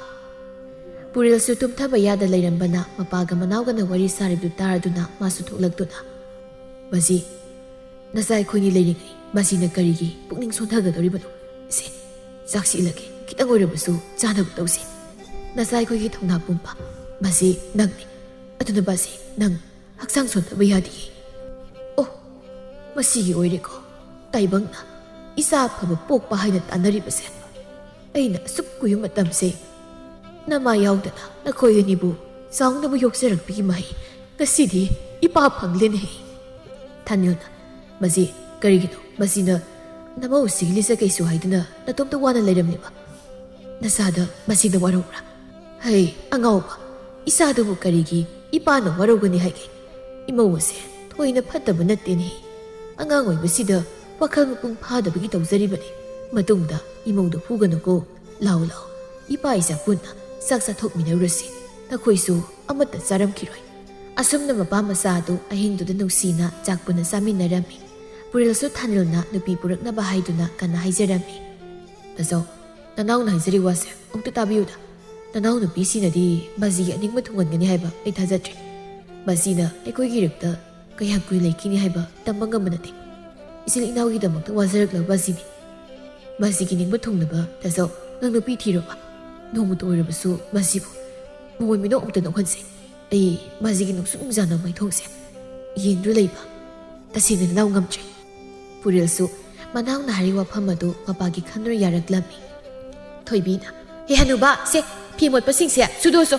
ꯄꯨꯔꯦꯜꯁꯨ ꯇꯨꯝꯊꯕ ꯌꯥꯗ ꯂꯩꯔꯝꯕꯅ ꯃꯄꯥꯒ ꯃꯅꯥꯎꯒꯅ ꯋꯥꯔꯤ ꯁꯥꯔꯤꯕꯗꯨ ꯇꯥꯔꯗꯨꯅ ꯃꯥꯁꯨ ꯊꯣꯛꯂꯛꯇꯨꯅ, "ꯃꯥꯁꯤ, ꯅꯆꯥ ꯑꯩꯈꯣꯏꯅꯤ ꯂꯩꯔꯤꯉꯩ ꯃꯁꯤꯅ ꯀꯔꯤꯒꯤ ꯄꯨꯛꯅꯤꯡ ꯁꯣꯟꯊꯒꯗꯧꯔꯤꯕꯅꯣ? ꯁꯦ, ꯆꯥꯛꯁꯤ ꯏꯜꯂꯒꯦ, ꯈꯤꯇꯪ ꯑꯣꯏꯔꯕꯁꯨ ꯆꯥꯅꯕ ꯇꯧꯁꯦ꯫ ꯅꯆꯥ ꯑꯩꯈꯣꯏꯒꯤ ꯊꯧꯅꯥ ꯄꯨꯝꯕ ꯃꯁꯤ ꯅꯪꯅꯤ, ꯑꯗꯨꯅ ꯃꯁꯤ ꯅꯪ ꯍꯛꯆꯥꯡ ꯁꯣꯟꯊꯕ ꯌꯥꯗꯤꯌꯦ꯫ ꯑꯣ, ꯃꯁꯤꯒꯤ ꯑꯣꯏꯔꯦꯀꯣ ꯇꯥꯏꯕꯪꯅ ꯏꯆꯥ ꯑꯐꯕ ꯄꯣꯛꯄ ꯍꯥꯏꯅ ꯇꯥꯟꯅꯔꯤꯕꯁꯦ꯫ ꯑꯩꯅ ꯑꯁꯨꯛ ꯀꯨꯏꯕ ꯃꯇꯝꯁꯦ ꯅꯃꯥ ꯌꯥꯎꯗꯅ ꯅꯈꯣꯏ ꯑꯅꯤꯕꯨ ꯆꯥꯎꯅꯕ ꯌꯣꯛꯆꯔꯛꯄꯒꯤ ꯃꯍꯩ ꯉꯁꯤꯗꯤ ꯏꯄꯥ ꯐꯪꯂꯦꯅꯦ꯫" ꯊꯥꯅꯤꯜꯅ, "ꯃꯁꯤ ꯀꯔꯤꯒꯤꯅꯣ? ꯃꯁꯤꯅ ꯅꯃꯧꯁꯤꯒꯤ ꯂꯤꯆꯠ ꯀꯩꯁꯨ ꯍꯥꯏꯗꯨꯅ ꯅꯇꯣꯝꯇ ꯋꯥꯅ ꯂꯩꯔꯝꯂꯤꯕ? ꯅꯆꯥꯗ ꯃꯁꯤꯅ ꯋꯥꯔꯧꯕ꯭ꯔꯥ? ꯍꯩ, ꯑꯉꯥꯎꯕ! ꯏꯆꯥꯗꯨꯕꯨ ꯀꯔꯤꯒꯤ ꯏꯄꯥꯅ ꯋꯥꯔꯧꯒꯅꯤ ꯍꯥꯏꯒꯦ? ꯏꯃꯧ ꯑꯁꯦ ꯊꯣꯏꯅ ꯐꯠꯇꯕ ꯅꯠꯇꯦꯅꯦ꯫ ꯑꯉꯥꯡ ꯑꯣꯏꯕꯁꯤꯗ ꯋꯥꯈꯜ ꯃꯄꯨꯡ ꯐꯥꯗꯕꯒꯤ ꯇꯧꯖꯔꯤꯕꯅꯤ꯫ ꯃꯇꯨꯡꯗ ꯏꯃꯧꯗ ꯐꯨꯒꯅꯨꯀꯣ꯫ ꯂꯥꯎ, ꯂꯥꯎ, ꯏꯄꯥ ꯏꯆꯥ ꯄꯨꯟꯅ ꯆꯥꯛ ꯆꯥꯊꯣꯛꯃꯤꯟꯅꯔꯨꯔꯁꯤ꯫ ꯅꯈꯣꯏꯁꯨ ꯑꯃꯠꯇ ꯆꯥꯔꯝꯈꯤꯔꯣꯏ꯫" ꯑꯁꯨꯝꯅ ꯃꯄꯥ ꯃꯆꯥ ꯑꯗꯨ ꯑꯍꯤꯡꯗꯨꯗ ꯅꯨꯡꯁꯤꯅ ꯆꯥꯛ ꯄꯨꯟꯅ ꯆꯥꯃꯤꯟꯅꯔꯝꯃꯤ꯫ ꯄꯨꯔꯦꯜꯁꯨ ꯊꯥꯅꯤꯜꯅ ꯅꯨꯄꯤ ꯄꯨꯔꯛꯅꯕ ꯍꯥꯏꯗꯨꯅ ꯀꯟꯅ ꯍꯥꯏꯖꯔꯝꯃꯤ꯫ "ꯇꯥꯖꯧ, ꯅꯅꯥꯎꯅ ꯍꯥꯏꯖꯔꯤ ꯋꯥꯁꯦ ꯑꯃꯨꯛꯇ ꯇꯥꯕꯤꯌꯨꯗ꯫ ꯅꯅꯥꯎ ꯅꯨꯄꯤꯁꯤꯅꯗꯤ ꯃꯥꯁꯤꯒꯤ ꯑꯅꯤꯡꯕ ꯊꯨꯡꯍꯟꯒꯅꯤ ꯍꯥꯏꯕ ꯑꯩ ꯊꯥꯖꯗ꯭ꯔꯦ꯫ ꯃꯥꯁꯤꯅ ꯑꯩꯈꯣꯏꯒꯤ ꯏꯔꯛꯇ ꯀꯌꯥꯝ ꯀꯨꯏ ꯂꯩꯈꯤꯅꯤ ꯍꯥꯏꯕ ꯇꯝꯕ ꯉꯝꯕ ꯅꯠꯇꯦ꯫ ꯏꯆꯤꯜ ꯏꯅꯥꯎꯒꯤꯗꯃꯛꯇ ꯋꯥꯖꯔꯛꯂꯕ ꯑꯁꯤꯅꯤ꯫ ꯃꯁꯤꯒꯤ ꯅꯤꯡꯕ ꯊꯨꯡꯅꯕ ꯇꯥꯖꯧ, ꯅꯪ ꯅꯨꯄꯤ ꯊꯤꯔꯣꯕ꯫ ꯅꯣꯡꯃꯇ ꯑꯣꯏꯔꯕꯁꯨ ꯃꯁꯤꯕꯨ ꯃꯑꯣꯏ ꯃꯤꯅꯣꯛ ꯑꯃꯨꯛꯇ ꯅꯣꯛꯍꯟꯁꯦ꯫ ꯑꯩ ꯃꯁꯤꯒꯤ ꯅꯨꯡꯁꯨꯛ ꯅꯨꯡꯖꯥꯅ ꯃꯥꯏꯊꯣꯡꯁꯦ ꯌꯦꯡꯗꯨꯅ ꯂꯩꯕ ꯇꯁꯦꯡꯅ ꯅꯅꯥꯎ ꯉꯝꯗ꯭ꯔꯦ꯫" ꯄꯨꯔꯦꯜꯁꯨ ꯃꯅꯥꯎꯅ ꯍꯥꯏꯔꯤꯕ ꯋꯥꯐꯝ ꯑꯗꯨ ꯃꯄꯥꯒꯤ ꯈꯟꯗꯨꯅ ꯌꯥꯔꯛꯂꯝꯃꯤ꯫ ꯊꯣꯏꯕꯤꯅ, "ꯍꯦ ꯍꯅꯨꯕ, ꯁꯦ, ꯐꯤ ꯃꯣꯠꯄꯁꯤꯡꯁꯦ ꯁꯨꯗꯣꯛꯑꯁꯨ꯫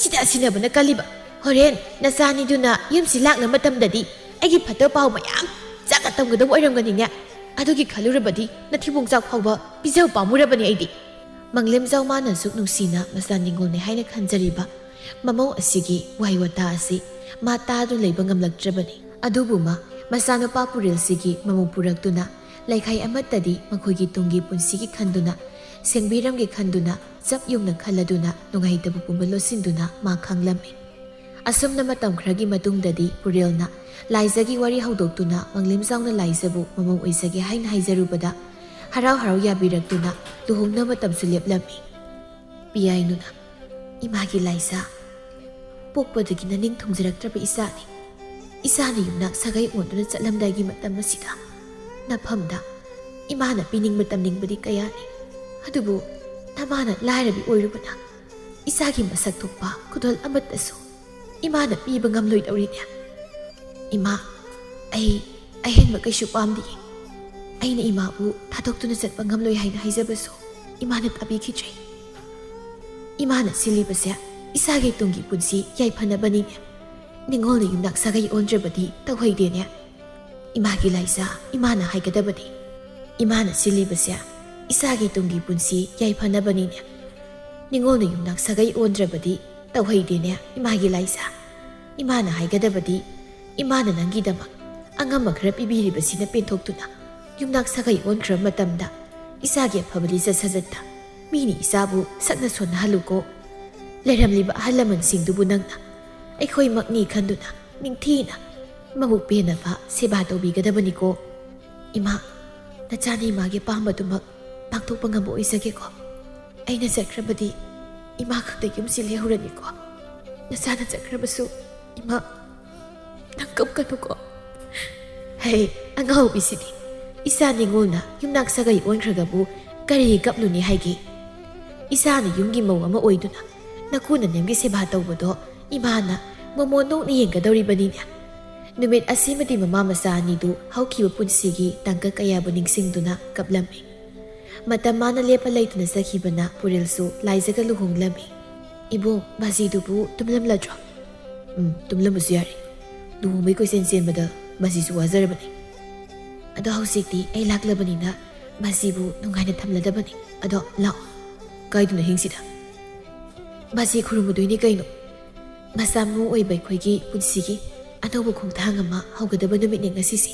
ꯁꯤꯗ ꯁꯤꯟꯅꯕꯅ ꯀꯜꯂꯤꯕ꯫ ꯍꯣꯔꯦꯟ ꯅꯆꯥꯅꯤꯗꯨꯅ ꯌꯨꯝꯁꯤ ꯂꯥꯛꯅ ꯃꯇꯝꯗꯗꯤ ꯑꯩꯒꯤ ꯐꯠꯇꯕ ꯄꯥꯎ ꯃꯌꯥꯝ ꯆꯥꯛꯅ ꯇꯝꯒꯗꯕ ꯑꯣꯏꯔꯝꯒꯅꯤꯅꯦ꯫ ꯑꯗꯨꯒꯤ ꯈꯜꯂꯨꯔꯕꯗꯤ ꯅꯊꯤꯕꯣꯡ ꯆꯥꯛ ꯐꯥꯎꯕ ꯄꯤꯖꯕ ꯄꯥꯝꯃꯨꯔꯕꯅꯤ ꯑꯩꯗꯤ꯫" ꯃꯪꯂꯦꯝꯖꯥꯎ ꯃꯥꯅꯁꯨ ꯅꯨꯡꯁꯤꯅ ꯃꯆꯥ ꯅꯤꯡꯉꯣꯜꯅꯦ ꯍꯥꯏꯅ ꯈꯟꯖꯔꯤꯕ ꯃꯃꯧ ꯑꯁꯤꯒꯤ ꯋꯥꯍꯩ ꯋꯥꯇꯥ ꯑꯁꯤ ꯃꯥ ꯇꯥꯗꯨꯅ ꯂꯩꯕ ꯉꯝꯂꯛꯇ꯭ꯔꯕꯅꯤ꯫ ꯑꯗꯨꯕꯨ ꯃꯥ ꯃꯆꯥꯅꯨꯄꯥ ꯄꯨꯔꯦꯜꯁꯤꯒꯤ ꯃꯃꯧ ꯄꯨꯔꯛꯇꯨꯅ ꯂꯩꯈꯥꯏ ꯑꯃꯠꯇꯗꯤ ꯃꯈꯣꯏꯒꯤ ꯇꯨꯡꯒꯤ ꯄꯨꯟꯁꯤꯒꯤ ꯈꯟꯗꯨꯅ, ꯁꯦꯡꯕꯤꯔꯝꯒꯦ ꯈꯟꯗꯨꯅ, ꯆꯞ ꯌꯨꯡꯅ ꯈꯜꯂꯗꯨꯅ ꯅꯨꯡꯉꯥꯏꯇꯕ ꯄꯨꯝꯕ ꯂꯣꯠꯁꯤꯟꯗꯨꯅ ꯃꯥ ꯈꯥꯡꯂꯝꯃꯤ꯫ ꯑꯁꯨꯝꯅ ꯃꯇꯝ ꯈꯔꯒꯤ ꯃꯇꯨꯡꯗꯗꯤ ꯄꯨꯔꯦꯜꯅ ꯂꯥꯏꯖꯒꯤ ꯋꯥꯔꯤ ꯍꯧꯗꯣꯛꯇꯨꯅ ꯃꯪꯂꯦꯝꯖꯥꯎꯅ ꯂꯥꯏꯖꯕꯨ ꯃꯃꯧ ꯑꯣꯏꯖꯒꯦ ꯍꯥꯏꯅ ꯍꯥꯏꯖꯔꯨꯕꯗ ꯍꯔꯥꯎ ꯍꯔꯥꯎ ꯌꯥꯕꯤꯔꯛꯇꯨꯅ ꯂꯨꯍꯣꯡꯅꯕ ꯃꯇꯝꯁꯨ ꯂꯦꯞꯂꯝꯃꯤ꯫ ꯄꯤꯌꯥꯏꯅꯨꯅ, "ꯏꯃꯥꯒꯤ ꯂꯥꯏꯖ, ꯄꯣꯛꯄꯗꯒꯤ ꯅꯅꯤꯡ ꯊꯨꯡꯖꯔꯛꯇ꯭ꯔꯕ ꯏꯆꯥꯅꯤ꯫ ꯏꯆꯥꯅ ꯌꯨꯝꯅꯥꯛ ꯁꯥꯒꯩ ꯑꯣꯟꯗꯨꯅ ꯆꯠꯂꯝꯗꯥꯏꯒꯤ ꯃꯇꯝ ꯑꯁꯤꯗ ꯅꯐꯝꯗ ꯏꯃꯥꯅ ꯄꯤꯅꯤꯡꯕ ꯇꯝꯅꯤꯡꯕꯗꯤ ꯀꯌꯥꯅꯤ꯫ ꯑꯗꯨꯕꯨ ꯅꯃꯥꯅ ꯂꯥꯏꯔꯕꯤ ꯑꯣꯏꯔꯨꯕꯅ ꯏꯆꯥꯒꯤ ꯃꯁꯛ ꯊꯣꯛꯄ ꯈꯨꯗꯣꯜ ꯑꯃꯠꯇꯁꯨ ꯏꯃꯥꯅ ꯄꯤꯕ ꯉꯝꯂꯣꯏꯗꯧꯔꯤꯅꯦ꯫ ꯏꯃꯥ, ꯑꯩ ꯑꯍꯦꯟꯕ ꯀꯩꯁꯨ ꯄꯥꯝꯗꯤꯌꯦ꯫ ꯑꯩꯅ ꯏꯃꯥꯕꯨ ꯊꯥꯗꯣꯛꯇꯨꯅ ꯆꯠꯄ ꯉꯝꯂꯣꯏ ꯍꯥꯏꯅ ꯍꯥꯏꯖꯕꯁꯨ ꯏꯃꯥꯅ ꯇꯥꯕꯤꯈꯤꯗ꯭ꯔꯦ꯫ ꯏꯃꯥꯅ ꯁꯤꯜꯂꯤꯕꯁꯦ ꯏꯆꯥꯒꯤ ꯇꯨꯡꯒꯤ ꯄꯨꯟꯁꯤ ꯌꯥꯏꯐꯅꯕꯅꯤꯅꯦ꯫ ꯅꯤꯡꯉꯣꯜꯅ ꯌꯨꯝꯅꯥꯛ ꯁꯥꯒꯩ ꯑꯣꯟꯗ꯭ꯔꯕꯗꯤ ꯇꯧꯍꯩꯗꯦꯅꯦ꯫ ꯏꯃꯥꯒꯤ ꯂꯥꯏꯖ, ꯏꯃꯥꯅ ꯍꯥꯏꯒꯗꯕꯅꯤ꯫ ꯏꯃꯥꯅ ꯁꯤꯜꯂꯤꯕꯁꯦ ꯏꯆꯥꯒꯤ ꯇꯨꯡꯒꯤ ꯄꯨꯟꯁꯤ ꯌꯥꯏꯐꯅꯕꯅꯤꯅꯦ꯫ ꯅꯤꯡꯉꯣꯜꯅ ꯌꯨꯝꯅꯥꯛ ꯁꯥꯒꯩ ꯑꯣꯟꯗ꯭ꯔꯕꯗꯤ ꯇꯧꯍꯩꯗꯦꯅꯦ, ꯏꯃꯥꯒꯤ ꯂꯥꯏꯖ꯫ ꯏꯃꯥꯅ ꯍꯥꯏꯒꯗꯕꯗꯤ, ꯏꯃꯥꯅ ꯅꯪꯒꯤꯗꯃꯛ ꯑꯉꯝꯕ ꯈꯔ ꯄꯤꯕꯤꯔꯤꯕꯁꯤꯅ ꯄꯦꯟꯊꯣꯛꯇꯨꯅ ꯌꯨꯝꯅꯥꯛ ꯁꯥꯒꯩ ꯑꯣꯟꯈ꯭ꯔꯕ ꯃꯇꯝꯗ ꯏꯆꯥꯒꯤ ꯑꯐꯕ ꯂꯤꯆꯠ ꯁꯥꯖꯠꯇ ꯃꯤꯅ ꯏꯆꯥꯕꯨ ꯁꯛꯅ ꯁꯣꯟꯅꯍꯜꯂꯨꯀꯣ꯫ ꯂꯩꯔꯝꯂꯤꯕ ꯑꯍꯜ ꯂꯃꯟꯁꯤꯡꯗꯨꯕꯨ ꯅꯪꯅ ꯑꯩꯈꯣꯏꯃꯛꯅꯤ ꯈꯟꯗꯨꯅ ꯅꯤꯡꯊꯤꯅ ꯃꯕꯨꯛ ꯄꯦꯟꯅꯕ ꯁꯦꯕꯥ ꯇꯧꯕꯤꯒꯗꯕꯅꯤꯀꯣ꯫ ꯏꯃꯥ, ꯅꯆꯥꯅ ꯏꯃꯥꯒꯤ ꯑꯄꯥꯝꯕꯗꯨꯃꯛ ꯄꯥꯡꯊꯣꯛꯄ ꯉꯝꯕ ꯑꯣꯏꯖꯒꯦꯀꯣ꯫ ꯑꯩꯅ ꯆꯠꯈ꯭ꯔꯕꯗꯤ ꯏꯃꯥ ꯈꯛꯇ ꯌꯨꯝꯁꯤ ꯂꯩꯍꯧꯔꯅꯤꯀꯣ꯫ ꯅꯆꯥꯅ ꯆꯠꯈ꯭ꯔꯕꯁꯨ ꯏꯃꯥ, ꯅꯪ ꯀꯞꯀꯅꯨꯀꯣ꯫ ꯍꯩ, ꯑꯉꯥꯎꯕꯤꯁꯤꯗꯤ꯫ ꯏꯆꯥ ꯅꯤꯉꯣꯜꯅ ꯌꯨꯝꯅꯥꯛ ꯁꯥꯒꯩ ꯑꯣꯟꯈ꯭ꯔꯒꯕꯨ ꯀꯔꯤ ꯀꯞꯂꯨꯅꯤ ꯍꯥꯏꯒꯦ? ꯏꯆꯥꯅ ꯌꯨꯝꯒꯤ ꯃꯧ ꯑꯃ ꯑꯣꯏꯗꯨꯅ ꯅꯀꯨ ꯅꯅꯦꯝꯒꯤ ꯁꯦꯕꯥ ꯇꯧꯕꯗꯣ ꯏꯃꯥꯅ ꯃꯃꯣꯟ ꯅꯣꯛꯅ ꯌꯦꯡꯒꯗꯧꯔꯤꯕꯅꯤꯅꯦ꯫ ꯅꯨꯃꯤꯠ ꯑꯁꯤꯃꯗꯤ ꯃꯃꯥ ꯃꯆꯥ ꯑꯅꯤꯗꯨ ꯍꯧꯈꯤꯕ ꯄꯨꯟꯁꯤꯒꯤ ꯇꯥꯡꯀꯛ ꯀꯌꯥꯕꯨ ꯅꯤꯡꯁꯤꯡꯗꯨꯅ ꯀꯞꯂꯝꯃꯤ꯫ ꯃꯇꯝ ꯃꯥꯅ ꯂꯦꯞꯄ ꯂꯩꯇꯅ ꯆꯠꯈꯤꯕꯅ ꯄꯨꯔꯦꯜꯁꯨ ꯂꯥꯏꯖꯒ ꯂꯨꯍꯣꯡꯂꯝꯃꯤ꯫ "ꯏꯕꯨꯡ, ꯕꯥꯖꯤꯗꯨꯕꯨ ꯇꯨꯝꯂꯝꯂꯗ꯭ꯔꯣ?" "ꯎꯝ, ꯇꯨꯝꯂꯝꯕꯁꯨ ꯌꯥꯔꯦ꯫ ꯂꯨꯍꯣꯡꯕꯩ ꯀꯣꯏꯆꯦꯟ ꯆꯦꯟꯕꯗ ꯕꯥꯖꯤꯁꯨ ꯋꯥꯖꯔꯕꯅꯤ꯫ ꯑꯗꯣ ꯍꯧꯖꯤꯛꯇꯤ ꯑꯩ ꯂꯥꯛꯂꯕꯅꯤꯅ ꯕꯥꯖꯤꯕꯨ ꯅꯨꯡꯉꯥꯏꯅ ꯊꯝꯂꯗꯕꯅꯤ꯫ ꯑꯗꯣ ꯂꯥꯛꯑꯣ꯫" "ꯀꯥꯏꯗꯅꯣ ꯍꯤꯡꯁꯤꯗ?" "ꯕꯥꯖꯤ ꯈꯨꯔꯨꯝꯃꯨꯗꯣꯏꯅꯤ ꯀꯩꯅꯣ꯫ ꯃꯆꯥ ꯃꯎ ꯑꯣꯏꯕ ꯑꯩꯈꯣꯏꯒꯤ ꯄꯨꯟꯁꯤꯒꯤ ꯑꯅꯧꯕ ꯈꯣꯡꯊꯥꯡ ꯑꯃ ꯍꯧꯒꯗꯕ ꯅꯨꯃꯤꯠꯅꯦ ꯉꯁꯤꯁꯦ꯫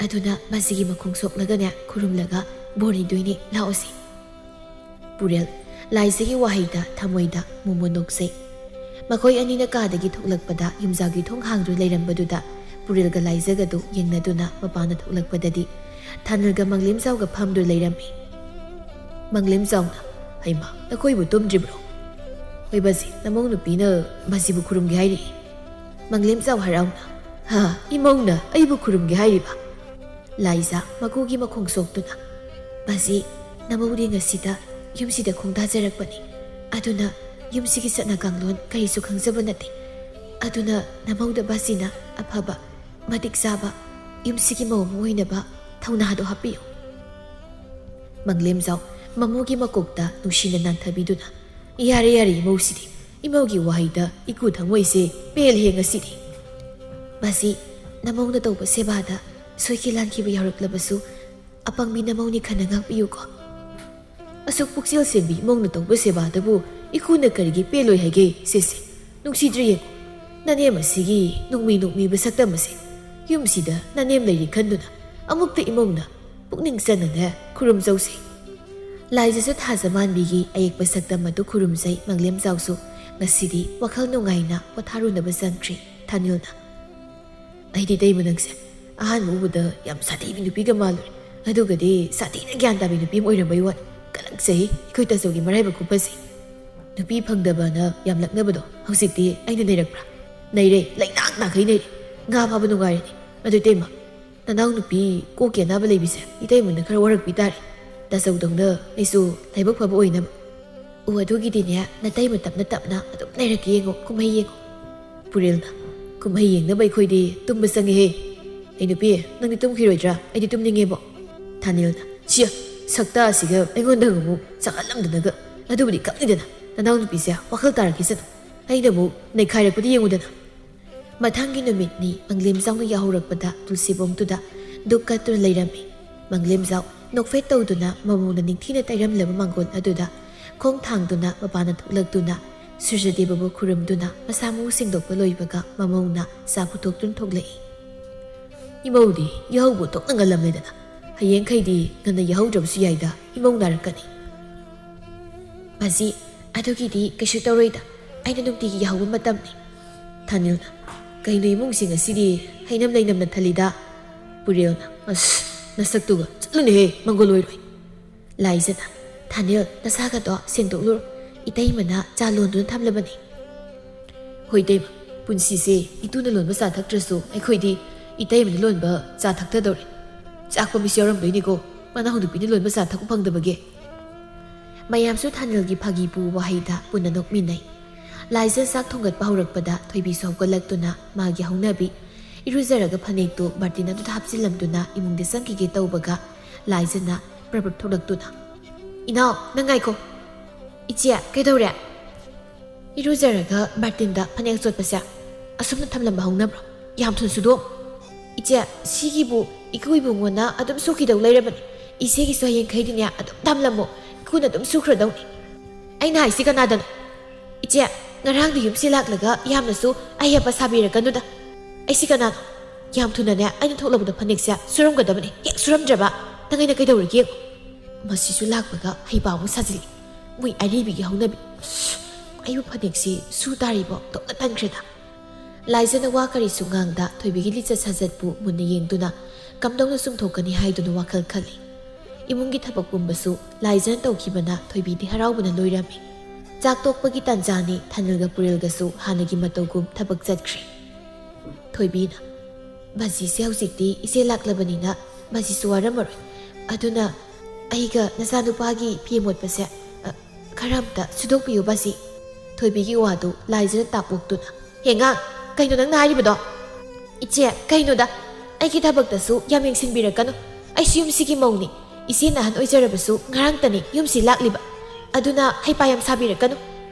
ꯑꯗꯨꯅ ꯕꯥꯖꯤꯒꯤ ꯃꯈꯣꯡ ꯁꯣꯛꯂꯒꯅꯦ ꯈꯨꯔꯨꯝꯂꯒ ꯕꯣꯔ ꯅꯤꯗꯣꯏꯅꯦ, ꯂꯥꯛꯑꯣꯁꯦ꯫" ꯄꯨꯔꯦꯜ ꯂꯥꯏꯖꯒꯤ ꯋꯥꯍꯩꯗ ꯊꯃꯣꯏꯗ ꯃꯣꯃꯣꯟ ꯅꯣꯛꯆꯩ꯫ ꯃꯈꯣꯏ ꯑꯅꯤꯅ ꯀꯥꯗꯒꯤ ꯊꯣꯛꯂꯛꯄꯗ ꯌꯨꯝꯖꯥꯎꯒꯤ ꯊꯣꯡ ꯍꯥꯡꯗꯨꯅ ꯂꯩꯔꯝꯕꯗꯨꯗ ꯄꯨꯔꯦꯜꯒ ꯂꯥꯏꯖꯒꯗꯨ ꯌꯦꯡꯅꯗꯨꯅ ꯃꯄꯥꯟꯗ ꯊꯣꯛꯂꯛꯄꯗꯗꯤ ꯊꯥꯅꯤꯜꯒ ꯃꯪꯂꯦꯝꯖꯥꯎꯒ ꯐꯝꯗꯨꯅ ꯂꯩꯔꯝꯃꯤ꯫ ꯃꯪꯂꯦꯝꯖꯥꯎꯅ, "ꯍꯩꯃꯥ, ꯅꯈꯣꯏꯕꯨ ꯇꯨꯝꯗ꯭ꯔꯤꯕ꯭ꯔꯣ?" "ꯍꯣꯏ ꯕꯥꯖꯤ, ꯅꯃꯧ ꯅꯨꯄꯤꯅ ꯕꯥꯖꯤꯕꯨ ꯈꯨꯔꯨꯝꯒꯦ ꯍꯥꯏꯔꯤ꯫" ꯃꯪꯂꯦꯝꯖꯥꯎ ꯍꯔꯥꯎꯅ, "ꯍꯥ, ꯏꯃꯧꯅ ꯑꯩꯕꯨ ꯈꯨꯔꯨꯝꯒꯦ ꯍꯥꯏꯔꯤꯕ?" ꯂꯥꯏꯖ ꯃꯀꯨꯒꯤ ꯃꯈꯣꯡ ꯁꯣꯛꯇꯨꯅ, "ꯕꯥꯖꯤ, ꯅꯃꯧꯗꯤ ꯉꯁꯤꯗ ꯌꯨꯝꯁꯤꯗ ꯈꯣꯡꯗꯥꯖꯔꯛꯄꯅꯤ꯫ ꯑꯗꯨꯅ ꯌꯨꯝꯁꯤꯒꯤ ꯆꯠꯅ ꯀꯥꯡꯂꯣꯟ ꯀꯔꯤꯁꯨ ꯈꯪꯖꯕ ꯅꯠꯇꯦ꯫ ꯑꯗꯨꯅ ꯅꯃꯧꯗ ꯕꯥꯖꯤꯅ ꯑꯐꯕ, ꯃꯇꯤꯛ ꯆꯥꯕ ꯌꯨꯝꯁꯤꯒꯤ ꯃꯧ ꯑꯃ ꯑꯣꯏꯅꯕ ꯊꯧꯅꯥꯗꯣ ꯍꯥꯞꯄꯤꯌꯨ꯫" ꯃꯪꯂꯦꯝꯖꯥꯎ ꯃꯃꯧꯒꯤ ꯃꯀꯣꯛꯇ ꯅꯨꯡꯁꯤꯅ ꯅꯥꯟꯊꯕꯤꯗꯨꯅ, "ꯌꯥꯔꯦ, ꯌꯥꯔꯦ, ꯏꯃꯧꯁꯤꯗꯤ꯫ ꯏꯃꯧꯒꯤ ꯋꯥꯍꯩꯗ ꯏꯀꯨ ꯊꯃꯣꯏꯁꯦ ꯄꯦꯜꯂꯦ ꯉꯁꯤꯗꯤ꯫ ꯕꯥꯖꯤ, ꯅꯃꯧꯅ ꯇꯧꯕ ꯁꯦꯕꯥꯗ ꯁꯣꯏꯈꯤ ꯂꯥꯟꯈꯤꯕ ꯌꯥꯎꯔꯛꯂꯕꯁꯨ ꯑꯄꯪꯕꯤ ꯅꯃꯧꯅꯤ ꯈꯟꯅ ꯉꯥꯛꯄꯤꯌꯨꯀꯣ꯫" "ꯑꯁꯨꯛ ꯄꯨꯛꯆꯦꯜ ꯁꯦꯝꯕꯤ ꯏꯃꯧꯅ ꯇꯧꯕ ꯁꯦꯕꯥꯗꯕꯨ ꯏꯀꯨꯅ ꯀꯔꯤꯒꯤ ꯄꯦꯜꯂꯣꯏ ꯍꯥꯏꯒꯦ? ꯁꯦ, ꯁꯦ, ꯅꯨꯡꯁꯤꯗ꯭ꯔ ꯌꯦꯡꯉꯨ꯫ ꯅꯅꯦꯝ ꯑꯁꯤꯒꯤ ꯅꯣꯡꯃꯤ ꯅꯣꯛꯃꯤꯕ ꯁꯛꯇꯝ ꯑꯁꯦ꯫ ꯌꯨꯝꯁꯤꯗ ꯅꯅꯦꯝ ꯂꯩꯔꯤ ꯈꯟꯗꯨꯅ ꯑꯃꯨꯛꯇ ꯏꯃꯧꯅ ꯄꯨꯛꯅꯤꯡ ꯆꯪꯅꯅꯦ ꯈꯨꯔꯨꯝꯖꯧꯁꯦ꯫" ꯂꯥꯏꯖꯁꯨ ꯊꯥꯖ ꯃꯥꯟꯕꯤꯒꯤ ꯑꯌꯦꯛꯄ ꯁꯛꯇꯝ ꯑꯗꯨ ꯈꯨꯔꯨꯝꯖꯩ꯫ ꯃꯪꯂꯦꯝꯖꯥꯎꯁꯨ ꯉꯁꯤꯗꯤ ꯋꯥꯈꯜ ꯅꯨꯡꯉꯥꯏꯅ ꯄꯣꯊꯥꯔꯨꯅꯕ ꯆꯪꯈ꯭ꯔꯦ꯫ ꯊꯥꯅꯤꯜꯅ, "ꯑꯩꯗꯤ ꯏꯇꯩꯃ ꯅꯪꯁꯦ ꯑꯍꯥꯟꯕ ꯎꯕꯗ ꯌꯥꯝ ꯁꯥꯊꯤꯕꯤ ꯅꯨꯄꯤꯒ ꯃꯥꯜꯂꯨꯔꯦ꯫ ꯑꯗꯨꯒꯗꯤ ꯁꯥꯊꯤꯅ ꯒ꯭ꯌꯥꯟ ꯇꯥꯕꯤ ꯅꯨꯄꯤ ꯑꯃ ꯑꯣꯏꯔꯝꯕꯩ ꯋꯥꯅꯤ꯫ ꯀꯂꯛꯆꯩ ꯑꯩꯈꯣꯏ ꯇꯥꯆꯧꯒꯤ ꯃꯔꯥꯏꯕꯛ ꯈꯨꯐꯁꯦ꯫ ꯅꯨꯄꯤ ꯐꯪꯗꯕꯅ ꯌꯥꯝ ꯂꯛꯅꯕꯗꯣ ꯍꯧꯖꯤꯛꯇꯤ ꯑꯩꯅ ꯅꯩꯔꯛꯄ꯭ꯔꯥ?" "ꯅꯩꯔꯦ, ꯂꯩꯅꯥꯡ ꯅꯥꯈꯩ ꯅꯩꯔꯦ꯫ ꯉꯥ ꯐꯥꯕ ꯅꯨꯡꯉꯥꯏꯔꯅꯤ꯫ ꯑꯗꯨ ꯏꯇꯩꯃ, ꯅꯅꯥꯎ ꯅꯨꯄꯤ ꯀꯣꯛꯀꯤ ꯑꯅꯥꯕ ꯂꯩꯕꯤꯁꯦ ꯏꯇꯩꯃꯅ ꯈꯔ ꯋꯥꯔꯛꯄꯤ ꯇꯥꯔꯦ꯫ ꯇꯥꯆꯧꯗꯧꯅ ꯑꯩꯁꯨ ꯂꯥꯏꯕꯛ ꯐꯕ ꯑꯣꯏꯅꯕ꯫" "ꯑꯣ, ꯑꯗꯨꯒꯤꯗꯤꯅꯦ, ꯅꯇꯩꯃ ꯇꯞꯅ ꯇꯞꯅ ꯑꯗꯨꯝ ꯂꯩꯔꯛꯀꯦ, ꯌꯦꯡꯉꯣ, ꯀꯨꯝꯍꯩ ꯌꯦꯡꯉꯣ꯫" ꯄꯨꯔꯦꯜꯅ, "ꯀꯨꯝꯍꯩ ꯌꯦꯡꯅꯕ ꯑꯩꯈꯣꯏꯗꯤ ꯇꯨꯝꯕ ꯆꯪꯉꯦꯍꯦ꯫ ꯑꯩ ꯅꯨꯄꯤ, ꯅꯪꯗꯤ ꯇꯨꯝꯈꯤꯔꯣꯏꯗ꯭ꯔꯥ? ꯑꯩꯗꯤ ꯇꯨꯝꯅꯤꯡꯉꯦꯕꯣ꯫" ꯊꯥꯅꯤꯜꯅ, "ꯁꯤꯌ, ꯁꯛꯇꯥ ꯑꯁꯤꯒ ꯑꯩꯉꯣꯟꯗ ꯑꯃꯨꯛ ꯆꯥꯛꯍꯜꯂꯝꯗꯅꯒ꯫ ꯑꯗꯨꯕꯨꯗꯤ ꯈꯪꯉꯤꯗꯅ, ꯅꯅꯥꯎ ꯅꯨꯄꯤꯁꯦ ꯋꯥꯈꯜ ꯇꯥꯔꯛꯈꯤꯁꯅꯨ꯫ ꯑꯩꯅ ꯑꯃꯨꯛ ꯅꯩꯈꯥꯏꯔꯛꯄꯗꯤ ꯌꯦꯡꯉꯨꯗꯅ꯫" ꯃꯊꯪꯒꯤ ꯅꯨꯃꯤꯠꯅꯤ ꯃꯪꯂꯦꯝꯖꯥꯎꯅ ꯌꯥꯍꯧꯔꯛꯄꯗ ꯇꯨꯜꯁꯤꯕꯣꯡꯗꯨꯗ ꯗꯨꯛ ꯀꯠꯇꯨꯅ ꯂꯩꯔꯝꯃꯤ꯫ ꯃꯪꯂꯦꯝꯖꯥꯎ ꯅꯣꯛꯐꯦꯠ ꯇꯧꯗꯨꯅ ꯃꯃꯧꯅ ꯅꯤꯡꯊꯤꯅ ꯇꯩꯔꯝꯂꯕ ꯃꯥꯡꯒꯣꯜ ꯑꯗꯨꯗ ꯈꯣꯡ ꯊꯥꯡꯗꯨꯅ ꯃꯄꯥꯟꯗ ꯊꯣꯛꯂꯛꯇꯨꯅ ꯁꯨꯔꯖꯗꯦꯕꯕꯨ ꯈꯨꯔꯨꯝꯗꯨꯅ ꯃꯁꯥ ꯃꯎ ꯁꯦꯡꯗꯣꯛꯄ ꯂꯣꯏꯕꯒ ꯃꯃꯧꯅ ꯆꯥ ꯄꯨꯊꯣꯛꯇꯨꯅ ꯊꯣꯛꯂꯛꯏ꯫ "ꯏꯃꯧꯗꯤ ꯌꯥꯍꯧꯕꯨ ꯊꯣꯛꯅ ꯉꯜꯂꯝꯂꯦꯗꯅ꯫ ꯍꯌꯦꯡꯈꯩꯗꯤ ꯉꯟꯅ ꯌꯥꯍꯧꯗ꯭ꯔꯕꯁꯨ ꯌꯥꯏꯗ, ꯏꯃꯧ ꯅꯥꯔꯛꯀꯅꯤ꯫" "ꯕꯥꯖꯤ, ꯑꯗꯨꯒꯤꯗꯤ ꯀꯩꯁꯨ ꯇꯧꯔꯣꯏꯗ, ꯑꯩꯅ ꯅꯨꯡꯇꯤꯒꯤ ꯌꯥꯍꯧꯕ ꯃꯇꯝꯅꯤ꯫" ꯊꯥꯅꯤꯜꯅ, "ꯀꯩꯅꯣ ꯏꯃꯨꯡꯁꯤꯡ ꯑꯁꯤꯗꯤ ꯍꯩꯅꯝ ꯂꯩꯅꯝꯅ ꯊꯜꯂꯤꯗ?" ꯄꯨꯔꯦꯜꯅ, "ꯑꯁ, ꯅꯁꯛꯇꯨꯒ ꯆꯠꯂꯨꯅꯦꯍꯦ, ꯃꯪꯒꯣꯜ ꯑꯣꯏꯔꯣꯏ꯫" ꯂꯥꯏꯖꯅ, "ꯊꯥꯅꯤꯜ, ꯅꯁꯥꯒꯗꯣ ꯁꯦꯡꯗꯣꯛꯂꯨꯔꯣ, ꯏꯇꯩꯃꯅ ꯆꯥ ꯂꯣꯟꯗꯨꯅ ꯊꯝꯂꯕꯅꯤ꯫" "ꯍꯣꯏ ꯏꯇꯩꯃ, ꯄꯨꯟꯁꯤꯁꯦ ꯏꯇꯨꯅ ꯂꯣꯟꯕ ꯆꯥ ꯊꯛꯇ꯭ꯔꯁꯨ ꯑꯩꯈꯣꯏꯗꯤ ꯏꯇꯩꯃꯅ ꯂꯣꯟꯕ ꯆꯥ ꯊꯛꯇꯗꯧꯔꯦ꯫ ꯆꯥꯛꯄ ꯃꯤꯁꯨ ꯌꯥꯎꯔꯝꯗꯣꯏꯅꯤꯀꯣ, ꯃꯅꯥꯎ ꯅꯨꯄꯤꯅ ꯂꯣꯟꯕ ꯆꯥ ꯊꯛꯄ ꯐꯪꯗꯕꯒꯤ꯫" ꯃꯌꯥꯝꯁꯨ ꯊꯥꯅꯤꯜꯒꯤ ꯐꯥꯒꯤ ꯄꯨ ꯋꯥꯍꯩꯗ ꯄꯨꯟꯅ ꯅꯣꯛꯃꯤꯟꯅꯩ꯫ ꯂꯥꯏꯖ ꯆꯥꯛ ꯊꯣꯡꯒꯠꯄ ꯍꯧꯔꯛꯄꯗ ꯊꯣꯏꯕꯤꯁꯨ ꯍꯧꯒꯠꯂꯛꯇꯨꯅ ꯃꯥꯒꯤ ꯍꯧꯅꯕꯤ ꯏꯔꯨꯖꯔꯒ ꯐꯅꯦꯛꯇꯨ ꯕꯥꯔꯇꯤꯟ ꯑꯗꯨꯗ ꯍꯥꯞꯆꯤꯜꯂꯝꯗꯨꯅ ꯏꯃꯨꯡꯗ ꯆꯪꯈꯤꯒꯦ ꯇꯧꯕꯒ ꯂꯥꯏꯖꯅ ꯄ꯭ꯔꯞ ꯄ꯭ꯔꯞ ꯊꯣꯛꯂꯛꯇꯨꯅ, "ꯏꯅꯥꯎ, ꯅꯪ ꯉꯥꯏꯈꯣ꯫" "ꯏꯆꯦ, ꯀꯩꯗꯧꯔꯦ?" "ꯏꯔꯨꯖꯔꯒ ꯕꯥꯔꯇꯤꯟꯗ ꯐꯅꯦꯛ ꯑꯆꯣꯠꯄꯁꯦ ꯑꯁꯨꯝꯅ ꯊꯝꯂꯝꯕ ꯍꯧꯅꯕ꯭ꯔꯣ? ꯌꯥꯝ ꯊꯨꯅ ꯁꯨꯗꯣꯛ꯫" "ꯏꯆꯦ, ꯁꯤꯒꯤꯕꯨ ꯏꯀꯨ ꯏꯕꯨꯡꯉꯣꯅ ꯑꯗꯨꯝ ꯁꯨꯈꯤꯗꯧ ꯂꯩꯔꯕꯅꯤ꯫ ꯏꯆꯦꯒꯤꯁꯨ ꯍꯌꯦꯡꯈꯩꯗꯤꯅꯦ ꯑꯗꯨꯝ ꯊꯝꯂꯝꯃꯣ, ꯏꯀꯨꯅ ꯑꯗꯨꯝ ꯁꯨꯈ꯭ꯔꯗꯧꯅꯤ꯫" "ꯑꯩꯅ ꯍꯥꯏꯁꯤ ꯀꯅꯥꯗꯅꯣ? ꯏꯆꯦ, ꯉꯔꯥꯡꯗꯤ ꯌꯨꯝꯁꯤ ꯂꯥꯛꯂꯒ ꯌꯥꯝꯅꯁꯨ ꯑꯍꯦꯞꯄ ꯁꯥꯕꯤꯔꯛꯀꯅꯨꯗ꯫ ꯑꯩꯁꯤ ꯀꯅꯥꯅꯣ? ꯌꯥꯝ ꯊꯨꯅꯅꯦ ꯑꯩꯅ ꯊꯣꯛꯂꯛꯄꯗ ꯐꯅꯦꯛꯁꯦ ꯁꯨꯔꯝꯒꯗꯕꯅꯤ꯫ ꯍꯦꯛ ꯁꯨꯔꯝꯗ꯭ꯔꯕ ꯅꯪ ꯑꯩꯅ ꯀꯩꯗꯧꯔꯒꯦ ꯌꯦꯡꯉꯨ꯫" ꯃꯁꯤꯁꯨ ꯂꯥꯛꯄꯒ ꯍꯩꯄꯥ ꯑꯃꯨꯛ ꯁꯥꯖꯤꯜꯂꯤ꯫ ꯃꯣꯏ ꯑꯔꯤꯕꯤꯒꯤ ꯍꯧꯅꯕꯤ꯫ ꯑꯩꯕꯨ ꯐꯅꯦꯛꯁꯤ ꯁꯨ ꯇꯥꯔꯤꯕꯣ? ꯇꯣꯛꯅ ꯇꯟꯈ꯭ꯔꯦꯗ꯫ ꯂꯥꯏꯖꯅ ꯋꯥ ꯀꯔꯤꯁꯨ ꯉꯥꯡꯗ ꯊꯣꯏꯕꯤꯒꯤ ꯂꯤꯆꯠ ꯁꯥꯖꯠꯄꯨ ꯃꯨꯟꯅ ꯌꯦꯡꯗꯨꯅ ꯀꯝꯗꯧꯅ ꯆꯨꯝꯊꯣꯛꯀꯅꯤ ꯍꯥꯏꯗꯨꯅ ꯋꯥꯈꯜ ꯈꯜꯂꯤ꯫ ꯏꯃꯨꯡꯒꯤ ꯊꯕꯛ ꯄꯨꯝꯕꯁꯨ ꯂꯥꯏꯖꯅ ꯇꯧꯈꯤꯕꯅ ꯊꯣꯏꯕꯤꯗꯤ ꯍꯔꯥꯎꯕꯅ ꯂꯣꯏꯔꯝꯃꯤ꯫ ꯆꯥꯛ ꯇꯣꯛꯄꯒꯤ ꯇꯥꯟꯖꯥꯅꯤ, ꯊꯥꯅꯤꯜꯒ ꯄꯨꯔꯦꯜꯒꯁꯨ ꯍꯥꯟꯅꯒꯤ ꯃꯇꯧꯒꯨꯝ ꯊꯕꯛ ꯆꯠꯈ꯭ꯔꯦ꯫ ꯊꯣꯏꯕꯤꯅ, "ꯕꯥꯖꯤꯁꯦ ꯍꯧꯖꯤꯛꯇꯤ ꯏꯆꯦ ꯂꯥꯛꯂꯕꯅꯤꯅ ꯕꯥꯖꯤꯁꯨ ꯋꯥꯔꯝꯃꯔꯣꯏ꯫ ꯑꯗꯨꯅ ꯑꯩꯒ ꯅꯆꯥꯅꯨꯄꯥꯒꯤ ꯐꯤ ꯃꯣꯠꯄꯁꯦ, ꯑ, ꯈꯔ ꯑꯝꯇ ꯁꯨꯗꯣꯛꯄꯤꯌꯨ ꯕꯥꯖꯤ꯫" ꯊꯣꯏꯕꯤꯒꯤ ꯋꯥꯗꯨ ꯂꯥꯏꯖꯅ ꯇꯥꯞ ꯑꯣꯛꯇꯨꯅ, "ꯍꯦ ꯑꯉꯥꯡ, ꯀꯩꯅꯣ ꯅꯪꯅ ꯍꯥꯏꯔꯤꯕꯗꯣ? ꯏꯆꯦ, ꯀꯩꯅꯣꯗ, ꯑꯩꯒꯤ ꯊꯕꯛꯇꯁꯨ ꯌꯥꯝ ꯌꯦꯡꯁꯤꯟꯕꯤꯔꯛꯀꯅꯨ꯫ ꯑꯩꯁꯨ ꯌꯨꯝꯁꯤꯒꯤ ꯃꯧꯅꯤ꯫ ꯏꯆꯦꯅ ꯑꯍꯟ ꯑꯣꯏꯖꯔꯕꯁꯨ ꯉꯔꯥꯡꯇꯅꯤ ꯌꯨꯝꯁꯤ ꯂꯥꯛꯂꯤꯕ꯫ ꯑꯗꯨꯅ ꯍꯩꯄꯥ ꯌꯥꯝ ꯁꯥꯕꯤꯔꯛꯀꯅꯨ꯫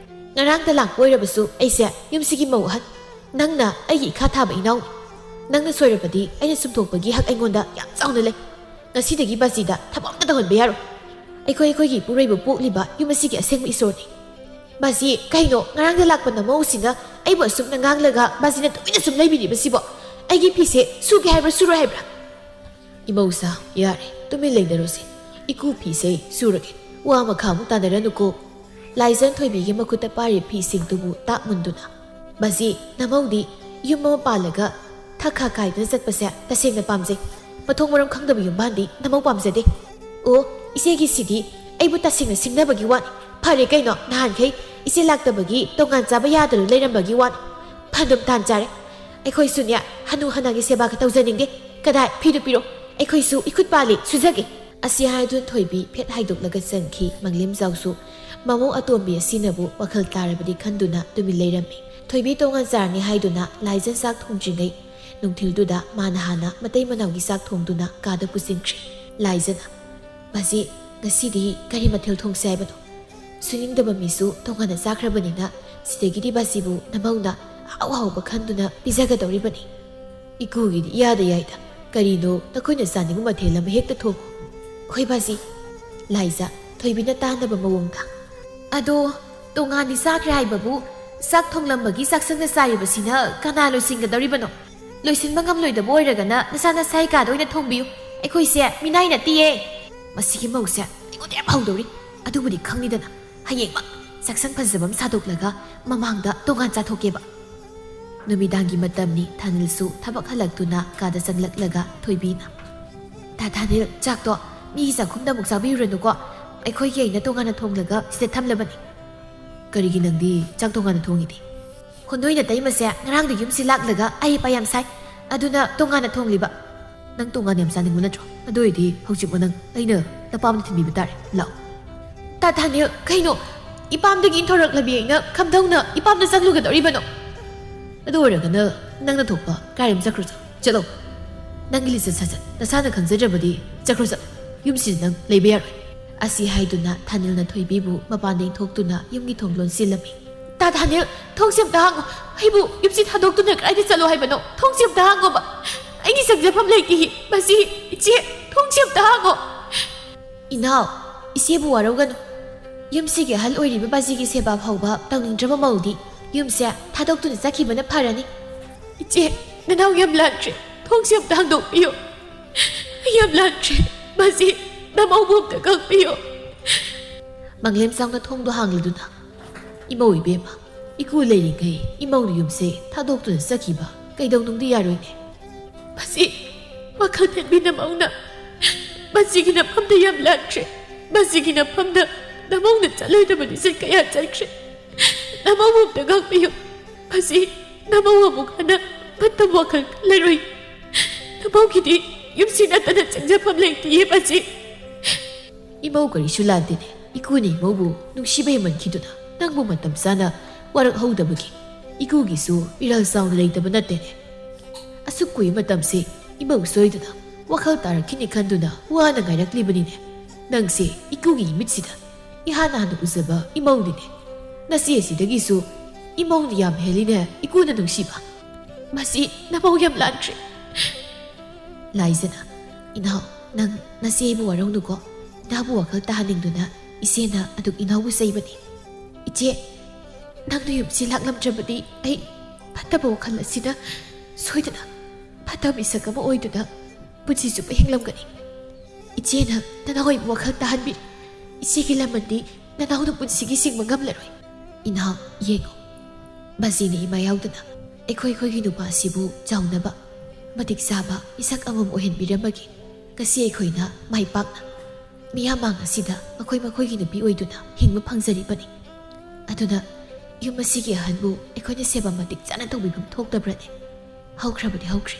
ꯉꯔꯥꯡꯇ ꯂꯥꯛꯄ ꯑꯣꯏꯔꯕꯁꯨ ꯑꯩꯁꯦ ꯌꯨꯝꯁꯤꯒꯤ ꯃꯧ ꯑꯍꯟ꯫ ꯅꯪꯅ ꯑꯩꯒꯤ ꯏꯈꯥ ꯊꯥꯕ ꯏꯅꯥꯎꯅꯤ꯫ ꯅꯪꯅ ꯁꯣꯏꯔꯕꯗꯤ ꯑꯩꯅ ꯆꯨꯝꯊꯣꯛꯄꯒꯤ ꯍꯛ ꯑꯩꯉꯣꯟꯗ ꯌꯥꯝ ꯆꯥꯎꯅ ꯂꯩ꯫ ꯉꯁꯤꯗꯒꯤ ꯕꯥꯖꯤꯗ ꯊꯕꯛ ꯑꯝꯇ ꯇꯧꯍꯟꯕ ꯌꯥꯔꯣꯏ꯫ ꯑꯩꯈꯣꯏ ꯑꯩꯈꯣꯏꯒꯤ ꯏꯄꯨꯔꯣꯏꯕ ꯄꯣꯛꯂꯤꯕ ꯌꯨꯝ ꯑꯁꯤꯒꯤ ꯑꯁꯦꯡꯕ ꯏꯁꯣꯔꯅꯤ꯫ ꯕꯥꯖꯤ, ꯀꯩꯅꯣ? ꯉꯔꯥꯡꯗ ꯂꯥꯛꯄ ꯅꯃꯧꯁꯤꯅ ꯑꯩꯕꯨ ꯑꯁꯨꯝꯅ ꯉꯥꯡꯂꯒ ꯕꯥꯖꯤꯅ ꯇꯨꯃꯤꯟꯅ ꯁꯨꯝ ꯂꯩꯕꯤꯔꯤꯕꯁꯤꯕꯣ? ꯑꯩꯒꯤ ꯐꯤꯁꯦ ꯁꯨꯒꯦ ꯍꯥꯏꯕ꯭ꯔꯥ ꯁꯨꯔꯣꯏ ꯍꯥꯏꯕ꯭ꯔꯥ? ꯏꯃꯧꯁꯥ, ꯌꯥꯔꯦ, ꯇꯨꯃꯤꯟ ꯂꯩꯅꯔꯣꯁꯦ꯫ ꯏꯀꯨ ꯐꯤꯁꯦ ꯁꯨꯔꯒꯦ꯫ ꯋꯥ ꯃꯈꯥ ꯑꯃꯨꯛ ꯇꯥꯅꯔꯅꯨꯀꯣ꯫ ꯂꯥꯏꯖꯟ ꯊꯣꯏꯕꯤꯒꯤ ꯃꯈꯨꯠꯇ ꯄꯥꯏꯔꯤꯕ ꯐꯤꯁꯤꯡꯗꯨꯕꯨ ꯇꯥꯛ ꯃꯨꯟꯗꯨꯅ, ꯕꯥꯖꯤ, ꯅꯃꯧꯗꯤ ꯌꯨꯝ ꯑꯃ ꯄꯥꯜꯂꯒ ꯊꯛ ꯈꯥ ꯀꯥꯏꯗꯨꯅ ꯆꯠꯄꯁꯦ ꯇꯁꯦꯡꯅ ꯄꯥꯝꯖꯩ꯫ ꯃꯊꯣꯡ ꯃꯔꯝ ꯈꯪꯗꯕ ꯌꯨꯝꯕꯥꯟꯗꯤ ꯅꯃꯧ ꯄꯥꯝꯖꯗꯦ꯫ ꯑꯣ, ꯏꯆꯦꯒꯤꯁꯤꯗꯤ ꯑꯩꯕꯨ ꯇꯁꯦꯡꯅ ꯁꯤꯡꯅꯕꯒꯤ ꯋꯥꯅꯤ꯫ ꯐꯔꯦ ꯀꯩꯅꯣ, ꯅꯍꯥꯟꯈꯩ ꯏꯆꯦ ꯂꯥꯛꯇꯕꯒꯤ ꯇꯣꯉꯥꯟ ꯆꯥꯕ ꯌꯥꯗꯅ ꯂꯩꯔꯝꯕꯒꯤ ꯋꯥꯅꯤ꯫ ꯐꯗꯨꯝ ꯇꯥꯟ ꯆꯥꯔꯦ꯫ ꯑꯩꯈꯣꯏꯁꯨꯅꯦ, ꯍꯅꯨ ꯍꯅꯥꯒꯤ ꯁꯦꯕꯥꯒ ꯇꯧꯖꯅꯤꯡꯗꯦ꯫ ꯀꯗꯥꯏ, ꯐꯤꯗꯨ ꯄꯤꯔꯣ, ꯑꯩꯈꯣꯏꯁꯨ ꯏꯈꯨꯠ ꯄꯥꯜꯂꯤ, ꯁꯨꯖꯒꯦ꯫ ꯑꯁꯤ ꯍꯥꯏꯗꯨꯅ ꯊꯣꯏꯕꯤ ꯐꯦꯠ ꯍꯥꯏꯗꯣꯛꯂꯒ ꯆꯪꯈꯤ꯫ ꯃꯪꯂꯦꯝꯖꯥꯎꯁꯨ ꯃꯃꯧ ꯑꯇꯣꯝꯕꯤ ꯑꯁꯤꯅꯕꯨ ꯋꯥꯈꯜ ꯇꯥꯔꯕꯗꯤ ꯈꯟꯗꯨꯅ ꯇꯨꯃꯤꯟ ꯂꯩꯔꯝꯃꯤ꯫ ꯊꯣꯏꯕꯤ ꯇꯣꯉꯥꯟ ꯆꯥꯔꯅꯤ ꯍꯥꯏꯗꯨꯅ ꯂꯥꯏꯖꯟ ꯆꯥꯛ ꯊꯣꯡꯗ꯭ꯔꯤꯉꯩ ꯅꯨꯡꯊꯤꯜꯗꯨꯗ ꯃꯥꯅ ꯍꯥꯟꯅ ꯃꯇꯩ ꯃꯅꯥꯎꯒꯤ ꯆꯥꯛ ꯊꯣꯡꯗꯨꯅ ꯀꯥꯗ ꯄꯨꯁꯤꯟꯈ꯭ꯔꯦ꯫ ꯂꯥꯏꯖꯅ, "ꯕꯥꯖꯤ, ꯉꯁꯤꯗꯤ ꯀꯔꯤ ꯃꯊꯦꯜ ꯊꯣꯡꯁꯦ ꯍꯥꯏꯕꯅꯣ? ꯁꯨꯅꯤꯡꯗꯕ ꯃꯤꯁꯨ ꯇꯣꯉꯥꯟꯅ ꯆꯥꯈ꯭ꯔꯕꯅꯤꯅ ꯁꯤꯗꯒꯤꯗꯤ ꯕꯥꯖꯤꯕꯨ ꯅꯃꯧꯅ ꯑꯍꯥꯎ ꯑꯍꯥꯎꯕ ꯈꯟꯗꯨꯅ ꯄꯤꯖꯒꯗꯧꯔꯤꯕꯅꯤ꯫ ꯏꯀꯨꯒꯤꯗꯤ ꯏꯌꯥꯗ ꯌꯥꯏꯗ꯫ ꯀꯔꯤꯅꯣ ꯅꯈꯣꯏꯅ ꯆꯥꯅꯤꯡꯕ ꯃꯊꯦꯜ ꯑꯃ ꯍꯦꯛꯇ ꯊꯣꯡꯉꯨ꯫" "ꯍꯣꯏ ꯕꯥꯖꯤ꯫" ꯂꯥꯏꯖ, ꯊꯣꯏꯕꯤꯅ ꯇꯥꯅꯕ ꯃꯑꯣꯡꯗ, "ꯑꯗꯣ, ꯇꯣꯉꯥꯟꯗꯤ ꯆꯥꯈ꯭ꯔꯦ ꯍꯥꯏꯕꯕꯨ, ꯆꯥꯛ ꯊꯣꯡꯂꯝꯕꯒꯤ ꯆꯥꯛꯁꯪꯗ ꯆꯥꯔꯤꯕꯁꯤꯅ ꯀꯅꯥ ꯂꯣꯏꯁꯤꯟꯒꯗꯧꯔꯤꯕꯅꯣ? ꯂꯣꯏꯁꯤꯟꯕ ꯉꯝꯂꯣꯏꯗꯕ ꯑꯣꯏꯔꯒꯅ ꯅꯁꯥ ꯅꯁꯥꯒꯤ ꯀꯥꯗ ꯑꯣꯏꯅ ꯊꯣꯡꯕꯤꯌꯨ꯫ ꯑꯩꯈꯣꯏꯁꯦ ꯃꯤꯅꯥꯏ ꯅꯠꯇꯤꯌꯦ꯫" "ꯃꯁꯤꯒꯤ ꯃꯧꯁꯦ ꯑꯩꯉꯣꯟꯗ ꯌꯥꯝ ꯍꯧꯗꯧꯔꯤ꯫ ꯑꯗꯨꯕꯨꯗꯤ ꯈꯪꯅꯤꯗꯅ, ꯍꯌꯦꯡꯃꯛ ꯆꯥꯛꯁꯪ ꯐꯖꯕ ꯑꯃ ꯁꯥꯗꯣꯛꯂꯒ ꯃꯃꯥꯡꯗ ꯇꯣꯉꯥꯟ ꯆꯥꯊꯣꯛꯀꯦꯕ꯫" ꯅꯨꯃꯤꯗꯥꯡꯒꯤ ꯃꯇꯝꯅꯤ꯫ ꯊꯥꯅꯤꯜꯁꯨ ꯊꯕꯛ ꯍꯜꯂꯛꯇꯨꯅ ꯀꯥꯗ ꯆꯪꯂꯛꯂꯒ ꯊꯣꯏꯕꯤꯅ, "ꯇꯥ ꯊꯥꯅꯤꯜ, ꯆꯥꯛꯇꯣ ꯃꯤꯒꯤ ꯆꯥꯛꯈꯨꯝꯗ ꯑꯃꯨꯛ ꯆꯥꯕꯤꯔꯨꯔꯅꯨꯀꯣ꯫ ꯑꯩꯈꯣꯏꯒꯤ ꯑꯩꯅ ꯇꯣꯉꯥꯟꯅ ꯊꯣꯡꯂꯒ ꯁꯤꯗ ꯊꯝꯂꯕꯅꯤ꯫" "ꯀꯔꯤꯒꯤ ꯅꯪꯗꯤ ꯆꯥꯛ ꯇꯣꯉꯥꯟꯅ ꯊꯣꯡꯉꯤꯗꯤ?" "ꯍꯣ, ꯅꯣꯏ ꯅꯇꯩꯃꯁꯦ ꯉꯔꯥꯡꯗꯤ ꯌꯨꯝꯁꯤ ꯂꯥꯛꯂꯒ ꯑꯍꯩ ꯑꯄꯥ ꯌꯥꯝ ꯁꯥꯏ꯫ ꯑꯗꯨꯅ ꯇꯣꯉꯥꯟꯅ ꯊꯣꯡꯂꯤꯕ꯫" "ꯅꯪ ꯇꯣꯉꯥꯟꯅ ꯌꯥꯝ ꯆꯥꯅꯤꯡꯕ ꯅꯠꯇ꯭ꯔꯣ? ꯑꯗꯨ ꯑꯣꯏꯔꯗꯤ ꯍꯧꯖꯤꯛꯃꯛ ꯅꯪ ꯑꯩꯅ ꯅꯄꯥꯝꯗ ꯊꯤꯟꯕꯤꯕ ꯇꯥꯔꯦ꯫ ꯂꯥꯛꯑꯣ꯫" "ꯇꯥ ꯊꯥꯅꯤꯜ, ꯀꯩꯅꯣ? ꯏꯄꯥꯝꯗꯒꯤ ꯏꯟꯊꯣꯔꯛꯂꯕꯤ ꯑꯩꯅ ꯀꯝꯗꯧꯅ ꯏꯄꯥꯝꯗ ꯆꯪꯂꯨꯒꯗꯧꯔꯤꯕꯅꯣ?" ꯑꯗꯨ ꯑꯣꯏꯔꯒꯅ ꯅꯪꯅ ꯊꯣꯛꯄ ꯀꯥꯏꯔꯝ ꯆꯠꯈ꯭ꯔꯣ ꯆꯠꯂꯣ꯫ ꯆꯠꯂꯣ꯫ ꯅꯪꯒꯤ ꯂꯤꯆꯠ ꯁꯥꯖꯠ ꯅꯁꯥꯅ ꯈꯪꯖꯗ꯭ꯔꯕꯗꯤ ꯆꯠꯈ꯭ꯔꯣ ꯆꯠꯂꯣ꯫ ꯌꯨꯝꯁꯤꯗ ꯅꯪ ꯂꯩꯕ ꯌꯥꯔꯣꯏ꯫ ꯑꯁꯤ ꯍꯥꯏꯗꯨꯅ ꯊꯥꯅꯤꯜꯅ ꯊꯣꯏꯕꯤꯕꯨ ꯃꯄꯥꯟꯗ ꯏꯟꯊꯣꯛꯇꯨꯅ ꯌꯨꯝꯒꯤ ꯊꯣꯡ ꯂꯣꯟꯁꯤꯜꯂꯝꯃꯤ꯫ ꯇꯥ ꯊꯥꯅꯤꯜ, ꯊꯣꯡꯁꯦ ꯑꯝꯇ ꯍꯥꯡꯉꯣ꯫ ꯑꯩꯕꯨ ꯌꯨꯝꯁꯤ ꯊꯥꯗꯣꯛꯇꯨꯅ ꯀꯗꯥꯏꯗ ꯆꯠꯂꯣ ꯍꯥꯏꯕꯅꯣ? ꯊꯣꯡꯁꯦ ꯑꯝꯇ ꯍꯥꯡꯉꯣꯕ꯫ ꯑꯩꯒꯤ ꯆꯪꯖꯐꯝ ꯂꯩꯇꯦ꯫ ꯃꯁꯤ, ꯏꯆꯦ, ꯊꯣꯡꯁꯦ ꯑꯝꯇ ꯍꯥꯡꯉꯣ꯫ ꯏꯅꯥꯎ, ꯏꯆꯦꯕꯨ ꯋꯥꯔꯧꯒꯅꯨ꯫ ꯌꯨꯝꯁꯤꯒꯤ ꯑꯍꯜ ꯑꯣꯏꯔꯤꯕ ꯕꯥꯖꯤꯒꯤ ꯁꯦꯕꯥ ꯐꯥꯎꯕ ꯇꯧꯅꯤꯡꯗ꯭ꯔꯕ ꯃꯧꯗꯤ ꯌꯨꯝꯁꯦ ꯊꯥꯗꯣꯛꯇꯨꯅ ꯆꯠꯈꯤꯕꯅ ꯐꯔꯅꯤ꯫ ꯏꯆꯦ, ꯅꯅꯥꯎ ꯌꯥꯝ ꯂꯥꯟꯈ꯭ꯔꯦ꯫ ꯊꯣꯡꯁꯦ ꯑꯝꯇ ꯍꯥꯡꯗꯣꯛꯄꯤꯌꯨ꯫ ꯑꯩ ꯌꯥꯝ ꯂꯥꯟꯈ꯭ꯔꯦ꯫ ꯃꯁꯤ ꯅꯃꯧꯕꯨ ꯑꯝꯇ ꯈꯪꯕꯤꯌꯨ꯫ ꯃꯪꯂꯦꯝ ꯆꯥꯎꯅ ꯊꯣꯡꯗꯣ ꯍꯥꯡꯂꯗꯨꯅ, "ꯏꯃꯧ ꯏꯕꯦꯝꯃ, ꯏꯀꯨ ꯂꯩꯔꯤꯉꯩ ꯏꯃꯧꯅ ꯌꯨꯝꯁꯦ ꯊꯥꯗꯣꯛꯇꯨꯅ ꯆꯠꯈꯤꯕ ꯀꯩꯗꯧꯅꯨꯡꯗ ꯌꯥꯔꯣꯏꯅꯦ?" ꯃꯁꯤ ꯋꯥꯈꯜ ꯊꯦꯠꯄꯤ ꯅꯃꯧꯅ꯫ ꯃꯁꯤꯒꯤ ꯅꯐꯝꯗ ꯌꯥꯝ ꯂꯥꯟꯈ꯭ꯔꯦ꯫ ꯃꯁꯤꯒꯤ ꯅꯐꯝꯗ ꯅꯃꯧꯅ ꯆꯠꯂꯣꯏꯗꯕ ꯂꯤꯆꯠ ꯀꯌꯥ ꯆꯠꯈ꯭ꯔꯦ꯫ ꯅꯃꯧꯕꯨ ꯑꯝꯇ ꯉꯥꯛꯄꯤꯌꯨ꯫ ꯃꯁꯤ ꯅꯃꯧ ꯑꯃꯨꯛ ꯍꯟꯅ ꯐꯠꯇꯕ ꯋꯥꯈꯜ ꯈꯜꯂꯔꯣꯏ꯫ ꯅꯃꯧꯒꯤꯗꯤ ꯌꯨꯝꯁꯤ ꯅꯠꯇꯅ ꯆꯪꯖꯐꯝ ꯂꯩꯇꯤꯌꯦ ꯃꯁꯤ꯫ ꯏꯃꯧ ꯀꯔꯤꯁꯨ ꯂꯥꯟꯗꯦꯅꯦ꯫ ꯏꯀꯨꯅ ꯏꯃꯧꯕꯨ ꯅꯨꯡꯁꯤꯕ ꯍꯦꯟꯃꯟꯈꯤꯗꯨꯅ ꯅꯪꯕꯨ ꯃꯇꯝ ꯆꯥꯅ ꯋꯥꯔꯛꯍꯧꯗꯕꯒꯤ ꯏꯀꯨꯒꯤꯁꯨ ꯏꯔꯥꯜ ꯆꯥꯎꯅ ꯂꯩꯇꯕ ꯅꯠꯇꯦꯅꯦ꯫ ꯑꯁꯨꯛ ꯀꯨꯏꯕ ꯃꯇꯝꯁꯤ ꯏꯃꯧ ꯁꯣꯏꯗꯨꯅ ꯋꯥꯈꯜ ꯇꯥꯔꯛꯈꯤꯅꯤ ꯈꯟꯗꯨꯅ ꯋꯥꯅ ꯉꯥꯏꯔꯛꯂꯤꯕꯅꯤꯅꯦ꯫ ꯅꯪꯁꯦ ꯏꯀꯨꯒꯤ ꯏꯃꯤꯠꯁꯤꯗ ꯏꯍꯥꯟ ꯍꯥꯟꯅ ꯎꯖꯕ ꯏꯃꯧꯅꯤꯅꯦ꯫ ꯅꯆꯦ ꯑꯁꯤꯗꯒꯤꯁꯨ ꯏꯃꯧꯅ ꯌꯥꯝ ꯍꯦꯜꯂꯤꯅꯦ ꯏꯀꯨꯅ ꯅꯨꯡꯁꯤꯕ꯫ ꯃꯁꯤ ꯅꯃꯧ ꯌꯥꯝ ꯂꯥꯟꯈ꯭ꯔꯦ꯫ ꯂꯥꯏꯖꯅ, ꯏꯅꯥꯎ, ꯅꯪ ꯅꯆꯦ ꯑꯩꯕꯨ ꯋꯥꯔꯧꯅꯨꯀꯣ꯫ ꯏꯅꯥꯎꯕꯨ ꯋꯥꯈꯜ ꯇꯥꯍꯟꯅꯤꯡꯗꯨꯅ ꯏꯆꯦꯅ ꯑꯗꯨꯛ ꯏꯅꯥꯎꯕꯨ ꯆꯩꯕꯅꯤ꯫ ꯏꯆꯦ, ꯅꯪꯅ ꯌꯨꯝꯁꯤ ꯂꯥꯛꯂꯝꯗ꯭ꯔꯕꯗꯤ ꯑꯩ ꯐꯠꯇꯕ ꯋꯥꯈꯜ ꯑꯁꯤꯅ ꯁꯣꯏꯗꯅ ꯐꯠꯇꯕ ꯃꯤꯁꯛ ꯑꯃ ꯑꯣꯏꯗꯨꯅ ꯄꯨꯟꯁꯤ ꯆꯨꯞꯄ ꯍꯤꯡꯂꯝꯒꯅꯤ꯫ ꯏꯆꯦꯅ ꯅꯅꯥꯎ ꯑꯩꯕꯨ ꯋꯥꯈꯜ ꯇꯥꯍꯟꯕꯤꯔꯤ꯫ ꯏꯆꯦꯒꯤ ꯂꯃꯟꯗꯤ ꯅꯅꯥꯎꯅ ꯄꯨꯟꯁꯤꯒꯤ ꯁꯤꯡꯕ ꯉꯝꯂꯔꯣꯏ꯫ ꯏꯅꯥꯎ, ꯌꯦꯡꯉꯨ, ꯕꯥꯖꯤꯅ ꯏꯃꯥ ꯌꯥꯎꯗꯅ ꯑꯩꯈꯣꯏ ꯑꯩꯈꯣꯏꯒꯤ ꯅꯨꯄꯥ ꯑꯁꯤꯕꯨ ꯆꯥꯎꯅꯕ, ꯃꯇꯤꯛ ꯆꯥꯕ ꯃꯤꯁꯛ ꯑꯃꯃꯝ ꯑꯣꯏꯍꯟꯕꯤꯔꯝꯕꯒꯤ ꯉꯁꯤ ꯑꯩꯈꯣꯏꯅ ꯃꯥꯏ ꯄꯥꯛꯅ ꯃꯤꯌꯥꯝ ꯃꯥꯡ ꯑꯁꯤꯗ ꯃꯈꯣꯏ ꯃꯈꯣꯏꯒꯤ ꯅꯨꯄꯤ ꯑꯣꯏꯗꯨꯅ ꯍꯤꯡꯕ ꯐꯪꯖꯔꯤꯕꯅꯤ꯫ ꯑꯗꯨꯅ ꯌꯨꯝ ꯑꯁꯤꯒꯤ ꯑꯍꯟꯕꯨ ꯑꯩꯈꯣꯏꯅ ꯁꯦꯕꯥ ꯃꯇꯤꯛ ꯆꯥꯅ ꯇꯧꯕꯤꯐꯝ ꯊꯣꯛꯇꯕ꯭ꯔꯅꯦ? ꯍꯧꯈ꯭ꯔꯕꯗꯤ ꯍꯧꯈ꯭ꯔꯦ꯫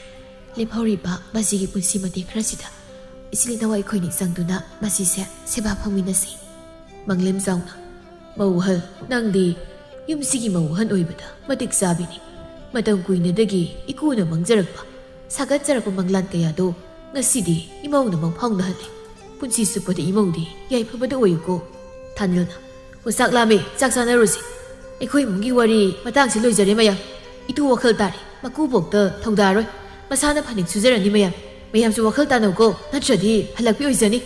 ꯂꯦꯝꯍꯧꯔꯤꯕ ꯃꯁꯤꯒꯤ ꯄꯨꯟꯁꯤ ꯃꯇꯦꯛ ꯈꯔꯁꯤꯗ ꯏꯆꯤꯜ ꯏꯅꯥꯎ ꯑꯩꯈꯣꯏꯅꯤ ꯆꯪꯗꯨꯅ ꯃꯁꯤꯁꯦ ꯁꯦꯕꯥ ꯐꯪꯃꯤꯟꯅꯁꯤ꯫ ꯃꯪꯂꯦꯝ ꯆꯥꯎꯅ, ꯃꯧ ꯑꯍꯜ, ꯅꯪꯗꯤ ꯌꯨꯝꯁꯤꯒꯤ ꯃꯧ ꯑꯍꯜ ꯑꯣꯏꯕꯗ ꯃꯇꯤꯛ ꯆꯥꯕꯤꯅꯤ꯫ ꯃꯇꯝ ꯀꯨꯏꯅꯗꯒꯤ ꯏꯀꯨꯅ ꯃꯪꯖꯔꯛꯄ, ꯁꯥꯒꯠꯆꯔꯛꯄ ꯃꯪꯂꯥꯟ ꯀꯌꯥꯗꯣ ꯉꯁꯤꯗꯤ ꯏꯃꯧꯅ ꯃꯪꯐꯥꯎꯅꯍꯜꯂꯦ꯫ ꯄꯨꯟꯁꯤ ꯆꯨꯞꯄꯗ ꯏꯃꯧꯗꯤ ꯌꯥꯏꯐꯕꯗ ꯑꯣꯏꯌꯨꯀꯣ꯫ ꯊꯥꯅꯤꯜꯅ, "ꯑꯣ, ꯆꯥꯛ ꯂꯥꯝꯃꯦ, ꯆꯥꯛ ꯆꯥꯅꯔꯨꯁꯤ꯫ ꯑꯩꯈꯣꯏ ꯏꯃꯨꯡꯒꯤ ꯋꯥꯔꯤ ꯃꯇꯥꯡꯁꯤ ꯂꯣꯏꯖꯔꯦ ꯃꯌꯥꯝ꯫ ꯏꯇꯨ ꯋꯥꯈꯜ ꯇꯥꯔꯦ, ꯃꯀꯨꯕꯣꯛꯇ ꯊꯧꯗꯥꯔꯣꯏ꯫ ꯃꯁꯥꯅ ꯐꯅꯦꯛ ꯁꯨꯖꯔꯅꯤ ꯃꯌꯥꯝ꯫ ꯃꯌꯥꯝꯁꯨ ꯋꯥꯈꯜ ꯇꯥꯅꯧꯀꯣ, ꯅꯠꯇ꯭ꯔꯗꯤ ꯍꯜꯂꯛꯄꯤ ꯑꯣꯏꯖꯅꯤ"꯫